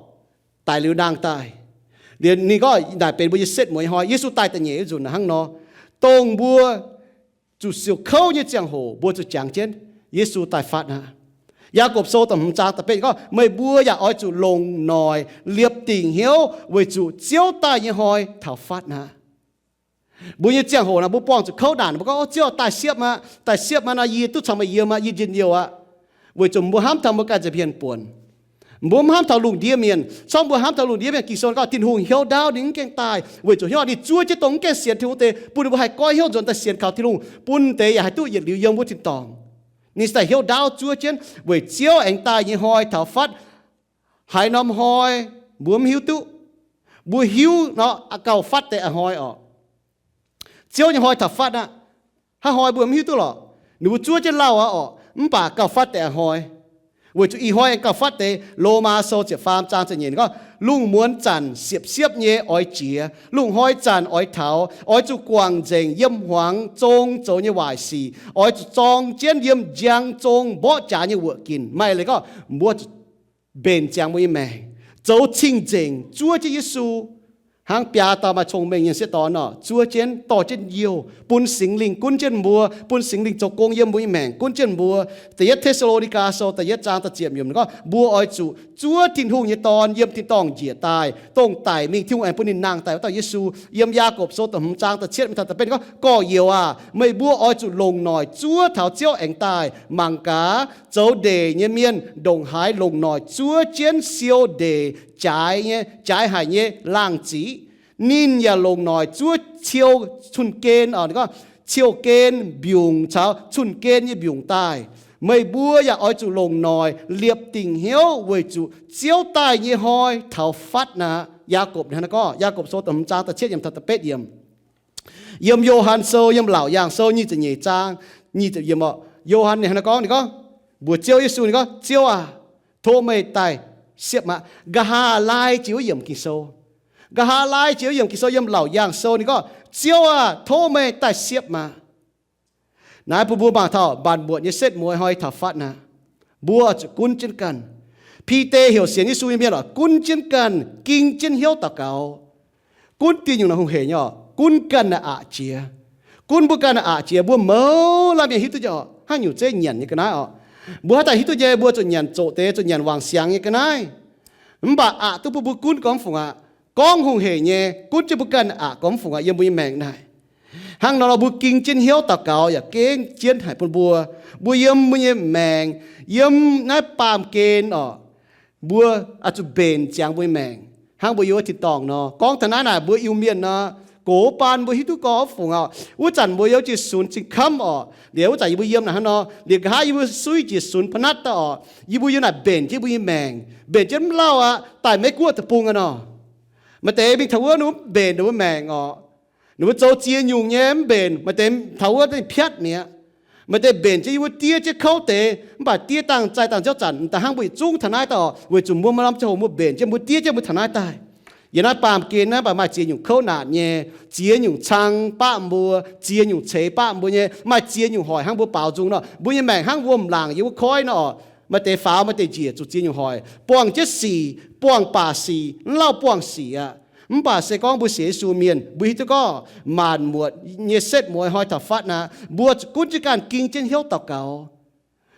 daic liuz nangh daaih. Liuz ninh gorngv naaic benx mbuo nyei setv mueiz hnoi. Yesu daaih da'nyeic nzunc hnangv nor, dongh mbuo zuqc siouc kouv nyei ziangh hoc mbuo zuqc jangx jienv Yesu daaih fatv aqv. Yaagorpc Sou da'hmz zaang da'betv gorngv, meih mbuo yaac oix zuqc longc noic liepc dingc hnyouv weic zuqc Ziouv daaih nyei hnoi taux fatv aqv. Mbuo nyei ziangh hoc naaic mbuo buangh zuqc kouv naanc, mbuo gorngv, o, Ziouv daaih siepv aqv, daaih siepv aqv nor yie duqv caux meih yiem aqv, yie njien-youh aqv. Weic zuqc mbuo hnamv taux mbuo ganh nza'hmien buonc. Mbuo mv hnamv taux lungh ndiev mienh. Corc mbuo hnamv taux lungh ndiev mienh, Ging-Sou gorngv Tin-Hungh hnyouv ndaauv ninh mv gaengh daaih, weic zuqc hnyouv ninh zuov jienv dongh mv gaengh sienx Tin-Hungh deix, bun ninh mbuo haih goiv hnyouv nzuonx daaih sienx kaux Tin-Hungh, bun deix yaac haih duqv yietc liuz yiem wuov tin-dorngh. Ninh se daaih hnyouv ndaauv zuov jienv weic Ziouv aengx daaih nyei hnoi taux fatv. Haaix norm hnoi mbuo mv hiuv duqv. Mbuo hiuv nor, gauh fatv deix a'hnoi oc. Ziouv nyei hnoi taux fatv aqv. Haaix hnoi mbuo mv hiuv duqv lorqc. Ninh mbuo zuov jienv lauh aqv oc, mv baac gauh fatv deix a'hnoi. Weic zuqc ih hnoi aengx gauh fatv deix. Lomaa Sou ziepc faam zaang ziepc nyeic gorngv, lungh muonz zanc siepv-siepv nyei oix jiex, lungh hnoi zanc oix taux, oix zuqc guangc nzengc yiem hmuangx zong zoux nyei waaic sic, oix zuqc zorng jienv yiem njang zong mborqv jaax nyei wuoqc ginc. Maaih leiz gorngv mbuo zuqc mbenc ziangx mbuo nyei maengc, zoux cing-nzengc zuov jienv Yesu, hnangv biaa dauh maaih cong-mengh nyei sieqv dorn nor, zuov jienv, dorh jienv youh, bun Singx Lingh gunv jienv mbuo, bun Singx Lingh zoux gong yiem mbuo nyei maengc gunv jienv mbuo. Da'yietv Te^saa^lo^ni^gaa Sou da'yietv zaang da'ziepc yiemc gorngv, mbuo oix zuqc zuov Tin-Hungh nyei Dorn yiem tin-dorngh njiec daaih, dongh daic mingh Tin-Hungh aengx bun ninh nangh daaih wuov dauh Yesu. Yiem Yaagorpc Sou da'hmz zaang da'cietv mingh taux da'betv gorngv, gorx-youz aac, meih mbuo oix zuqc longc noic zuov taux Ziouv aengx daaih. Mangc gaax, zoux ndeic nyei mienh ndongc haaix longc noic zuov jienv siou ndeic jaaix nyei, jaaix haic nyei laangh ziqc, ninh yaac longc noic zuov ciou cun-gen, ciou-gen mbiungc caux cun-gen nyei mbiungc daaih. Meih mbuo yaac oix zuqc longc noic liepc dingc hnyouv weic zuqc Ziouv daaih nyei hnoi taux fatv aqv. Yaagorpc hnangv naaiv gorngv, Yaagorpc Sou da'hmz zaang da'cietv yiemc taux da'betv yiemc. Yiem Yo^han Sou, yiem Laauc Yaangh Sou nyic ziepc nyeic zaang nyic ziepc yiemc oc, Yo^han ninh hnangv naaiv gorngv, ninh gorngv, mbuox Ziouv Yesu, ninh gorngv, Ziouv aac, tov meih daaih siepv aqv. Nqa'haav laai jiex wuov yiemc Ging-Sou, nqa'haav laai jiex wuov yiemc Ging-Sou yiem Laauc Yaangh Sou ninh gorngv, Ziouv aac, tov meih daaih siepv aqv. Naaiv bun mbuo mangc taux mbaanc mbuoqc nyei setv mueiz hnoi taux fatv aqv. Mbuo zuqc gunv jienv ganh. Bide heuc sienx Yesu nyei mienh oc, gunv jienv ganh, ging jienv hnyouv daux gaux. Gunv diuh nyungc naaic hungh heic nyei oc. Gunv ganh naaic aqc jiex. Gunv mbuo ganh naaic aqc jiex, mbuo mouz laanh mienh hiuv duqv nyei oc, haaix nyungc zeiv nyanc nyei ga'naaiv oc. Mbuo haaix dauh hiuv duqv nyei, mbuo zuqc nyanc zoqc deix, zuqc nyanc wangc siangx nyei ga'naaiv. Mv baac aqc duqv bun mbuo gunv gorngv fungc aqv. Gorngv hungh heic nyei, gunv jienv mbuo ganh aqc gorngv fungc aqv yiem mbuo nyei maengc naaic. Hnangv nor, mbuo ging jienv hnyouv daux gaux yaac gengh jienv haic bun mbuo. Mbuo yiem mbuo nyei maengc, yiem naaiv baamh gen oc, Mbuo oix zuqc mbenc ziangx mbuo nyei maengc, hnangv mbuo yiem wuov tin-dorngh nor. Gorngv taux naaiv naaic, mbuo Iu-Mienh nor, gox baan mbuo hiuv duqv gorngv fungc orqc, wuov zanc mbuo yiem jiex sunx cin-kamv orqc, liuz wuov zanc yie mbuo yiem naaic hnangv nor, liuz nqa'haav yie mbuo suiv jiex sunx pa'natv daaih orqc, yie mbuo yiem naaic mbenc jienv mbuo nyei maengc, mbenc jienv mv lauh aqv, daaih maiv guoqv deic-bung aqv nor. Maaih deix mingh taux wuov ninh mv mbenc ninh mbuo maengc orqc. Ninh mbuo zoux ziex nyungc nyei mv mbenc, maaih deix taux wuov ninh piatv mi'aqv. Maaih deix mbenc jienv yie mbuo diev jienv kouv deix, mv baac diev dangh zaih dangh ziouv zanc, m'daaih hnangv mbuo yietc zungv taux naaiv daaih orqc, weic zuqc mbuo maaih norm ziangh hoc mbuo mbenc jienv, mbuo diev jienv mbuo taux naaiv daaih. Yiem naaiv baamh gen naaiv mv baac maaih ziex nyungc kouv naanc nyei, ziex nyungc cang baqv mbuo, ziex nyungc ceix baqv mbuo nyei, maaih ziex nyungc hoic hnangv mbuo baaux nzung nor. Mbuo nyei maengc hnangv wuom-laangc yiem wuov koiv nor orqc, maaih deix faaux, maaih deix njiec, zuqc ziex nyungc hoic. Buangh jienv sic, buangh baac sic, mv lauh buangh sic aqv. Mv baac se gorngv mbuo sienx Yesu mienh, mbuo hiuv duqv gorngv maanc muotc nyei setv mueiz hnoi taux fatv naaic, mbuo zuqc gunv jienv ganh ging jienv hnyouv daux gaux.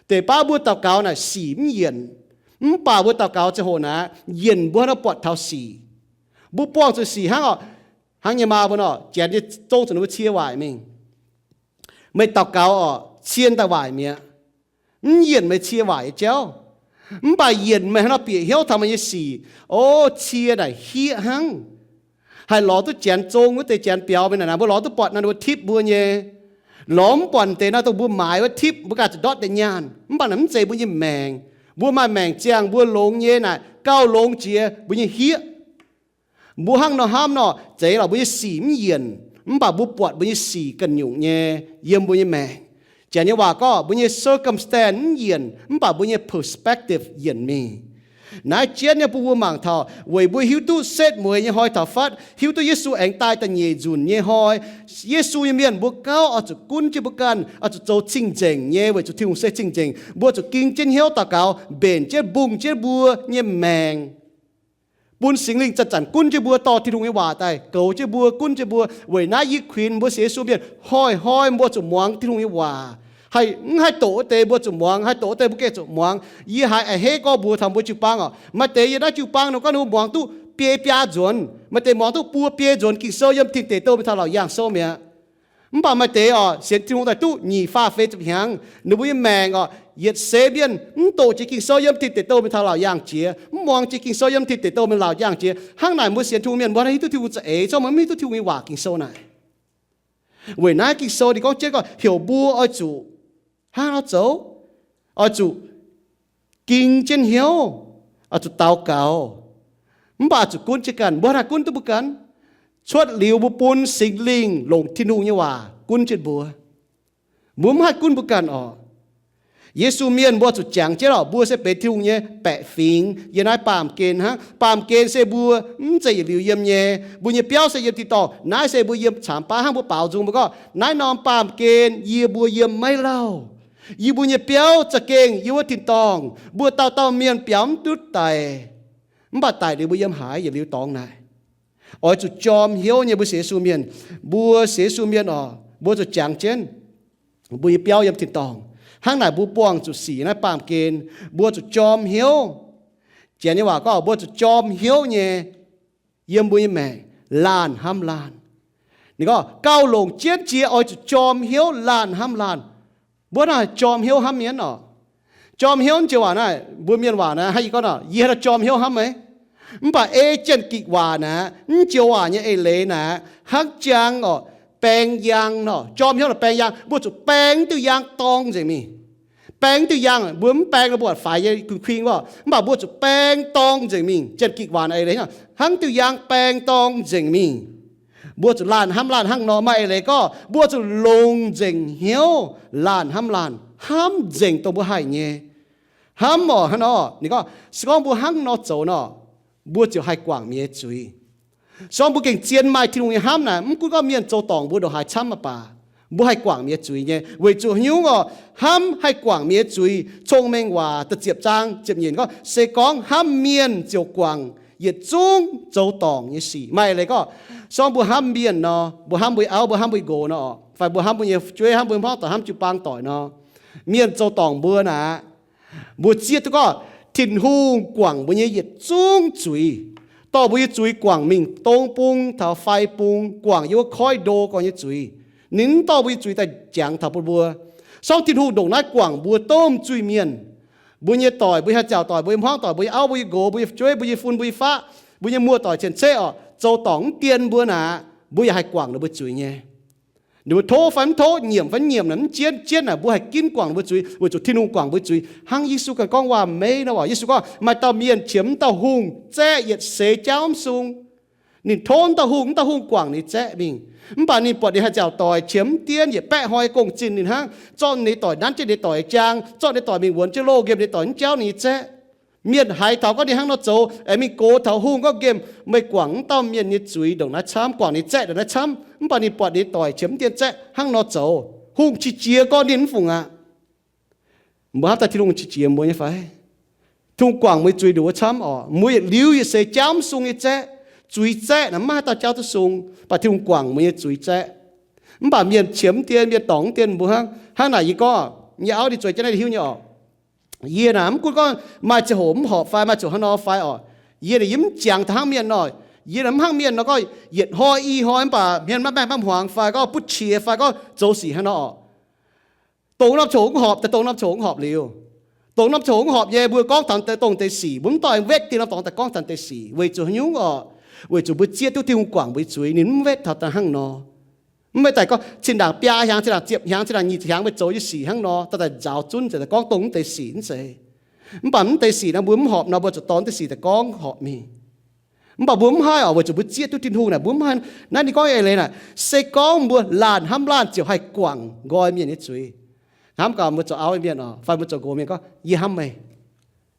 Deix baav mbuo daux gaux naaic sic mv yienc, mv baac mbuo daux gaux ziangh hoc naaic, yienc mbuo hnangv nor buatc taux sic. Mbuo buangh zuqc sic hnangv orqc, hnangv nyei maa mbuo nor, janx nyei zong zuqc ninh mbuo cie waaic mingh. Meih daux gaux orqc, cien daaih waaic mi'aqv. Mv yienc meih cie waaic nyei jauv, mv baac yienc meih hnangv nor bieqc hnyouv taux meih nyei sic. O, cie naaic hieqv hnangv. Haih lorz duqv janx zong wuov deix janx biaux mingh naaic, mbuo lorz duqv buatc naaiv ninh mbuo tipv mbuo nyei. Lorz mv buatc deix naaiv dongh mbuo maaiz wuov tipv, mbuo ganh zuqc ndortv deix nyaanh. Mv baac naaic mv zeiz mbuo nyei maengc. Mbuo maaih maengc ziangh mbuo longx nyei naaic, gauh longx jiex mbuo nyei hieqv. Mbuo hnangv nor hnamv nor, zeiz lorqc, mbuo nyei sic mv yienc, mv baac mbuo buatc mbuo nyei sic ganh nyungc nyei yiem mbuo nyei maengc. Janx nyei waac gorngv, mbuo nyei circumstance mv yienc, mv baac mbuo nyei perspective yienc mingh. Naaiv jienv nyei bun mbuo mangc taux, weic mbuo hiuv duqv setv mueiz nyei hnoi taux fatv, hiuv duqv Yesu aengx daaih da'nyeic nzunc nyei hnoi, Yesu nyei mienh mbuo gauh oix zuqc gunv jienv mbuo ganh, oix zuqc zoux cing-nzengc nyei, weic zuqc Tin-Hungh se cing-nzengc. Mbuo zuqc ging jienv hnyouv daux gaux, mbenc jienv mbungh jienv mbuo nyei maengc, bun Singx Lingh zanc-zanc gunv jienv mbuo, dorh Tin-Hungh nyei waac daaih goux jienv mbuo, gunv jienv mbuo. Weic naaiv yie kuinx mbuo sienx Yesu mienh, hnoi-hnoi mbuo zuqc muangx Tin-Hungh nyei waac. Haih mv haih doqc wuov deix mbuo zuqc muangx, haih doqc wuov deix mbuo gengh zuqc muangx. Yie haiz a'hneiv gorngv mbuox taux mbuo jiu-baang orqc, maaih deix yiem naaiv jiu-baang nor gorngv ninh mbuo muangx duqv biei biaa nzuonx, maaih deix muangx duqv buo biei nzuonx Ging-Sou yiem Tin Deic Douh mingh taux Laauc Yaangh Sou mi'aqv. Mv baac maaih deix orqc, sienx Tin-Hungh daaih duqv nyic faah feix ziepc hnyangx, ninh mbuo nyei maengc orqc, yietc seix mienh mv doqc jiex Ging-Sou yiem Tin Deic Douh mingh taux Laauc Yaangh Jiex, mv muangx jiex Ging-Sou yiem Tin Deic Douh mingh Laauc Yaangh Jiex. Hnangv naaic mbuo sienx Tin-Hungh mienh mbuo haih hiuv duqv Tin-Hungh za'eix, corc mbuo mv hiuv duqv Tin-Hungh nyei waac Ging-Sou naaic. Weic naaiv Ging-Sou ninh gorngv jienv gorngv heuc mbuo oix zuqc hnangv nor zoux, oix zuqc ging jienv hnyouv, oix zuqc daux gaux, mv baac zuqc gunv jienv ganh. Mbuo haih gunv duqv mbuo ganh? Cuotv liuz mbuo bun Singx Lingh longc Tin-Hungh nyei waac gunv jienv mbuo. Mbuo mv haih gunv mbuo ganh orqc. Yesu mienh mbuo zuqc jangx jienv orqc, mbuo se benx Tin-Hungh nyei baeqc fingx yiem naaiv baamh gen hnangv. Baamh gen se mbuo mv zeiz yietc liuz yiem nyei. Mbuo nyei biauv se yiem tin-dorngh. Naaiv se mbuo yiem caamx baav hnangv mbuo baaux nzung mbuo gorngv, naaiv norm baamh gen yie mbuo yiem maiv lauh. Yie mbuo nyei biauv za'gengh yiem wuov tin-dorngh. Mbuo dauh dauh mienh biaux mv duqv daic, mv baac daic liuz mbuo yiem haaix, yietc liuz dorngx naaic. Oix zuqc jorm hnyouv nyei mbuo sienx Yesu mienh. Mbuo sienx Yesu mienh orqc, mbuo zuqc jangx jienv mbuo nyei biauv yiem tin-dorngh. Hnangv naaic mbuo buangh zuqc sic naaiv baamh gen, mbuo zuqc jorm hnyouv. Janx nyei waac gorngv mbuo zuqc jorm hnyouv nyei yiem mbuo nyei maengc laanh hnamv laanh. Ninh gorngv gauh longc jienv jiex oix zuqc jorm hnyouv laanh hnamv laanh. Mbuo naaic jorm hnyouv hnamv mienh orqc. Jorm hnyouv mv joux waac naaiv, mbuo mienh waac naaiv, hnangv yie gorngv nor, yie haaix dauh jorm hnyouv hnamv meih? Mv baac ei jienv gikc waac naaic, mv joux waac nyei eix leiz naaic, hnangv jang orqc, baeng yaang nor. Jorm hnyouv naaic baeng yaang, mbuo zuqc baeng diuh yaang dorng nzengc mingh. Baeng diuh yaang, mbuo mv baeng nor mbuo buatc faix nyei kuing-kuing orqc. Mv baac mbuo zuqc baeng dorng nzengc mingh. Jienv gikc waac naaic eix leiz hnangv diuh yaang baeng dorng nzengc mingh. Mbuo zuqc laanh hnamv laanh hnangv nor. Maaih eix leiz gorngv mbuo zuqc longc nzengc hnyouv laanh hnamv laanh, hnamv nzengc dongh mbuo haih nyei. Hnamv orqc, hnangv nor, ninh gorngv se gorngv mbuo hnangv nor zoux nor, mbuo ziouc haih guangc mienh nyei zuiz. Se gorngv mbuo gengh zien maaih Tin-Hungh nyei hnamv naaic, mv gunv gorngv mienh zoux dorngc mbuo ndongc haaix camv mv baac, mbuo haih guangc mienh nyei zuiz nyei. Weic zuqc nyungc orqc, hnamv haih guangc mienh nyei zuiz. Cong-Mengh Waac da'ziepc zaang ziepc nyeic gorngv, se gorngv hnamv mienh ziouc guangc yietc zungv zoux dorngc nyei sic. Maaih leiz gorngv, se gorngv mbuo hnamv mienh nor, mbuo hnamv mbuo nyei auv, mbuo hnamv mbuo nyei nqox nor, fai mbuo hnamv mbuo nyei fu'jueiv, hnamv mbuo nyei hmuangv doic, hnamv jiu-baang doic nor, mienh zoux dorngc mbuo naaic, mbuo zieqv duqv gorngv Tin-Hungh guangc mbuo nyei yietc zungv zuiz, dorh mbuo nyei zuiz guangc mingh dong bung taux fai bung, guangc yiem wuov koiv ndo gorx nyei zuiz. Ninh mv dorh mbuo nyei zuiz daaih jangx taux bun mbuo. Se gorngv Tin-Hungh ndongc naaiv guangc mbuo domh zuiz-mienh, Mbuo nyei doic, mbuo nyei haaix ziauc doic, mbuo nyei hmuangv doic, mbuo nyei auv, mbuo nyei nqox, mbuo nyei fu'jueiv, mbuo nyei fun, mbuo nyei faqv, mbuo nyei muoz-doic cien-ceqv orqc, zoux dorngc mv dien mbuo naaic, mbuo yaac haih guangc ninh mbuo zuiz nyei. Ninh mbuo tov fai mv tov, nyiemc fai mv nyiemc, mv jienv jienv naaic, mbuo haih ginv guangc ninh mbuo zuiz, weic zuqc Tin-Hungh guangc mbuo zuiz. Hnangv Yesu ganh gorngv waac-meiv nor, Yesu gorngv, maaih dauh mienh qiemx mv dauh hungh, zaeqv yietc seix jaauv mv sung. Ninh tov mv dauh hungh, mv dauh hungh guangc ninh zaeqv mingh. Mv baac ninh buatc ninh haaix ziauc doic qiemx mv dien, yietc baeqv hnoi gong-zinh ninh hnangv, zorqv ninh doic nanv jienv ninh doic jaang, zorqv ninh doic mingh wuonx jienv loh, nqemh ninh doic mv jaauv ninh nyei zaeqv. Mienh haiz taux gorngv ninh hnangv nor zoux, aengx mingh gox taux hungh gorngv, nqemh meih guangc mv dauh mienh nyei zuiz ndongc naaiv camv, guangc ninh zaeqv ndongc naaiv camv, mv baac ninh buatc ninh doic qiemx mv dien zaeqv hnangv nor zoux. Hungh qiex jiez gorngv ninh mv fungc aqv. Mbuo hnamv daaih Tin-Hungh qiex jiez mbuo nyei fai? Tin-Hungh guangc mbuo nyei zuiz nduqc wuov camv orqc. Mbuo yietc liuz yietc seix jaauv mv sung nyei zaeqv, zuiz zaeqv naaic mv maaih haaix dauh jaauv duqv sung, mv baac Tin-Hungh guangc mbuo nyei zuiz zaeqv. Mv baac mienh qiemx mv dien, mienh dorngc mv dien mbuo hnangv. Hnangv naaic yie gorngv, yie auv ninh zueiz jienv naaiv hiuv nyei orqc. Yie naaic mv gunv gorngv maaih ziangh hoc mv horpc fai maaih ziangh hoc hnangv nor fai orqc, yie naaic yie mv jangx taux hnangv mienh nor. Yie naaic mv hnangv mienh nor gorngv yietc hnoi i hnoi mv baac hmien maiv maengh maiv hmuangx fai gorngv butv qiex fai gorngv zoux sic hnangv nor orqc. Dongh norm ziangh hoc mv horpc, daaih dongh norm ziangh hoc mv horpc liuz. Dongh norm ziangh hoc mv horpc nyei, mbuo gorngv taux dongh deix sic, mbuo mv dorh aengx wetv dieh norm dorngx daaih gorngv taux deix sic, weic zuqc haaix nyungc orqc? Weic zuqc mbuo zieqv duqv Tin-Hungh guangc mbuo nyei zuiz, ninh mv wetv taux daaih hnangv nor. Mv baac daaih gorngv zinh ndaangc biaa hnyangx, zinh ndaangc ziepc hnyangx, zinh ndaangc nyic ziepc hnyangx meih zoux nyei sic hnangv nor, daaih daaih nzaaux zunv nzengc, daaih gorngv dongh mv deix sic mv zeiz. Mv baac mv deix sic naaiv mbuo mv horpc nor, mbuo zuqc dorh mv deix sic daaih gorngv horpc mingh. Mv baac mbuo mv haih orqc, weic zuqc mbuo zieqv duqv Tin-Hungh naaic, mbuo mv haih. Naaiv ninh gorngv eix leiz naaic, se gorngv mbuo laanh hnamv laanh ziouc haih guangc nqoi mienh nyei zuiz. Hnamv gaax mbuo zoux auv mienh orqc, fai mbuo zoux nqox mienh gorngv, yie hnamv meih.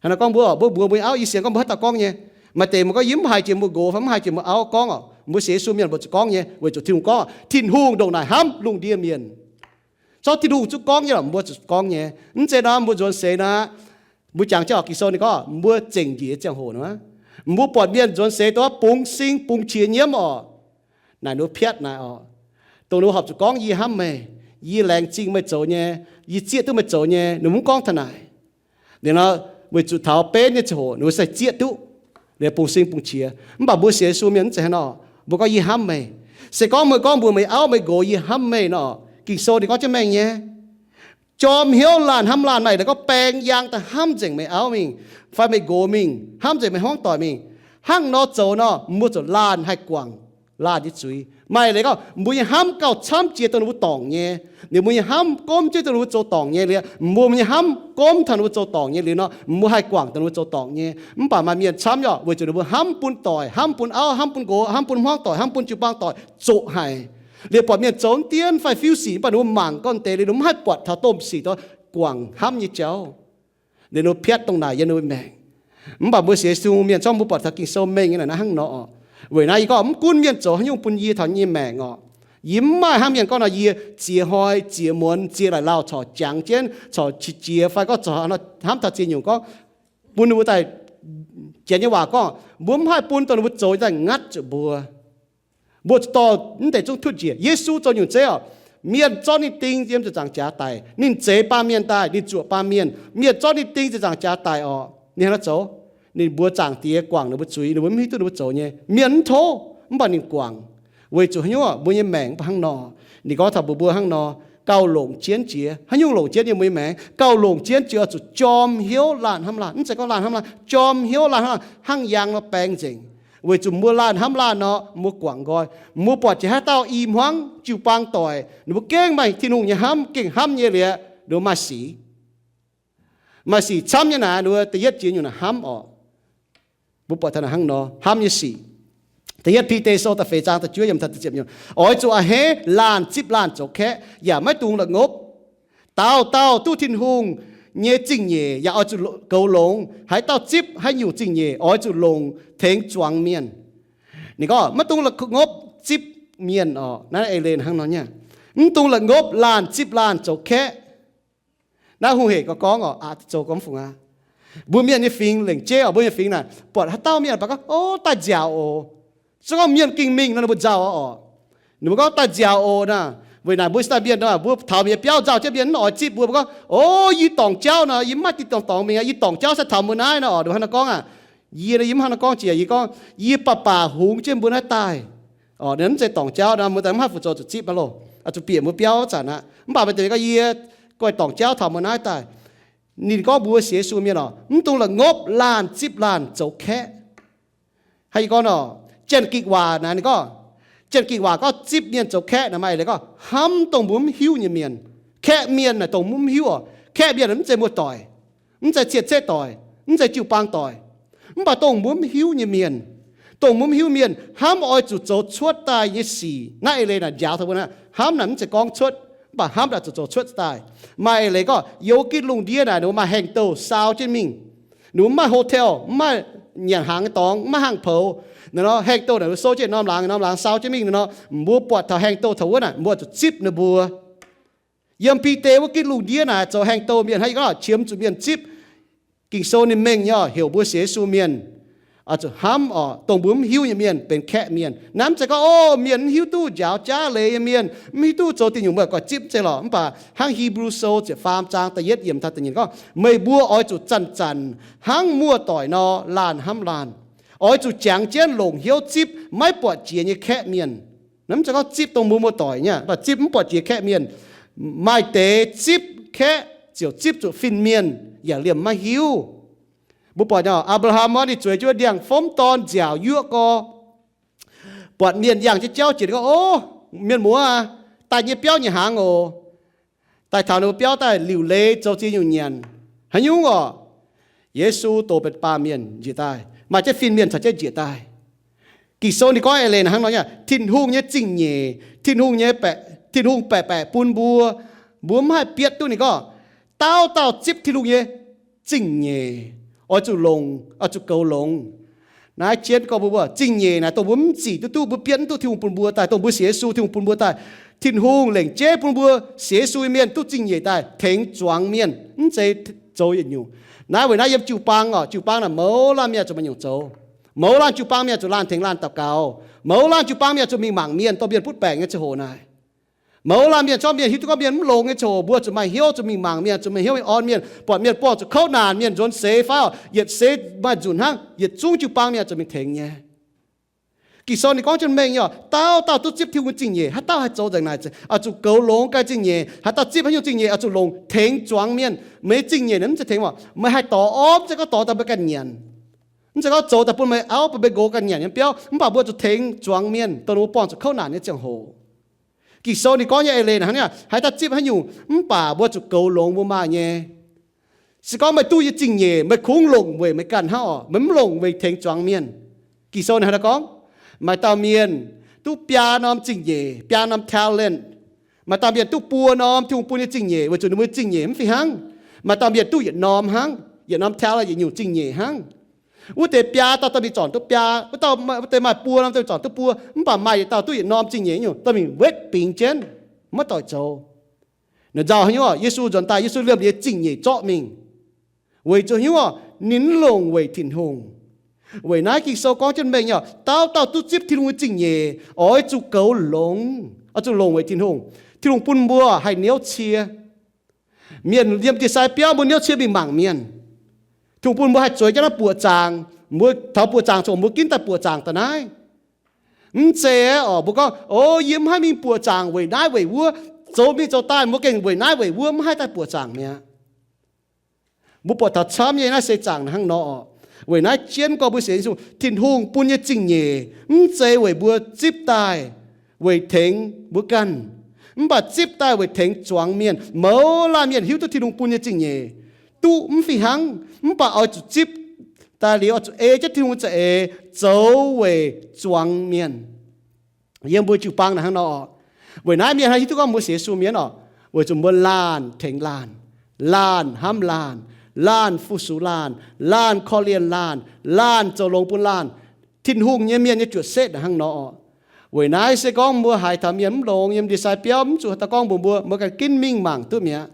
Hnangv naaiv gorngv mbuo orqc, mbuo mbuox mbuo nyei auv, yie sienx gorngv mbuo haaix dauh gorngv nyei. Maaih deix mbuo gorngv yie mv haiz jiex mbuo nqox fai mv haiz jiex mbuo auv gorngv orqc, mbuo sienx Yesu mienh mbuo zuqc gorngv nyei, weic zuqc Tin-Hungh gorngv, Tin-Hungh ndongc naaic hnamv lungh ndiev mienh. Zorqv Tin-Hungh zuqc gorngv nyei lorqc, mbuo zuqc gorngv nyei. Mv zeiz nor mbuo nzuonx seix nor, mbuo jangx jienv orqc, Ging-Sou ninh gorngv mbuo zengc njiec nyei ziangh hoc nor, mbuo buatc mienh nzuonx seix dongh bungx sing bungx qiex nyiemv orqc, naaic ninh mbuo piatv naaic orqc, dongh ninh mbuo horpc zuqc gorngv yie hnamv meih, yie laengz zingh meih zoux nyei, yie zieqv duqv meih zoux nyei, ninh mbuo mv gorngv taux naaic. Liuz nor, weic zuqc taux benv nyei ziangh hoc ninh mbuo se zieqv duqv, liuz bungx sing bungx qiex. Mv baac mbuo sienx Yesu mienh mv zeiz hnangv nor. Mbuo gorngv yie hnamv meih. Se gorngv meih gorngv mbuox meih auv meih nqox yie hnamv meih nor, Ging-Sou ninh gorngv jienv mengh nyei, jorm hnyouv laanh hnamv laanh, maaih deix gorngv baeng yangh daaih hnamv nzengc meih auv mingh, fai meih nqox mingh, hnamv nzengc meih hmuangv doic mingh. Hnangv nor zoux nor, mbuo ziouc laanh haih guangc laanh nyei zuiz. Maaih leiz gorngv mbuo nyei hnamv gauh camv jiex dongh ninh mbuo dorngc nyei. Ninh mbuo nyei hnamv gomv jienv dongh ninh mbuo zoux dorngc nyei liuz, mbuo nyei hnamv gomv taux ninh mbuo zoux dorngc nyei liuz nor, mbuo haih guangc dongh ninh mbuo zoux dorngc nyei. Mv baac maaih mienh camv nyei orqc, weic zuqc ninh mbuo hnamv bun doic, hnamv bun auv, hnamv bun nqox, hnamv bun hmuangv doic, hnamv bun jiu-baang doic zoqc haic. Liuz buatc mienh zoux mv dien fai fiuv sic, mv baac ninh mbuo mangc gorn deix liuz ninh mbuo mv haih buatc taux domh sic dongh guangc hnamv nyei jauv. Liuz ninh mbuo piatv dongh naaic yiem ninh mbuo maengc. Mv baac mbuo sienx Yesu mienh zorqv mbuo buatc taux Ging-Sou mengh nyei naaic hnangv nor orqc. Weic naaiv yie gorngv mv gunv mienh zoux haaix nyungc bun yie taux yie nyei maengc orqc, yie mv maaih hnangv mienh gorngv nor, yie ziex hnoi ziex muonz ziex laaic lauh corc jangx jienv corc qiex jiez fai gorngv corc hnamv taux ziex nyungc gorngv bun ninh mbuo daaih, janx nyei waac gorngv, mbuo mv haih bun dongh ninh mbuo zoux daaih ngatv zuqc mbuo. Mbuo zuqc dorh mv deix zungv tutv njiec. Yesu zoux nyungc zeiv orqc, mienh zorqv ninh ding yiem ziepc nzaangc jaax daic. Ninh zeix baamh mienh daaih, ninh zuoqc baamh mienh. Mienh zorqv ninh ding ziepc nzaangc jaax daic orqc, ninh hnangv naaiv zoux. Ninh mbuox Zaangc Diex guangc ninh mbuo zuiz, ninh mbuo mv hiuv duqv ninh mbuo zoux nyei. Mienh mv tov, mv baac ninh guangc. Weic zuqc haaix nyungc? Mbuo nyei maengc mv baac hnangv nor. Ninh gorngv taux mbuox mbuo hnangv nor, gauh longc jienv jiex. Haaix nyungc longc jienv yiem mbuo nyei maengc? Gauh longc jienv jiex oix zuqc jorm hnyouv laanh hnamv laanh. Mv zeiz gorngv laanh hnamv laanh, jorm hnyouv laanh hnamv laanh, hnangv yangh nor baeng nzengc. Weic zuqc mbuo laanh hnamv laanh nor, mbuo guangc nqoi. Mbuo buatc jiex haaix dauh i hmuangv jiu-baang doic, ninh mbuo gengh maaih Tin-Hungh nyei hnamv, gengh hnamv nyei liuz, ninh mbuo maaih sic. Maaih sic camv nyei naaic, ninh mbuo da'yietv jiex nyungc naaic hnamv orqc. Mbuo buatc taux naaic hnangv nor, hnamv nyei sic. Da'yietv Bide Sou da'feix zaang da'juov yiemc taux da'ziepc yiemc, oix zuqc a'hneiv laanh zipv laanh zoux kaeqv, yaac maiv dungx la'ngopv. Dauh dauh duqv Tin-Hungh nyei zingh nyeic yaac oix zuqc goux longx. Haaix dauh zipv haaix nyungc zingh nyeic, oix zuqc longc tengx zuangx mienh. Ninh gorngv maiv dungx la'ngopv zipv mienh orqc. Naaiv eix leiz hnangv nor nyei, mv dungx la'ngopv laanh zipv laanh zoux kaeqv. Naaiv hungh hec gorngv gorngv orqc, aqc zoux gorngv fungx aqv. Mbuo mienh nyei fingx lengc jeiv orqc, mbuo nyei fingx naaic, buatc haaix dauh mienh baac gorngv, o, daaih nziaauc oc. Se gorngv mienh gengh mingh nor, ninh mbuo nzauh orqc. Ninh mbuo gorngv daaih nziaauc oc naaic. Weic naaic mbuo se daaih mienh nor, mbuo taux mienh biauv nzauh jienv mienh mv oix zipv mbuo, mbuo gorngv, o, yie dorngc jauv nor, yie mv maaih dingh dorngc dorngc mingh aqv, yie dorngc jauv se taux mbuo naaiv nor orqc. Ninh mbuo hnangv nor gorngv aqv. Yie, yie mv hnangv nor gorngv jiex, yie gorngv, yie baac baac hungx jienv mbuo naaiv daaih. Orqc, ninh mv zeiz dorngc jauv nor, mbuo daaih mv haih fu zoux zuqc zipv aqv loh. Zuqc bieqc mbuo biauv zanc aqv. Mv baac maaih deix gorngv yie guai dorngc jauv taux mbuo naaiv daaih. Ninh gorngv mbuox sienx Yesu mienh oc, mv dungx la'ngopv laanh zipv laanh zoux kaeqv. Hnangv yie gorngv nor, Janx-Gikc waac naaic ninh gorngv, Janx-Gikc waac gorngv zipv mienh zoux kaeqv naaic maaih eix leiz gorngv hnamv dongh mbuo mv hiuv nyei mienh. Kaeqv mienh naaic dongh mbuo mv hiuv oc. Kaeqv mienh mv zeiz muoz-doic, mv zeiz cien-ceqv doic, mv zeiz jiu-baang doic, mv baac dongh mbuo mv hiuv nyei mienh. Dongh mbuo mv hiuv mienh hnamv oix zuqc zoux cuotv daaih nyei sic. Naaiv eix leiz naaic njaaux taux mbuo hnamv naaic mv zeiz gorngv cuotv, mv baac hnamv naaic zuqc zoux cuotv daaih. Maaih eix leiz gorngv yiem ginv lungh ndiev naaic ninh mbuo maaih haengh douh saau jienv mingh. Ninh mbuo mv maaih hotel, mv maaih nyanc hnaangx nyei dorngx, mv maaih hangh poux. Naaiv nor haengh douh naaic mbuo sou jienv norm laangz norm laangz saau jienv mingh nor, mbuo buatc taux haengh douh taux wuov naaic mbuo zuqc zipv ninh mbuo. Yiem Bide wuov ginv lungh ndiev naaic zoux haengh douh mienh hnangv yie gorngv qiemx zuqc mienh zipv. Ging-Sou ninh mengh nyei oc, heuc mbuo sienx Yesu mienh oix zuqc hnamv oc dongh mbuo mv hiuv nyei mienh benx kaeqv mienh. Naaiv mv zeiz gorngv, o, mienh mv hiuv duqv njaaux jaav leiz nyei mienh, mv hiuv duqv zoux diuh nyungc mbuo goiv zipv mv zeiz lorqc. Mv baac hnangv Hipv^lu Sou ziepc faam zaang da'yietv yiemc taux da'nyeic gorngv, meih mbuo oix zuqc zanc-zanc hnangv muoz-doic nor laanh hnamv laanh. Oix zuqc jangx jienv longc hnyouv zipv maiv buatc jiex nyei kaeqv mienh. Naaiv mv zeiz gorngv zipv dongh mbuo muoz-doic nyei, mv baac zipv mv buatc jiex kaeqv mienh. Maaih deix zipv kaeqv ziouc zipv zuqc fin-mienh yaac liemh maiv hiuv. Mbuo buatc nyei, Apc^laa^ham wuov ninh zueiz jienv wuov ndiangx-fomv dorn nziaauc yuoqv gorx, buatc mienh yangh jienv jauv jiex gorngv, o, mienh muoz aac, daaih nyei biauv nyei hnaangx oc. Daaih taux ninh mbuo biauv daaih liuc leiz zoux ziex nyungc nyanc. Haaix nyungc oc? Yesu doz benx baamh mienh njiec daaih, maaih jienv fin-mienh caux jienv njiec daaih. Ging-Sou ninh gorngv eix leiz hnangv nor nyei, Tin-Hungh nyei zingh nyeic, Tin-Hungh nyei, Tin-Hungh baeqc baeqc bun mbuo, mbuo mv haih bietv duqv ninh gorngv, dauh dauh zipv Tin-Hungh nyei zingh nyeic oix zuqc longx, oix zuqc goux longx. Naaiv jienv gorngv mbuo, mbuo zingh nyeic naaic dongh mbuo mv zic duqv duqv, mbuo bietv mv duqv Tin-Hungh bun mbuo daaih, dongh mbuo sienx Yesu Tin-Hungh bun mbuo daaih. Tin-Hungh lengc jeiv bun mbuo sienx Yesu nyei mienh duqv zingh nyeic daaih tengx zuangx mienh, mv zeiz zoux yietc nyungc. Naaiv weic naaiv yiem jiu-baang oc, jiu-baang naaic mouz laanh mienh zuqc maaih nyungc zoux. Mouz laanh jiu-baang mienh zuqc laanh tengx laanh daux gaux. Mouz laanh jiu-baang mienh zuqc mingh mangc mienh, dorh mienh butv baengc nyei ziangh hoc naaic. Mouz laanh mienh, corc mienh hiuv duqv gorngv mienh mv longx nyei ziangh hoc, mbuo zuqc maaih hnyouv zuqc mingh mangc mienh, zuqc maaih hnyouv mingh orn mienh, buatc mienh buangh zuqc kouv naanc, mienh nzuonx seix fai oc, yietc seix maaih nzunc hnangv, yietc zungv jiu-baang mienh zuqc mingh tengx nyei. Ging-Sou ninh gorngv jienv mengh nyei oc, dauh dauh duqv zipv Tin-Hungh zingh nyeic, haaix dauh haih zoux nzengc naaic, oix zuqc goux longx gaengh zingh nyeic. Haaix dauh zipv haaix nyungc zingh nyeic oix zuqc longc tengx zuangx mienh. Meih zingh nyeic naaic mv zeiz tengx oc, meih haih dorh orv, mv zeiz gorngv dorh daaih mbuo ganh nyanc. Mv zeiz gorngv zoux daaih bun meih auv bun meih nqox ganh nyanc nyei biauv, mv baac mbuo zuqc tengx zuangx mienh dongh ninh mbuo buangh zuqc kouv naanc nyei ziangh hoc. Ging-Sou ninh gorngv nyei eix leiz hnangv naaic, haaix dauh zipv haaix nyungc mv baac mbuo zuqc goux longx mbuo maaih nyei. Se gorngv meih duqv nyei zingh nyeic, meih kungx longc weic meih ganh hnangv oc, meih mv longc weic tengx zuangx mienh. Ging-Sou ninh hnangv naaiv gorngv, maaih dauh mienh duqv biaa norm zingh nyeic, biaa norm talent. Maaih dauh mienh duqv buo norm Tin-Hungh bun nyei zingh nyeic weic zuqc ninh mbuo zingh nyeic mv fih hnangv. Maaih dauh mienh duqv yietc norm hnangv, yietc norm talent, yietc nyungc zingh nyeic hnangv. Wuov deix biaa dauh dorh mingh zornc duqv biaa, wuov dauh, wuov deix maaih buo norm dorh mingh zornc duqv buo, mv baac maaih yietc dauh duqv yietc norm zingh nyeic nyungc dorh mingh wetv bingx jienv, maiv doic zoux. Ninh nzauh haaix nyungc oc? Yesu nzuonx daaih, Yesu liemh ninh nyei zingh nyeic zorqv mingh. Weic zuqc haaix nyungc oc? Ninh mv longc weic Tin-Hungh. Weic naaiv Ging-Sou gorngv jienv mengh nyei oc, dauh dauh duqv zipv Tin-Hungh nyei zingh nyeic oix zuqc goux longx, oix zuqc longc weic Tin-Hungh. Tin-Hungh bun mbuo haih niouv cie. Mienh yiem ndie-sai biauv mbuo niouv cie mingh mangc mienh. Tin-Hungh bun mbuo haih zueiz jienv naaiv buoqc zaangc, mbuo taux buoqc zaangc zoux mbuo ginv daaih buoqc zaangc daaih naaiv. Mv zeiz oc, mbuo gorngv, o, yie mv haih mingh buoqc zaangc weic naaiv weic wuov, zoux mingh zoux daaih mbuo gengh weic naaiv weic wuov mv haih daaih buoqc zaangc mi'aqv. Mbuo buatc taux camv nyei naaiv seix zaangc hnangv nor oc. Weic naaiv jienv gorngv mbuo sienx Yesu, Tin-Hungh bun nyei zingh nyeic mv zeiz weic mbuo zipv daaih weic tengx mbuo ganh, mv baac zipv daaih weic tengx zuangx mienh. Mouz laanh mienh hiuv duqv Tin-Hungh bun nyei zingh nyeic duqv mv fih hnangv, mv baac oix zuqc zipv daaih liuz oix zuqc ei jienv Tin-Hungh za'eix zoux weic zuangx mienh. Yiem mbuo jiu-baang naaic hnangv nor oc. Weic naaiv mienh haih hiuv duqv gorngv mbuo sienx Yesu mienh oc, weic zuqc mbuo laanh tengx laanh, laanh hnamv laanh, laanh fu-sux laanh, laanh korv-lienh laanh, laanh zoux longx bun laanh. Tin-Hungh nyei mienh nyei juoqc setv naaic hnangv nor oc. Weic naaiv se gorngv mbuo haiz taux mienh mv longx yiem ndie-sai biauv, mv zuqc haaix dauh gorngv mbuox mbuo, mbuo ganh ginv mingh mangc duqv mi'aqv.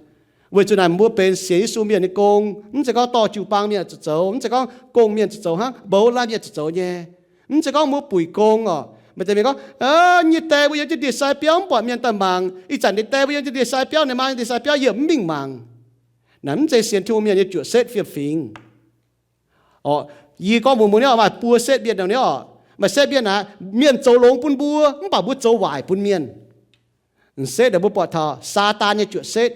Weic zuqc naaic mbuo benx sienx Yesu mienh nyei gong, mv zeiz gorngv dorh jiu-baang mienh zuqc zoux, mv zeiz gorngv gong mienh zuqc zoux hnangv, mouz laanh mienh zuqc zoux nyei. Mv zeiz gorngv mbuo buic gong oc. Maaih deix mienh gorngv, nyei die mbuo yiem jienv ndie-sai biauv mv buatc mienh daaih mangc. Ih zanc nyei die mbuo yiem jienv ndie-sai biauv, ninh maa ndie-sai biauv yie mv mingh mangc. Naaiv mv zeiz sienx Tin-Hungh mienh nyei juoqc setv fiem-fingx. Oc, yie gorngv mbuox mbuo nyei oc, maaih buo setv mienh nor nyei oc. Maaih setv mienh aqv, mienh zoux longx bun mbuo, mv baac mbuo zoux waaic bun mienh. Setv naaic mbuo buatc taux Saadaan nyei juoqc setv.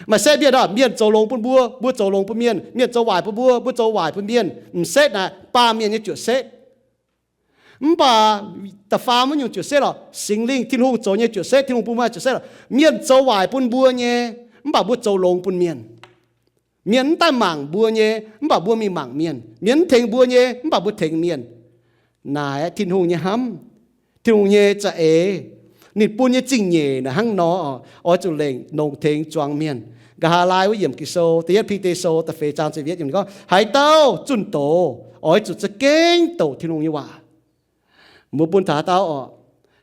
Maaih setv mienh oc, mienh zoux longx bun mbuo, mbuo zoux longx bun mienh. Mienh zoux waaic bun mbuo, mbuo zoux waaic bun mienh. M'setv naaic baamh mienh nyei juoqc setv. Mv baac da'faam wuov nyungc juoqc setv oc, Singx Lingh, Tin-Hungh zoux nyei juoqc setv, Tin-Hungh bun maaih juoqc setv oc, mienh zoux waaic bun mbuo nyei, mv baac mbuo zoux longx bun mienh. Mienh mv daaih mangc mbuo nyei, mv baac mbuo mingh mangc mienh. Mienh mv tengx mbuo nyei, mv baac mbuo tengx mienh. Naaic Tin-Hungh nyei hnamv, Tin-Hungh nyei za'eix, ninh bun nyei zingh nyeic naaic hnangv nor, oix zuqc lengc longc tengx zuangx mienh. Nqa'haav laai wuov yiemc Ging-Sou, da'yietv Bide Sou da'feix zaang ziepc yietv yiemc gorngv, haaix dauh zunh doz oix zuqc za'gengh douc Tin-Hungh nyei waac. Mbuo bun taux haaix dauh oc,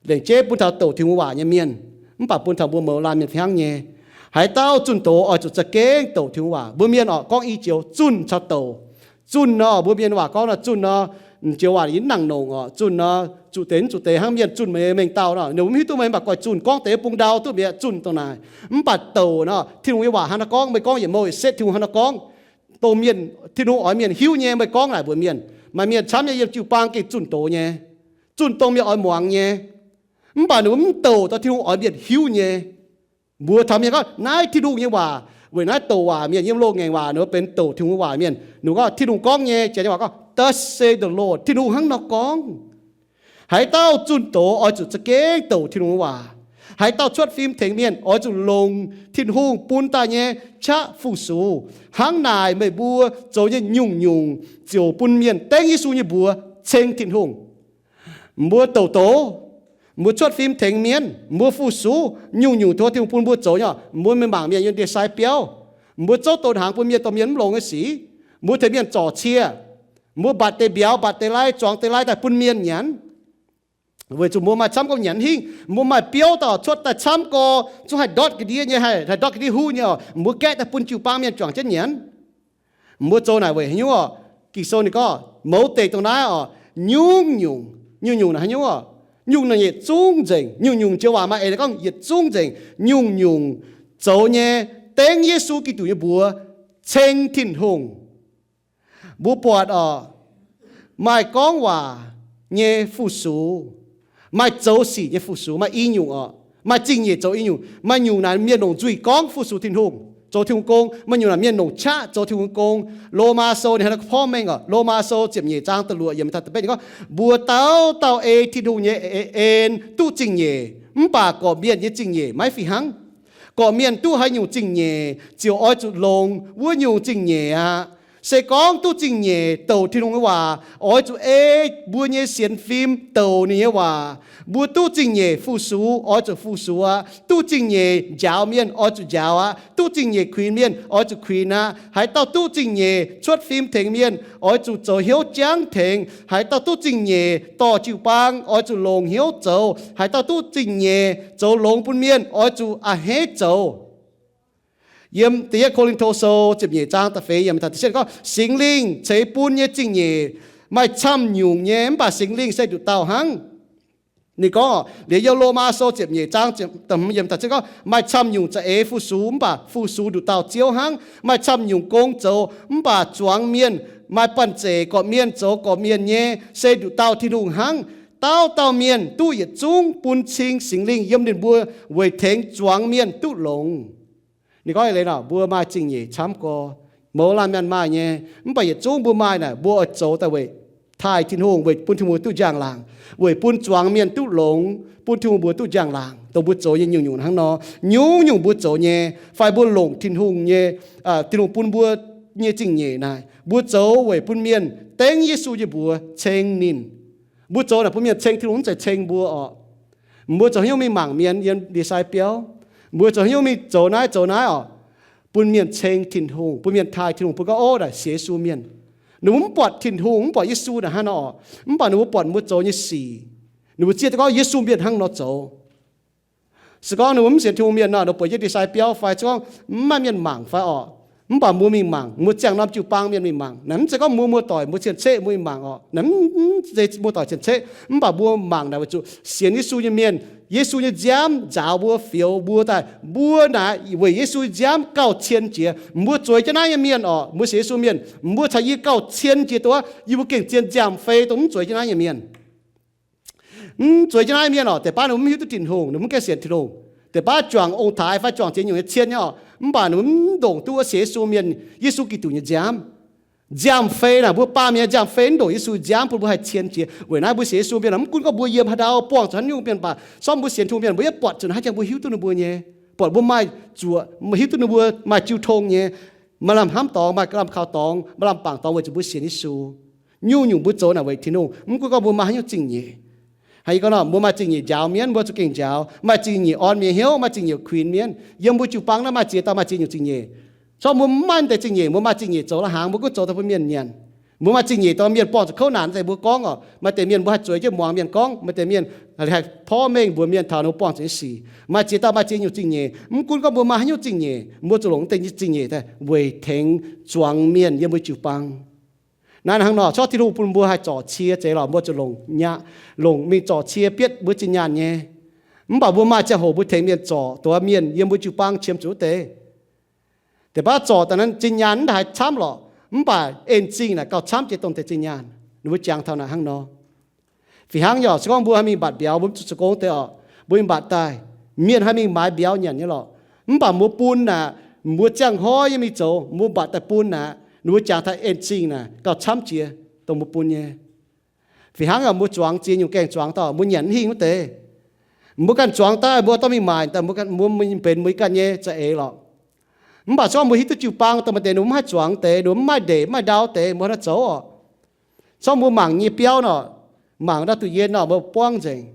lengc jeiv bun taux douc Tin-Hungh waac nyei mienh, mv baac bun taux mbuo mouz laanh mienh fih hnangv nyei. Haaix dauh zunh doz oix zuqc za'gengh douc Tin-Hungh waac. Mbuo mienh oc, gorngv i joux zunh caux douc. Zunh nor, mbuo mienh waac gorngv nor, zunh nor, joux waac yie mv nangc nongc oc. Zunh nor, zuqc deix mv zuqc deix hnangv mienh zunh meih mengh dauh nor, ninh mv hiuv duqv meih mv baac goiv zunh, gorngv deix bung ndau duqv mienh zunh dongh naaic. Mv baac douc nor, Tin-Hungh nyei waac hnangv naaiv gorngv, meih gorngv yietc mouh yietc setv, Tin-Hungh hnangv naaiv gorngv. Dongh mienh, Tin-Hungh oix mienh hiuv nyei, meih gorngv naaic mbuox mienh. Maaih mienh camv nyei yiem jiu-baang gengh zunh doz nyei, zunh dongh mienh oix muangx nyei. Mv baac ninh mbuo mv douc dongh Tin-Hungh oix mienh hiuv nyei. Mbuo taux mienh gorngv naaiv Tin-Hungh nyei waac, weic naaiv douc waac mienh yiem loz-ngaengc waac ninh mbuo benx douc Tin-Hungh waac mienh. Ninh mbuo gorngv Tin-Hungh gorngv nyei, jiex nyei waac gorngv, Thus saith the Lord, Tin-Hungh hnangv nor gorngv. Haaix dauh zunh doz oix zuqc za'gengh douc Tin-Hungh nyei waac. Haaix dauh cuotv fim tengx mienh oix zuqc longc Tin-Hungh bun daaih nyei qaqv fu-sux. Hnangv naaic meih mbuo zoux nyei nyungc-nyungc ziouc bun mienh dengv Yesu nyei mbuox ceng Tin-Hungh. Mbuo douc doz, mbuo cuotv fim tengx mienh, mbuo fu-sux, nyungc-nyungc tov Tin-Hungh bun mbuo zoux nyei. Mbuo mingh mangc mienh yiem ndie-sai biauv, mbuo zouv donx hnaangx bun mienh dongh mienh mv longx nyei sic. Mbuo tengx mienh zorc cie, mbuo mbatc deix mbiauz, mbatc deix lai, zuangx deix lai daaih bun mienh nyanc. Weic zuqc mbuo maaih camv gorx nyanc hingv, mbuo maaih biouv dauh cuotv daaih camv gorx, zungv haih ndortv ga'ndiev nyei, haih, haih ndortv ga'ndiev huv nyei oc. Mbuo gaeqv daaih bun jiu-baang mienh juangc jienv nyanc. Mbuo zoux naaic weic haaix nyungc oc? Ging-Sou ninh gorngv mouz deic dongh naaiv oc, nyungc-nyungc, nyungc-nyungc naaic haaix nyungc oc? Nyungc naaic yietc zungv nzengc. Nyungc-nyungc joux waac maaih eix gorngv yietc zungv nzengc. Nyungc-nyungc zoux nyei dengv Yesu Giduc nyei mbuox ceng Tin-Hungh. Mbuo buatc oc, maaih gorngv waac nyei fu-sux, maaih zoux sic nyei fu-sux, maaih i nyungc oc. Maaih zingh nyeic zoux i nyungc. Maaih nyungc naaic mienh longc nzuih gorngv fu-sux Tin-Hungh, zoux Tin-Hungh gong. Maaih nyungc naaic mienh longc qaqv zoux Tin-Hungh gong. Lomaa Sou ninh hnangv naaiv porv mengh oc. Lomaa Sou ziepc nyeic zaang da'luoqc yiemc taux da'betv ninh gorngv, mbuo dauh dauh ei Tin-Hungh nyei en duqv zingh nyeic, mv baac gorqv-mienh nyei zingh nyeic maiv fih hnangv. Gorqv-mienh duqv haaix nyungc zingh nyeic ziouc oix zuqc longc wuov nyungc zingh nyeic aqv. Se gorngv duqv zingh nyeic douc Tin-Hungh nyei waac, oix zuqc ei mbuo nyei sienx fim douc ninh nyei waac. Mbuo duqv zingh nyeic fu-sux oix zuqc fu-sux aqv. Duqv zingh nyeic njaaux mienh oix zuqc njaaux aqv. Duqv zingh nyeic kuinx mienh oix zuqc kuinx aqv. Haaix dauh duqv zingh nyeic cuotv fim tengx mienh oix zuqc zoux hnyouv jangv tengx. Haaix dauh duqv zingh nyeic dorh jiu-baang oix zuqc longc hnyouv zoux. Haaix dauh duqv zingh nyeic zoux longx bun mienh oix zuqc a'hneiv zoux. Yiem da'yietv Ko^lin^to Sou ziepc nyeic zaang da'feix yiemc taux da'cietv gorngv, Singx Lingh ceix bun nyei zingh nyeic maaih camv nyungc nyei, mv baac Singx Lingh se nduqc dauh hnangv. Ninh gorngv, liuz yiem Lomaa Sou ziepc nyeic zaang yiemc taux gorngv, maaih camv nyungc za'eix fu-sux, mv baac fu-sux nduqc dauh Ziouv hnangv. Maaih camv nyungc gong zoux, mv baac zuangx mienh, maaih banh zeic gorqv-mienh zoux gorqv-mienh nyei, se nduqc dauh Tin-Hungh hnangv. Dauh dauh mienh duqv yietc zungv bun cing Singx Lingh yiem ninh mbuo weic tengx zuangx mienh duqv longx. Ninh gorngv eix leiz nor, mbuo maaih zingh nyeic camv gorx, mouz laanh mienh maaih nyei, mv baac yietc zungv mbuo maaih naaic, mbuo oix zoux daaih weic taaih Tin-Hungh, weic bun Tin-Hungh duqv njang-laangc, weic bun zuangx mienh duqv longx, bun Tin-Hungh mbuo duqv njang-laangc, dongh mbuo zoux nyei nyungc-nyungc hnangv nor. Nyungc-nyungc mbuo zoux nyei, fai mbuo longc Tin-Hungh nyei, Tin-Hungh bun mbuo nyei zingh nyeic naaic, mbuo zoux weic bun mienh dengv Yesu nyei mbuox ceng ninh. Mbuo zoux naaic bun mienh ceng Tin-Hungh, mv zeiz ceng mbuo oc. Mbuo zoux haaix nyungc mingh mangc mienh yiem ndie-sai biauv, mbuo zoux haaix nyungc mingh zoux naaiv zoux naaiv oc, bun mienh ceng Tin-Hungh, bun mienh taaih Tin-Hungh, bun gorngv, ov, naaic sienx Yesu mienh. Ninh mbuo mv buatc Tin-Hungh, mv buatc Yesu naaic hnangv nor oc, mv baac ninh mbuo buatc mbuo zoux nyei sic, ninh mbuo zieqv duqv gorngv Yesu mienh hnangv nor zoux. Se gorngv ninh mbuo mv sienx Tin-Hungh mienh nor, ninh mbuo bueix jienv ndie-sai biauv fai se gorngv mv maaih mienh mangc fai oc, mv baac mbuo mingh mangc, mbuo ziangh norm jiu-baang mienh mingh mangc. Naaic mv zeiz gorngv mbuo muoz-doic mbuo cien-ceqv mbuo mingh mangc oc. Naaic mv zeiz muoz-doic cien-ceqv, mv baac mbuo mangc naaic weic zuqc sienx Yesu nyei mienh, Yesu nyei nziaamv nzaaux mbuo, fioux mbuo daaih. Mbuo naaic weic Yesu nyei nziaamv gauh cien jiex. Mbuo zueiz jienv naaiv nyei mienh oc, mbuo sienx Yesu mienh, mbuo caux yie gauh cien jiex duqv, yie mbuo gengh zien nziaamv-fei dongh mv zueiz jienv naaiv nyei mienh. Mv zueiz jienv naaiv mienh oc, deix baav ninh mv hiuv duqv Tin-Hungh, ninh mv gaengh sienx Tin-Hungh. Deix baav juangc ong-taaix fai juangc ziex nyungc nyei cien nyei oc. Mv baac ninh mbuo mv ndongc duqv wuov sienx Yesu mienh, Yesu Giduc nyei nziaamv. Nziaamv-fei naaic, mbuo baamh mienh nziaamv-fei mv ndongc Yesu nziaamv bun mbuo haih cien jiex. Weic naaiv mbuo sienx Yesu mienh, mv gunv gorngv mbuo yiem haaix ndau, buangh zuqc haaix nyungc mienh baac, se gorngv mbuo sienx Tin-Hungh mienh, mbuo yietv buatc zuqc haaix jangx mbuo hiuv duqv ninh mbuo nyei, buatc mbuo maaih zuoqc, hiuv duqv ninh mbuo maaih jiu tong nyei, maaih lamh hnamv dorngx, maaih lamh kaux dorngx, maaih lamh bangc dorngx weic zuqc mbuo sienx Yesu. Nyungc-nyungc mbuo zoux naaic weic Tin-Hungh, mv gunv gorngv mbuo maaih haaix nyungc zingh nyeic. Hnangv yie gorngv nor, mbuo maaih zingh nyeic njaaux mienv, mbuo zuqc gengh njaaux. Maaih zingh nyeic orn mienh hnyouv, maaih zingh nyeic kuinx mienv. Yiem mbuo jiu-baang naaiv maaih ziex dauh maaih ziex nyungc zingh nyeic. Se gorngv mbuo mv maaih deix zingh nyeic, mbuo maaih zingh nyeic zoux la'hnaangx, mbuo gunv zoux daaih bun mienh nyanc. Mbuo maaih zingh nyeic dorh mienh buangh zuqc kouv naanc deix mbuo gorngv oc. Maaih deix mienh mbuo haih zueiz jienv muangx mienh gorngv, maaih deix mienh haih porv mengh mbuox mienh taux ninh mbuo buangh zuqc nyei sic. Maaih ziex dauh maaih ziex nyungc zingh nyeic. Mv gunv gorngv mbuo maaih haaix nyungc zingh nyeic, mbuo zuqc longc deix zingh nyeic daaih weic tengx zuangx mienh yiem mbuo jiu-baang. Naaiv hnangv nor, se gorngv Tin-Hungh bun mbuo haih zorc cie zeiz lorqc, mbuo zuqc longc nyaah, longc mingh zorc cie bietv mbuo zinh nyaanh nyei. Mv baac mbuo maaih ziangh hoc mbuo tengx mienh zorc, dongh mienh yiem mbuo jiu-baang qiemx zuqc wuov deix. Deix baav zorc daaih naaiv zinh nyaanh mv haih camv lorqc, mv baac en-zingh naaic gauh camv jiex dongh deix zinh nyaanh. Ninh mbuo jangx taux naaic hnangv nor. Fih hnangv yaac se gorngv mbuo haih mingh mbatc mbiauz, mbuo mv zuqc zoux gong deix orqc, mbuo mingh mbatc daaih, mienh haih mingh maaiz mbiauz nyanc nyei lorqc. Mv baac mbuo bun naaic, mbuo ziangh hnoi yie mingh zoux, mbuo mbatc daaih bun naaic, ninh mbuo jangx taux en-zingh naaic gauh camv jiex dongh mbuo bun nyei. Fih hnangv yaac mbuo zuangx ziex nyungc gaengh zuangx dauh, mbuo nyanc mv hingh wuov deix. Mbuo ganh zuangx daaih, mbuo dorh mingh maaic daaih, mbuo mingh benx mbuo ganh nyei za'eix lorqc. Mv baac se gorngv mbuo hiuv duqv jiu-baang dongh maaih deix ninh mbuo mv haih zuangx deix, ninh mbuo mv maaih ndeic, mv maaih ndau deix, mbuo hnangv nor zoux orqc. Se gorngv mbuo mangc nyei biauv nor, mangc ndau duqv yien nor, mbuo buangv nzengc.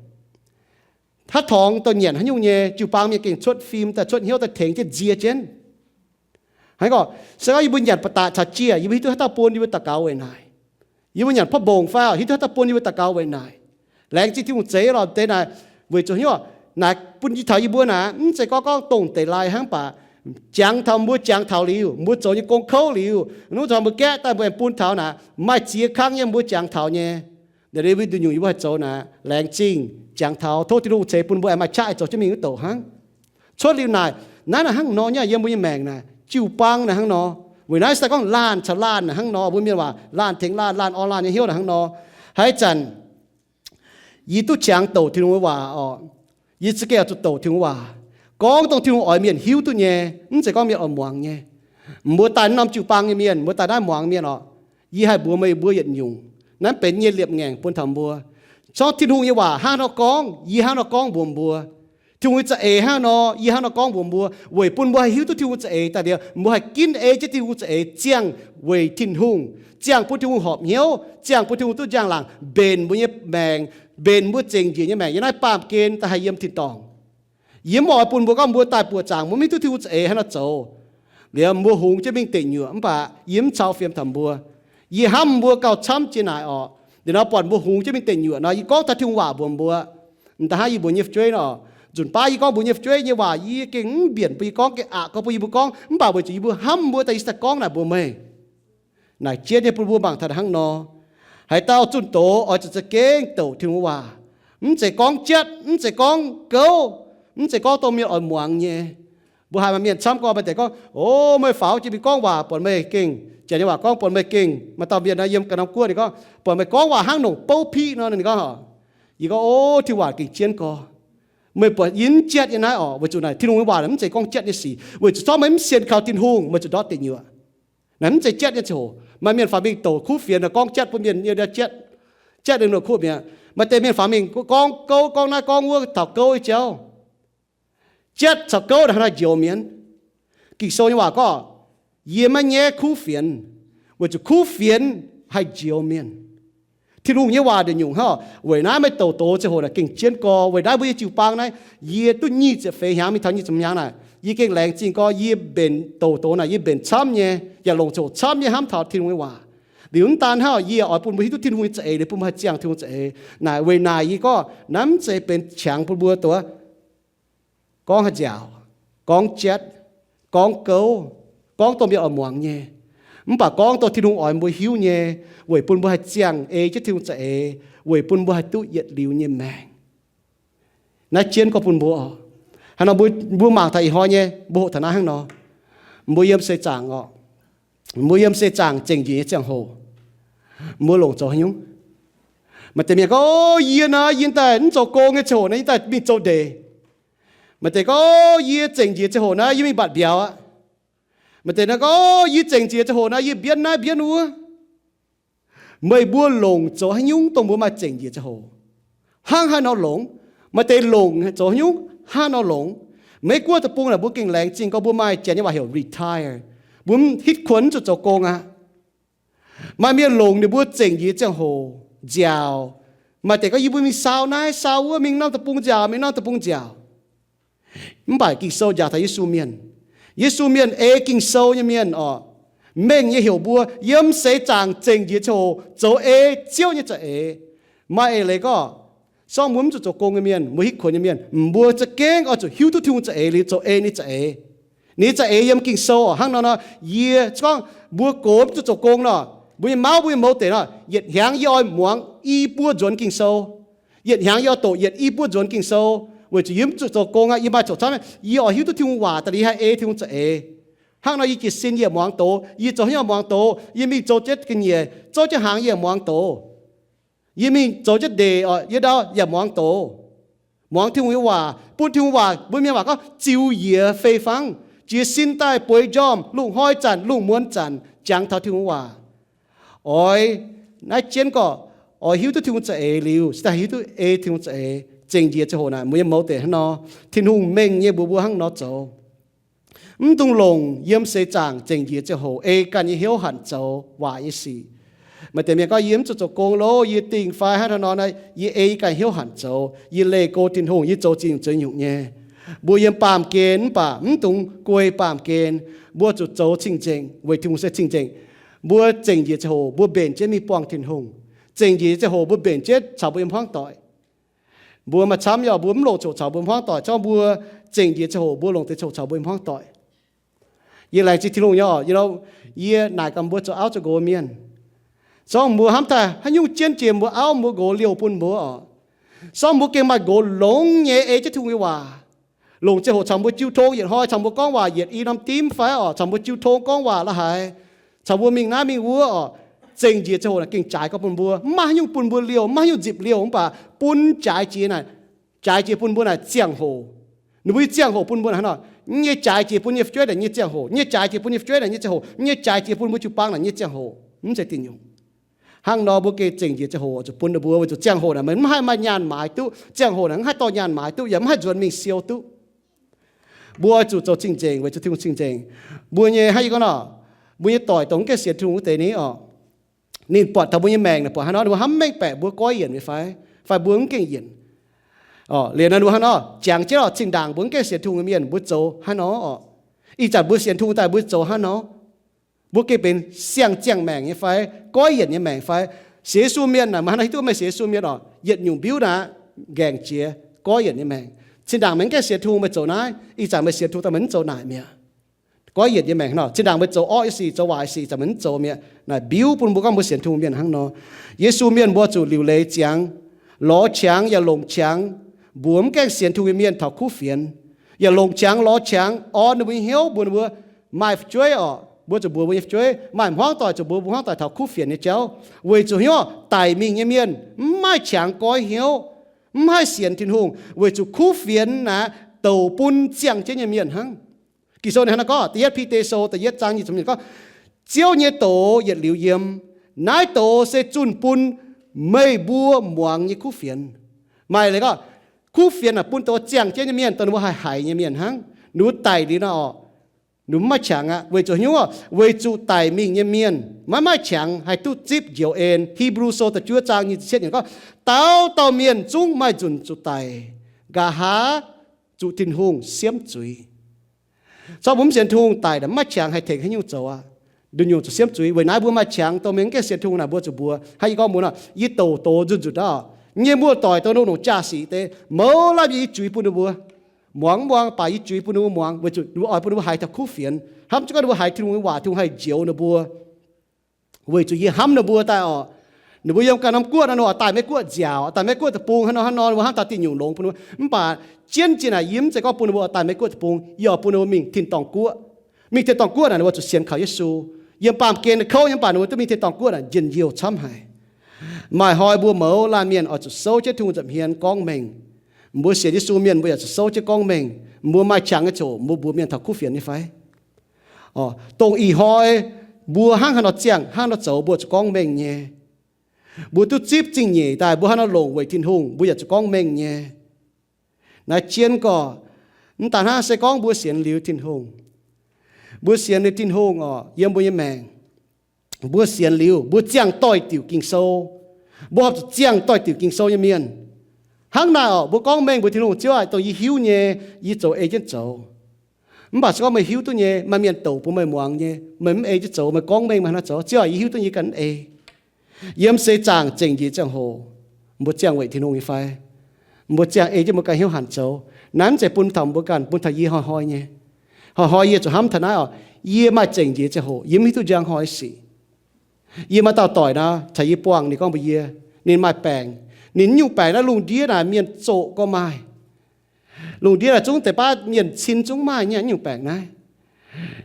Haaix torngx dongh nyanc haaix nyungc nyei, jiu-baang mienh gengh cuotv fim daaih, cuotv hnyouv daaih tengx jienv nzie jienv. Hnangv gorngv, se gorngv yie mbuo nyanc ba'datc caux jiex, yie mbuo hiuv duqv haaix dauh bun, yie mbuo daux gaux weic naaic. Yie mbuo nyanc porv mbongc fai hiuv duqv haaix dauh bun, yie mbuo daux gaux weic naaic. Laengz zingh Tin-Hungh zeix lorqc deix naaic, weic zuqc hnyouv naaic bun yie taux yie mbuo naaic, mv zeiz gorngv gorngv dongh deix lai hnangv baac jangx taux mbuo jangx taux liuz, mbuo zoux nyei gong kouv liuz, mv zuqc mbuo gaeqv daaih mbuo aengx bun taux naaic, maaih ziex kang yiem mbuo jangx taux nyei. Liuz mbuo nduqc nyungc yie mbuo haih zoux naaic, laengz zingh jangx taux, tov Tin-Hungh ceix bun mbuo aengx maaih qaqv haih zoux jienv mingh wuov douc hnangv. Cuotv liuz naaic, naaiv naaic hnangv nor nyei, yiem mbuo nyei maengc naaic, jiu-baang naaic hnangv nor. Weic naaiv se gorngv laanh caux laanh naaic hnangv nor, mbuo mienh waac laanh tengx laanh, laanh orn laanh nyei hnyouv naaic hnangv nor. Haaix zanc yie duqv qangx douc Tin-Hungh nyei waac orqc, yie za'gengh zuqc douc Tin-Hungh waac. Gorngv dongh Tin-Hungh oix mienh hiuv duqv nyei, mv zeiz gorngv mienh oix muangx nyei. Mbuo daaih norm jiu-baang nyei mienh, mbuo daaih naaiv muangx mienh orqc, yie haih mbuox meih mbuo yietc nyungc. Naaiv benx yie nyei liepc ngaengc bun taux mbuo. Zorqv Tin-Hungh nyei waac hnangv nor gorngv, yie hnangv nor gorngv mbuox mbuo. Tin-Hungh nyei za'eix hnangv nor, yie hnangv nor gorngv mbuox mbuo, weic bun mbuo haih hiuv duqv Tin-Hungh za'eix daaih liuz, mbuo haih ginv ei jienv Tin-Hungh za'eix ziangh weic Tin-Hungh, ziangh bun Tin-Hungh horpc hnyouv, ziangh bun Tin-Hungh duqv njang-laangc mbenc mbuo nyei maengc, mbenc mbuo zengc njiec nyei maengc yiem naaiv baamh gen daaih haih yiem tin-dorngh. Yie mv oix bun mbuo gorngv mbuo daaih buoqc zaangc mbuo mv hiuv duqv Tin-Hungh za'eix hnangv nor zoux. Liuz mbuo hungx jienv mingh deic nyuoqc mv baac yie mv cau fiem taux mbuo. Yie hnamv mbuo gauh camv jiex naaic orqc. Liuz nor buatc mbuo hungx jienv mingh deic nyuoqc nor, yie gorngv taux Tin-Hungh waac mbuox mbuo. M'daaih hnangv yie mbuox nyei fu'jueiv nor, nzunc baav yie gorngv mbuox nyei fu'jueiv nyei waac yie gengh mv mbienc bun yie gorngv, gengh aqc gorngv bun yie mbuo gorngv, mv baac weic zuqc yie mbuo hnamv mbuo daaih yie daaih gorngv naaic mbuox meih. Naaic jienv nyei bun mbuo mangc taux hnangv nor. Haaix dauh zunh doz oix zuqc za'gengh douc Tin-Hungh waac. Mv zeiz gorngv jatv, mv zeiz gorngv gouv, mv zeiz gorngv dongh mienh oix muangx nyei. Mbuo haiz maaih mienh camv gorngv, maaih deix gorngv, o, meih faaux jiex mingh gorngv waac buatc meih gengh, janx nyei waac gorngv buatc meih gengh, maaih dauh mienh naaiv yiem ga'naaiv guoqv ninh gorngv, buatc meih gorngv waac hnangv nongc bouv piqv nor, ninh gorngv, yie gorngv, o, Tin-Hungh waac gengh jienv gorx. Meih buatc yie mv jatv nyei naaiv orqc, weic zuqc naaic Tin-Hungh nyei waac mv zeiz gorngv jatv nyei sic. Weic zuqc zorqv meih mv sienx kaux Tin-Hungh, meih zuqc ndortv deic nyuoqc. Naaiv mv zeiz jatv nyei ziangh hoc. Maaih mienh faaux mingh douc kuv fienx naaic gorngv jatv bun mienh nyei jatv, jatv ninh longc kuv mi'aqv. Maaih deix mienh faaux mingh gorngv gouv gorngv naaiv gorngv wuov taux gouv nyei jauv. Jatv caux gouv naaic hnangv naaiv njoux mienv. Ging-Sou nyei waac gorngv, yie maiv nyaiv kuv fienx, weic zuqc kuv fienx haih njoux mienh. Tin-Hungh nyei waac nduqc nyungc hnangv. Weic naaiv meih douc doz ziangh hoc naaic gengh jienv gorx. Weic naaiv mbuo nyei jiu-baang naaiv, yie duqv nyic ziepc feix hnyangx mingh taux nyic ziepc hnyangx naaic, yie gengh laengz zingh gorx yie mbenc douc doz naaic, yie mbenc camv nyei, yaac longc ziangh hoc camv nyei hnamv taux Tin-Hungh nyei waac. Liuz mv daan hnangv, yie oix bun mbuo hiuv duqv Tin-Hungh nyei za'eix, liuz bun mbuo haih ziangh Tin-Hungh za'eix. Naaic weic naaic yie gorngv naaiv mv zeiz benx qangx bun mbuo doz gorngv haaix nziaauc, gorngv jatv, gorngv gouv, gorngv dongh mienh oix muangx nyei, mv baac gorngv dongh Tin-Hungh oix mbuo hiuv nyei, weic bun mbuo haih ziangh ei jienv Tin-Hungh za'eix, weic bun mbuo haih duqv yietc liuz nyei maengc. Naaiv jienv gorngv bun mbuo oc. Hnangv nor mbuo, mbuo mangc taux ih hnoi nyei, mbuo hoqc taux naaiv hnangv nor, mbuo yiem seix zaangc oc. Mbuo yiem seix zaangc zengc njiec nyei ziangh hoc, mbuo longc zoux haaix nyungc? Maaih deix mienh gorngv, o, yie naaiv yie daaih mv zoux gong nyei ziangh hoc naaiv yie daaih mingh zoux ndeic. Maaih deix gorngv, o, yie zengc njiec ziangh hoc naaiv yie mingh mbatc mbiauz aqv. Maaih deix naaiv gorngv, Yie zengc njiec ziangh hoc naaiv, yie mbienv naaiv mbienv wuov. Meih mbuo longc zoux haaix nyungc dongh mbuo maaih zengc njiec ziangh hoc? Hnangv haaix nor longc? Maaih deix longc zoux haaix nyungc? Hnangv haaix nor longc? Meiv Guoqv deic-bung naaic mbuo gengh laengz zingh gorngv mbuo maaih janx nyei waac heuc retire. Mbuo hitv kuonx mv zuqc zoux gong aqv. Maaih mienh longc ninh mbuo zengc njiec ziangh hoc nziaauc. Maaih deix gorngv, Yie mbuo mingh saau naaiv saau wuov, mingh norm deic-bung nziaauc, mingh norm deic-bung nziaauc. Mv baac Ging-Sou njaaux taux Yesu Mienh. Yesu Mienh ei Ging-Sou nyei mienh oc, mengh nyei heuc mbuo yiem seix zaangc zengc njiec ziangh hoc zoux ei Ziouv nyei za'eix. Maaih eix leiz gorngv, sorng mbuo mv zuqc zoux gong nyei mienh, mbuo hitv kuonx nyei mienh, mbuo za'gengh oix zuqc hiuv duqv Tin-Hungh za'eix liuz zoux ei ninh za'eix. Ninh za'eix yiem Ging-Sou oc. Hnangv nor nor, yie gorngv mbuo gox mv zuqc zoux gong nor, mbuo nyei mauv, mbuo nyei mouz deix nor, yietc hnyangx yie oix muangx i buo nzuonx Ging-Sou. Yietc hnyangx yie oix doqc yietc i buo nzuonx Ging-Sou, weic zuqc yie mv zuqc zoux gong aqv. Yie maaih zoux camv, yie oix hiuv duqv Tin-Hungh waac daaih liuz haih ei Tin-Hungh za'eix. Hnangv nor yie jiez sin yie yaac muangx doz, yie zoux haaix nyungc muangx doz, yie mingh zoux jienv ga'nyiec, zouv jienv hnaangx yie yaac muangx doz. Yie mingh zoux jienv ndeic oc, yie ndau yaac muangx doz. Muangx Tin-Hungh nyei waac, bun Tin-Hungh waac, mbuo mienh waac gorngv ziux yiez fei fangv, jiez sin daaih bueix njormh, lungh hnoi zanc, lungh muonz zanc, jangx taux Tin-Hungh waac. Oix naaiv jienv gorqv, oix hiuv duqv Tin-Hungh za'eix liuz, cingx daaih hiuv duqv ei Tin-Hungh za'eix. Zengc njiec ziangh hoc naaic, mbuo nyei mouz deix hnangv nor, Tin-Hungh mengh nyei mbuox mbuo hnangv nor zoux. Mv dungx longc yiem seix zaangc zengc njiec ziangh hoc ei ganh nyei hnyouv hanc zoux waaic nyei sic. Maaih deix mienh gorngv, Yie mv zuqc zoux gong loh, yie dingh fai hnangv haaix nor naaic, yie ei ganh hnyouv hanc zoux, yie leih go Tin-Hungh, yie zoux ziex nyungc ziex nyungc nyei. Mbuo yiem baamh gen mv baac mv dungx guei baamh gen. Mbuo zuqc zoux cing-nzengc weic Tin-Hungh se cing-nzengc. Mbuo zengc njiec ziangh hoc mbuo mbenc jienv mingh buangh Tin-Hungh. Zengc njiec ziangh hoc mbuo mbenc jienv caux mbuo nyei hmuangv doic. Mbuo maaih camv yaac mbuo mv longc coqc caux mbuo hmuangv doic, zorngv mbuo zengc njiec ziangh hoc mbuo longc deix coqc caux mbuo hmuangv doic. Yie laengz zingh Tin-Hungh nyei oc. Yie naaic gaax mbuo zoux auv zoux nqox mienh, zorngv mbuo hnamv taaih haaix nyungc jienv jiex mbuo auv mbuo nqox liouh bun mbuo oc. Zorngv mbuo gengh maaih nqox longx nyei ei jienv Tin-Hungh nyei waac, longc ziangh hoc caux mbuo jiu tong, yietc hnoi caux mbuo gorngv waac, yietc i norm dimv fai oc, caux mbuo jiu tong gorngv waac la'haaix, caux mbuo mingh naaiv mingh wuov oc, zengc njiec ziangh hoc naaic gengh jaaix gorngv bun mbuo. Mv maaih haaix nyungc bun mbuo liouh, mv maaih haaix nyungc nzipc liouh, mv baac bun jaaix jiex naaic, jaaix jiex bun mbuo naaic ziangh hoc. Ninh mbuo nyei ziangh hoc bun mbuo naaic hnangv nor, nyei jaaix jiex bun nyei fu'jueiv naaic nyei ziangh hoc, nyei jaaix jiex bun nyei fu'jueiv naaic nyei ziangh hoc, nyei jaaix jiex bun mbuo jiu-baang naaic nyei ziangh hoc. Mv zeiz diuh nyungc. Hnangv nor mbuo gengh zengc njiec ziangh hoc zuqc bun ninh mbuo, weic zuqc ziangh hoc naaic meih mv haih maaih nyaanh maaiz duqv. Ziangh hoc naaic mv haih dorh nyaanh maaiz duqv, yaac mv haih nzuonx mingh siou duqv. Mbuo oix zuqc zoux cing-nzengc weic zuqc Tin-Hungh cing-nzengc. Mbuo nyei hnangv yie gorngv nor, mbuo nyei doic dongh mv gaengh sienx Tin-Hungh wuov deix ni oc, ninh buatc taux mbuo nyei maengc naaic buatc hnangv nor, ninh mbuo hnamv mengh baeqc mbuo goiv yienc nyei fai, fai mbuo mv gaengh yienc. Liuz naaiv ninh mbuo hnangv nor jangx jienv oc, zinh ndaangc mbuo mv gaengh sienx Tin-Hungh nyei mienh mbuo zoux hnangv nor oc. Ih zanc mbuo sienx Tin-Hungh daaih mbuo zoux hnangv nor, mbuo gengh benx siang-ziangh maengc nyei fai, goiv yienc nyei maengc fai? Sienx Yesu mienh naaic, meih hnangv nor hiuv duqv meih sienx Yesu mienh oc, yietc nyungc mbiuv naaic ngaengc jiex goiv yienc nyei maengc. Zinh ndaangc meih mv gaengh sienx Tin-Hungh meih zoux naaiv, ih zanc meih sienx Tin-Hungh daaih meih mv zoux naaic mi'aqv. Goiv yienc nyei maengc hnangv nor, zinh ndaangc meih zoux orqv nyei sic, zoux waaic sic, ih zanc meih mv zoux mi'aqv. Naaic mbiuv bun mbuo gorngv mbuo sienx Tin-Hungh mienh hnangv nor. Yesu mienh mbuo zuqc liuc leiz ziangx, lorz qangx yaac longc qangx mbuox mv gaengh sienx Tin-Hungh nyei mienh taux kuv fienx, yaac longc qangx lorz qangx orn ninh mbuo nyei hnyouv mbuox ninh mbuo maaih fu'jueiv oc, mbuo zuqc mbuox mbuo nyei fu'jueiv, maaih hmuangv doic zuqc mbuox mbuo hmuangv doic taux kuv fienx nyei jauv, weic zuqc hnyouv daic mingh nyei mienh mv maaih qangx goiv hnyouv, mv haih sienx Tin-Hungh weic zuqc kuv fienx naaic douc bun ziangh jienv nyei mienh hnangv. Ging-Sou ninh hnangv naaiv gorngv, da'yietv Bide Sou da'yietv zaang nyic ziepc hmz gorngv, Ziouv nyei doz yietc liuz yiem. Naaiv doz se zunh bun meih mbuo muangx nyei kuv fienx. Maaih leiz gorngv, kuv fienx naaic bun doz ziangh jienv nyei mienh, dongh ninh mbuo haih haiz nyei mienh hnangv. Ninh mbuo daic liuz nor oc, ninh mbuo mv maaih qangx aqv. Weic zuqc hnyouv, weic zuqc daic mingh nyei mienh maiv maaih qangx haih duqv zipv njoux en. Hipv^lu Sou da'juov zaang nyic ziepc cietv yiemc gorngv, Dauh dauh mienh zungv maaih nzunc zuqc daic. Nqa'haav zuqc Tin-Hungh siemv zuiz. Zorqv mbuo mv sienx Tin-Hungh daic naaic mv maaih qangx haih tengx haaix nyungc zoux aqv. Nduqc nyungc zuqc siemv zuiz. Weic naaiv mbuo maaih qangx, dongh mienh mv gaengh sienx Tin-Hungh naaic mbuo zuqc mbuox, hnangv yie gorngv mbuox nor, yie douc doz nzunc nzunc aqv. Nyei muoz-doic dongh longx-longx jaa-sic deix, mouz laanh yie juix bun ninh mbuo muangx mv muangx, baac yie juix bun ninh mbuo muangx weic zuqc ninh mbuo oix bun ninh mbuo haiz taux kuv fienx. Hnamv jienv gorngv ninh mbuo haiz Tin-Hungh nyei waac, Tin-Hungh haih njoux ninh mbuo. Weic zuqc yie hnamv ninh mbuo daaih oc. Ninh mbuo yiem ganh norm guoqv nor, ninh mbuo oix daaih Meiv-Guoqv nziaauc, daaih Meiv-Guoqv deic-bung hnangv nor hnangv nor, ninh mbuo hnamv taux diuh nyungc longx bun ninh mbuo. Mv baac jienv jiex naaic yie mv zeiz gorngv bun ninh mbuo oix daaih Meiv-Guoqv deic-bung, yie oix bun ninh mbuo mingh tin-dorngh guoqv. Mingh tin-dorngh guoqv naaic ninh mbuo zuqc sienx kaux Yesu. Yiem baamh gen kouv nyei, mv baac ninh mbuo duqv mingh tin-dorngh guoqv naaic njien-youh camv haic. Maaih hnoi mbuo mouz laanh mienh oix zuqc souv jienv Tin-Hungh nza'hmien gorngv mengh. Mbuo sienx Yesu mienh mbuo yaac zuqc souv jienv gorngv mengh. Mbuo maaih qangx nyei ziouc mbuo mbuox mienh taux kuv fienx nyei fai? Dongh ih hnoi mbuo hnangv haaix nor ziangh, hnangv nor zoux, mbuo zuqc gorngv mengh nyei. Mbuo duqv zipv zingh nyeic daaih, mbuo hnangv nor longc weic Tin-Hungh, mbuo yaac zuqc gorngv mengh nyei. Naaiv jienv gorx, mv daaih hnangv se gorngv mbuo sienx liuz Tin-Hungh, mbuo sienx liuz Tin-Hungh oc, yiem mbuo nyei maengc, mbuo sienx liuz, mbuo ziangh doix diuc Ging-Sou. Mbuo horpc zuqc ziangh doix diuc Ging-Sou nyei mienh. Hnangv naaic oc, mbuo gorngv mengh mbuox Tin-Hungh, Ziouv aac, dongh yie hiuv nyei, yie zoux ei jienv zoux. Mv baac se gorngv meih hiuv duqv nyei, maaih mienh douc bun meih muangx nyei, meih mv ei jienv zoux, meih gorngv mengh meih hnangv naaiv zoux, Ziouv aac, yie hiuv duqv nyei ganh mv ei. Yiem seix zaangc zengc njiec ziangh hoc, mbuo ziangh weic Tin-Hungh nyei fai? Mbuo ziangh ei jienv mbuo ganh hnyouv hanc zoux. Naaiv mv zeiz bun taux mbuo ganh, bun taux yie hnoi-hnoi nyei. Hnoi-hnoi yie zuqc hnamv taux naaiv oc, yie maaih zengc njiec ziangh hoc yie mv hiuv duqv njang hnoi sic. Yie maaih dauh doic nor, caux yie buangh, ninh gorngv mbuox yie, ninh maaih baengc. Ninh nyungc baengc naaiv lungh ndiev naaic mienh zoqc gorngv maaih. Lungh ndiev naaic zungv deix baav mienh cin zungv maaih nyei nyungc baengc naaiv.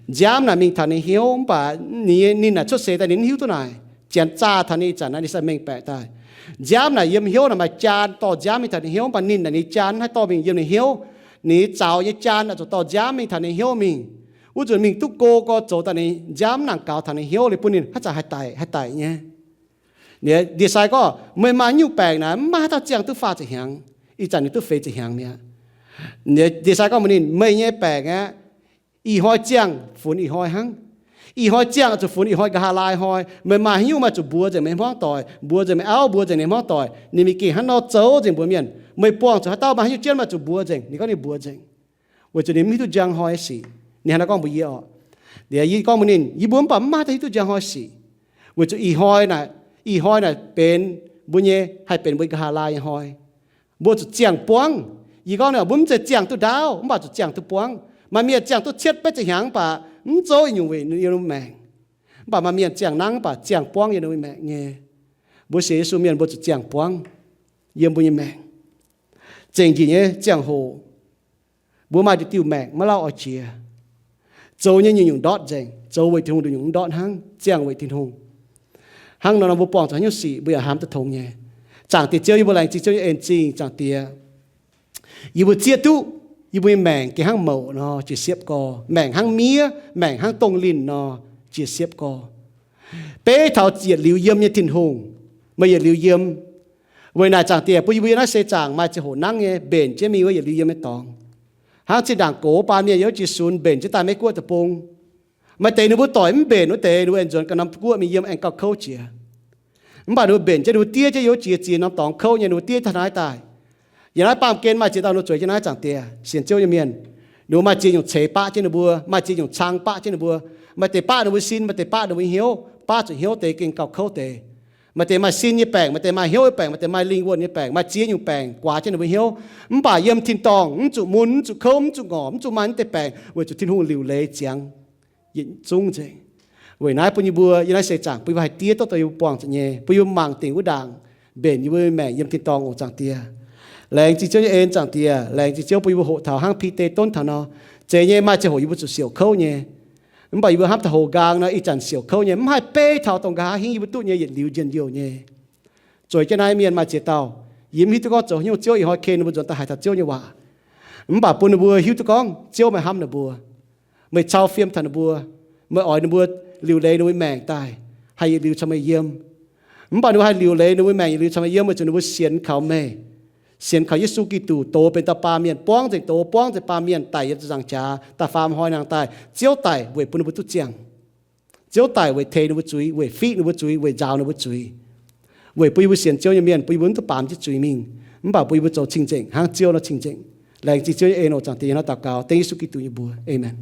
Nziaamv naaic mingh taux ninh hnyouv mv baac ninh, ninh naaic cuotv seix daaih ninh mv hiuv duqv naaic. Janx zaah taux ninh ih zanc naaiv ninh sai mengh baeqc daaih. Nziaamv naaic yiem hnyouv naaic maaih jaan dorh nziaamv mingh taux ninh hnyouv mv baac ninh naaic ninh jaan mv haih dorh mingh yiem ninh hnyouv. Ninh nyei zaux nyei jaan naaic zuqc dorh nziaamv mingh taux ninh hnyouv mingh. Wuov nzunc mingh duqv go gorx zoux daaih ninh nziaamv mv nangc gaux taux ninh hnyouv liuz bun ninh haaix zanc haih daic, haih daic nyei. Ninh ndie-sai gorngv, meih maaih nyungc baengc naaic mv maaih haaix dauh ziangh duqv faah ziepc hnyangx. Ih zanc ninh duqv feix ziepc hnyangx mi'aqv. Ninh ndie-sai gorngv mbuox ninh, meih nyei baengc aeqv, ih hnoi ziangh funx ih hnoi hnangv. Ih hnoi ziangh zuqc funx ih hnoi nqa'haav laai hnoi. Meih maaih haaix nyungc maaih zuqc mbuox nzengc meih hmuangv doic, mbuox nzengc meih auv, mbuox nzengc ninh hmuangv doic. Ninh mingh gengh hnangv nor zoux nzengc mbuox mienh. Meih buangh zuqc haaix dauh maaih haaix nyungc jienv maaih zuqc mbuox nzengc. Ninh gorngv ninh mbuox nzengc, weic zuqc ninh mv hiuv duqv njang hnoi sic. Ninh hnangv naaiv gorngv mbuox yie oc. Liuz yie gorngv mbuox ninh, yie mbuo mv baac mv maaih haaix dauh hiuv duqv njang hnoi sic, weic zuqc ih hnoi naaic, ih hnoi naaic benx mbuo nyei, haih benx mbuo nqa'haav laai nyei hnoi. Mbuo zuqc ziangh buangv. Yie gorngv ninh, mbuo mv zeiz ziangh duqv ndaauv, mv baac zuqc ziangh duqv buangv. Maaih mienh ziangh duqv cietv betv ziepc hnyangx mv baac mv zoux nyungc weic yiem ninh maengc. Mv baac maaih mienh ziangh nangv mv baac ziangh buangv yiem ninh maengc nyei. Mbuo sienx Yesu mienh mbuo zuqc ziangh buangv yiem mbuo nyei maengc. Zengc njiec nyei ziangh hoc, mbuo maaih diuh diuh maengc maiv lauh oix jiex. Zoux nyei nyungc-nyungc ndortv nzengc, zoux weic Tin-Hungh nduqc nyungc mv ndortv hnangv, ziangh weic Tin-Hungh. Hnangv nor nor mbuo buangh zuqc haaix nyungc sic mbuo yaac hnamv duqv tongx nyei. Zaangc Diex Ziouv, yie mbuo laengz zingh Ziouv nyei en zingh, Zaangc Diex. Yie mbuo zieqv duqv yie mbuo nyei maengc gengh hnangv mouc nor, jiex siepv gorx. Maengc hnangv miev, maengc hnangv dongh linh nor, jiex siepv gorx. Beiv taux yietc liuz yiem nyei Tin-Hungh, meih yietc liuz yiem. Weic naaic Zaangc Diex bun yie mbuo yiem naaiv seix zaangc maaih ziangh hoc nangv nyei mbenc jienv mingh wuov yietc liuz yiem nyei dorngx. Hnangv zinh ndaangc gox baan mienh yiem wuov jiex sunx mbenc jienv daaih Meiv Guoqv deic-bung. Maaih deix ninh mbuo doic mv mbenc wuov deix, ninh mbuo aengx nzuonx ga'naaiv guoqv mingh yiem aengx gauh kouv jiex. Mv baac ninh mbuo mbenc jienv, ninh mbuo diev jienv yiem wuov jiex ziex norm dorngx kouv nyei, ninh mbuo diev taux naaiv daaih. Yiem naaiv baamh gen maaih ziex dauh ninh mbuo zueiz jienv naaiv, Zaangc Diex, sienx Ziouv nyei mienh. Ninh mbuo maaih ziex nyungc ceix baqv jienv ninh mbuo, maaih ziex nyungc cang baqv jienv ninh mbuo. Maaih deix baqv ninh mbuo sin, maaih deix baqv ninh mbuo hnyouv, baqv zuqc hnyouv deix gengh gauh kouv deix. Maaih deix maaih sin nyei baengc, maaih deix maaih hnyouv nyei baengc, maaih deix maaih lingh wuonh nyei baengc, maaih ziex nyungc baengc guaax jienv ninh mbuo hnyouv. Mv baac yiem tin-dorngh mv zuqc mun, mv zuqc kouv, mv zuqc ngorc, mv zuqc maaih naaiv deix baengc, weic zuqc Tin-Hungh liuc leiz ziangx yietc zungv nzengc. Weic naaiv bun yie mbuo yiem naaiv seix zaangc bun yie mbuo haih diev duqv dongh yie mbuo buangh zuqc nyei, bun yie mbuo mangc dingc wuov ndaangc, mbenc yie mbuo maengc yiem tin-dorngh oc, Zaangc Diex. Laengz zingh Ziouv nyei en, Zaangc Diex. Laengz zingh Ziouv bun yie mbuo hoqc taux hnangv Bide donv taux nor. Zeiz nyei, maaih ziangh hoc yie mbuo zuqc siouc kouv nyei. Mv baac yie mbuo hnamv taux houx nqaang nor, ih zanc siouc kouv nyei, mv haih beiv taux dongh nqa'haav hingv yie mbuo duqv nyei yietc liuz njien-youh nyei. Zueiz jienv naaiv mienh maaih ziex dauh, yie mv hiuv duqv gorngv zoux haaix nyungc Ziouv ih hnoi ken ninh mbuo nzuonx daaih haiz taux Ziouv nyei waac. Mv baac bun ninh mbuo hiuv duqv gorngv Ziouv meih hnamv ninh mbuo. Meih cau fiem taux ninh mbuo. Meih oix ninh mbuo liuc leiz ninh mbuo maengc daaih, haih yietc liuz caux meih yiem. Mv baac ninh mbuo haih liuc leiz ninh mbuo maengc yietc liuz caux meih yiem weic zuqc ninh mbuo sienx kaux meih, sienx kaux Yesu Giduc dox benx dauh baamh mienh, buangv nzengc dox, buangv nzengc baamh mienh daic yiem ziepc nzaangc jaax daaih faam hnoi nangh daaih. Ziouv daic weic bun ninh mbuo duqv ziangh. Ziouv daic weic teix ninh mbuo zuiz, weic fiqv ninh mbuo zuiz, weic nzaaux ninh mbuo zuiz, weic bun yie mbuo sienx Ziouv nyei mienh, bun yie mbuo mv duqv baamz jienv zuiz mingh, mv baac bun yie mbuo zoux cing-nzengc hnangv Ziouv nor cing-nzengc. Laengz zingh Ziouv nyei en oc, Zaangc Diex, yie hnangv naaiv daux gaux dengv Yesu Giduc nyei mbuox. Aamen.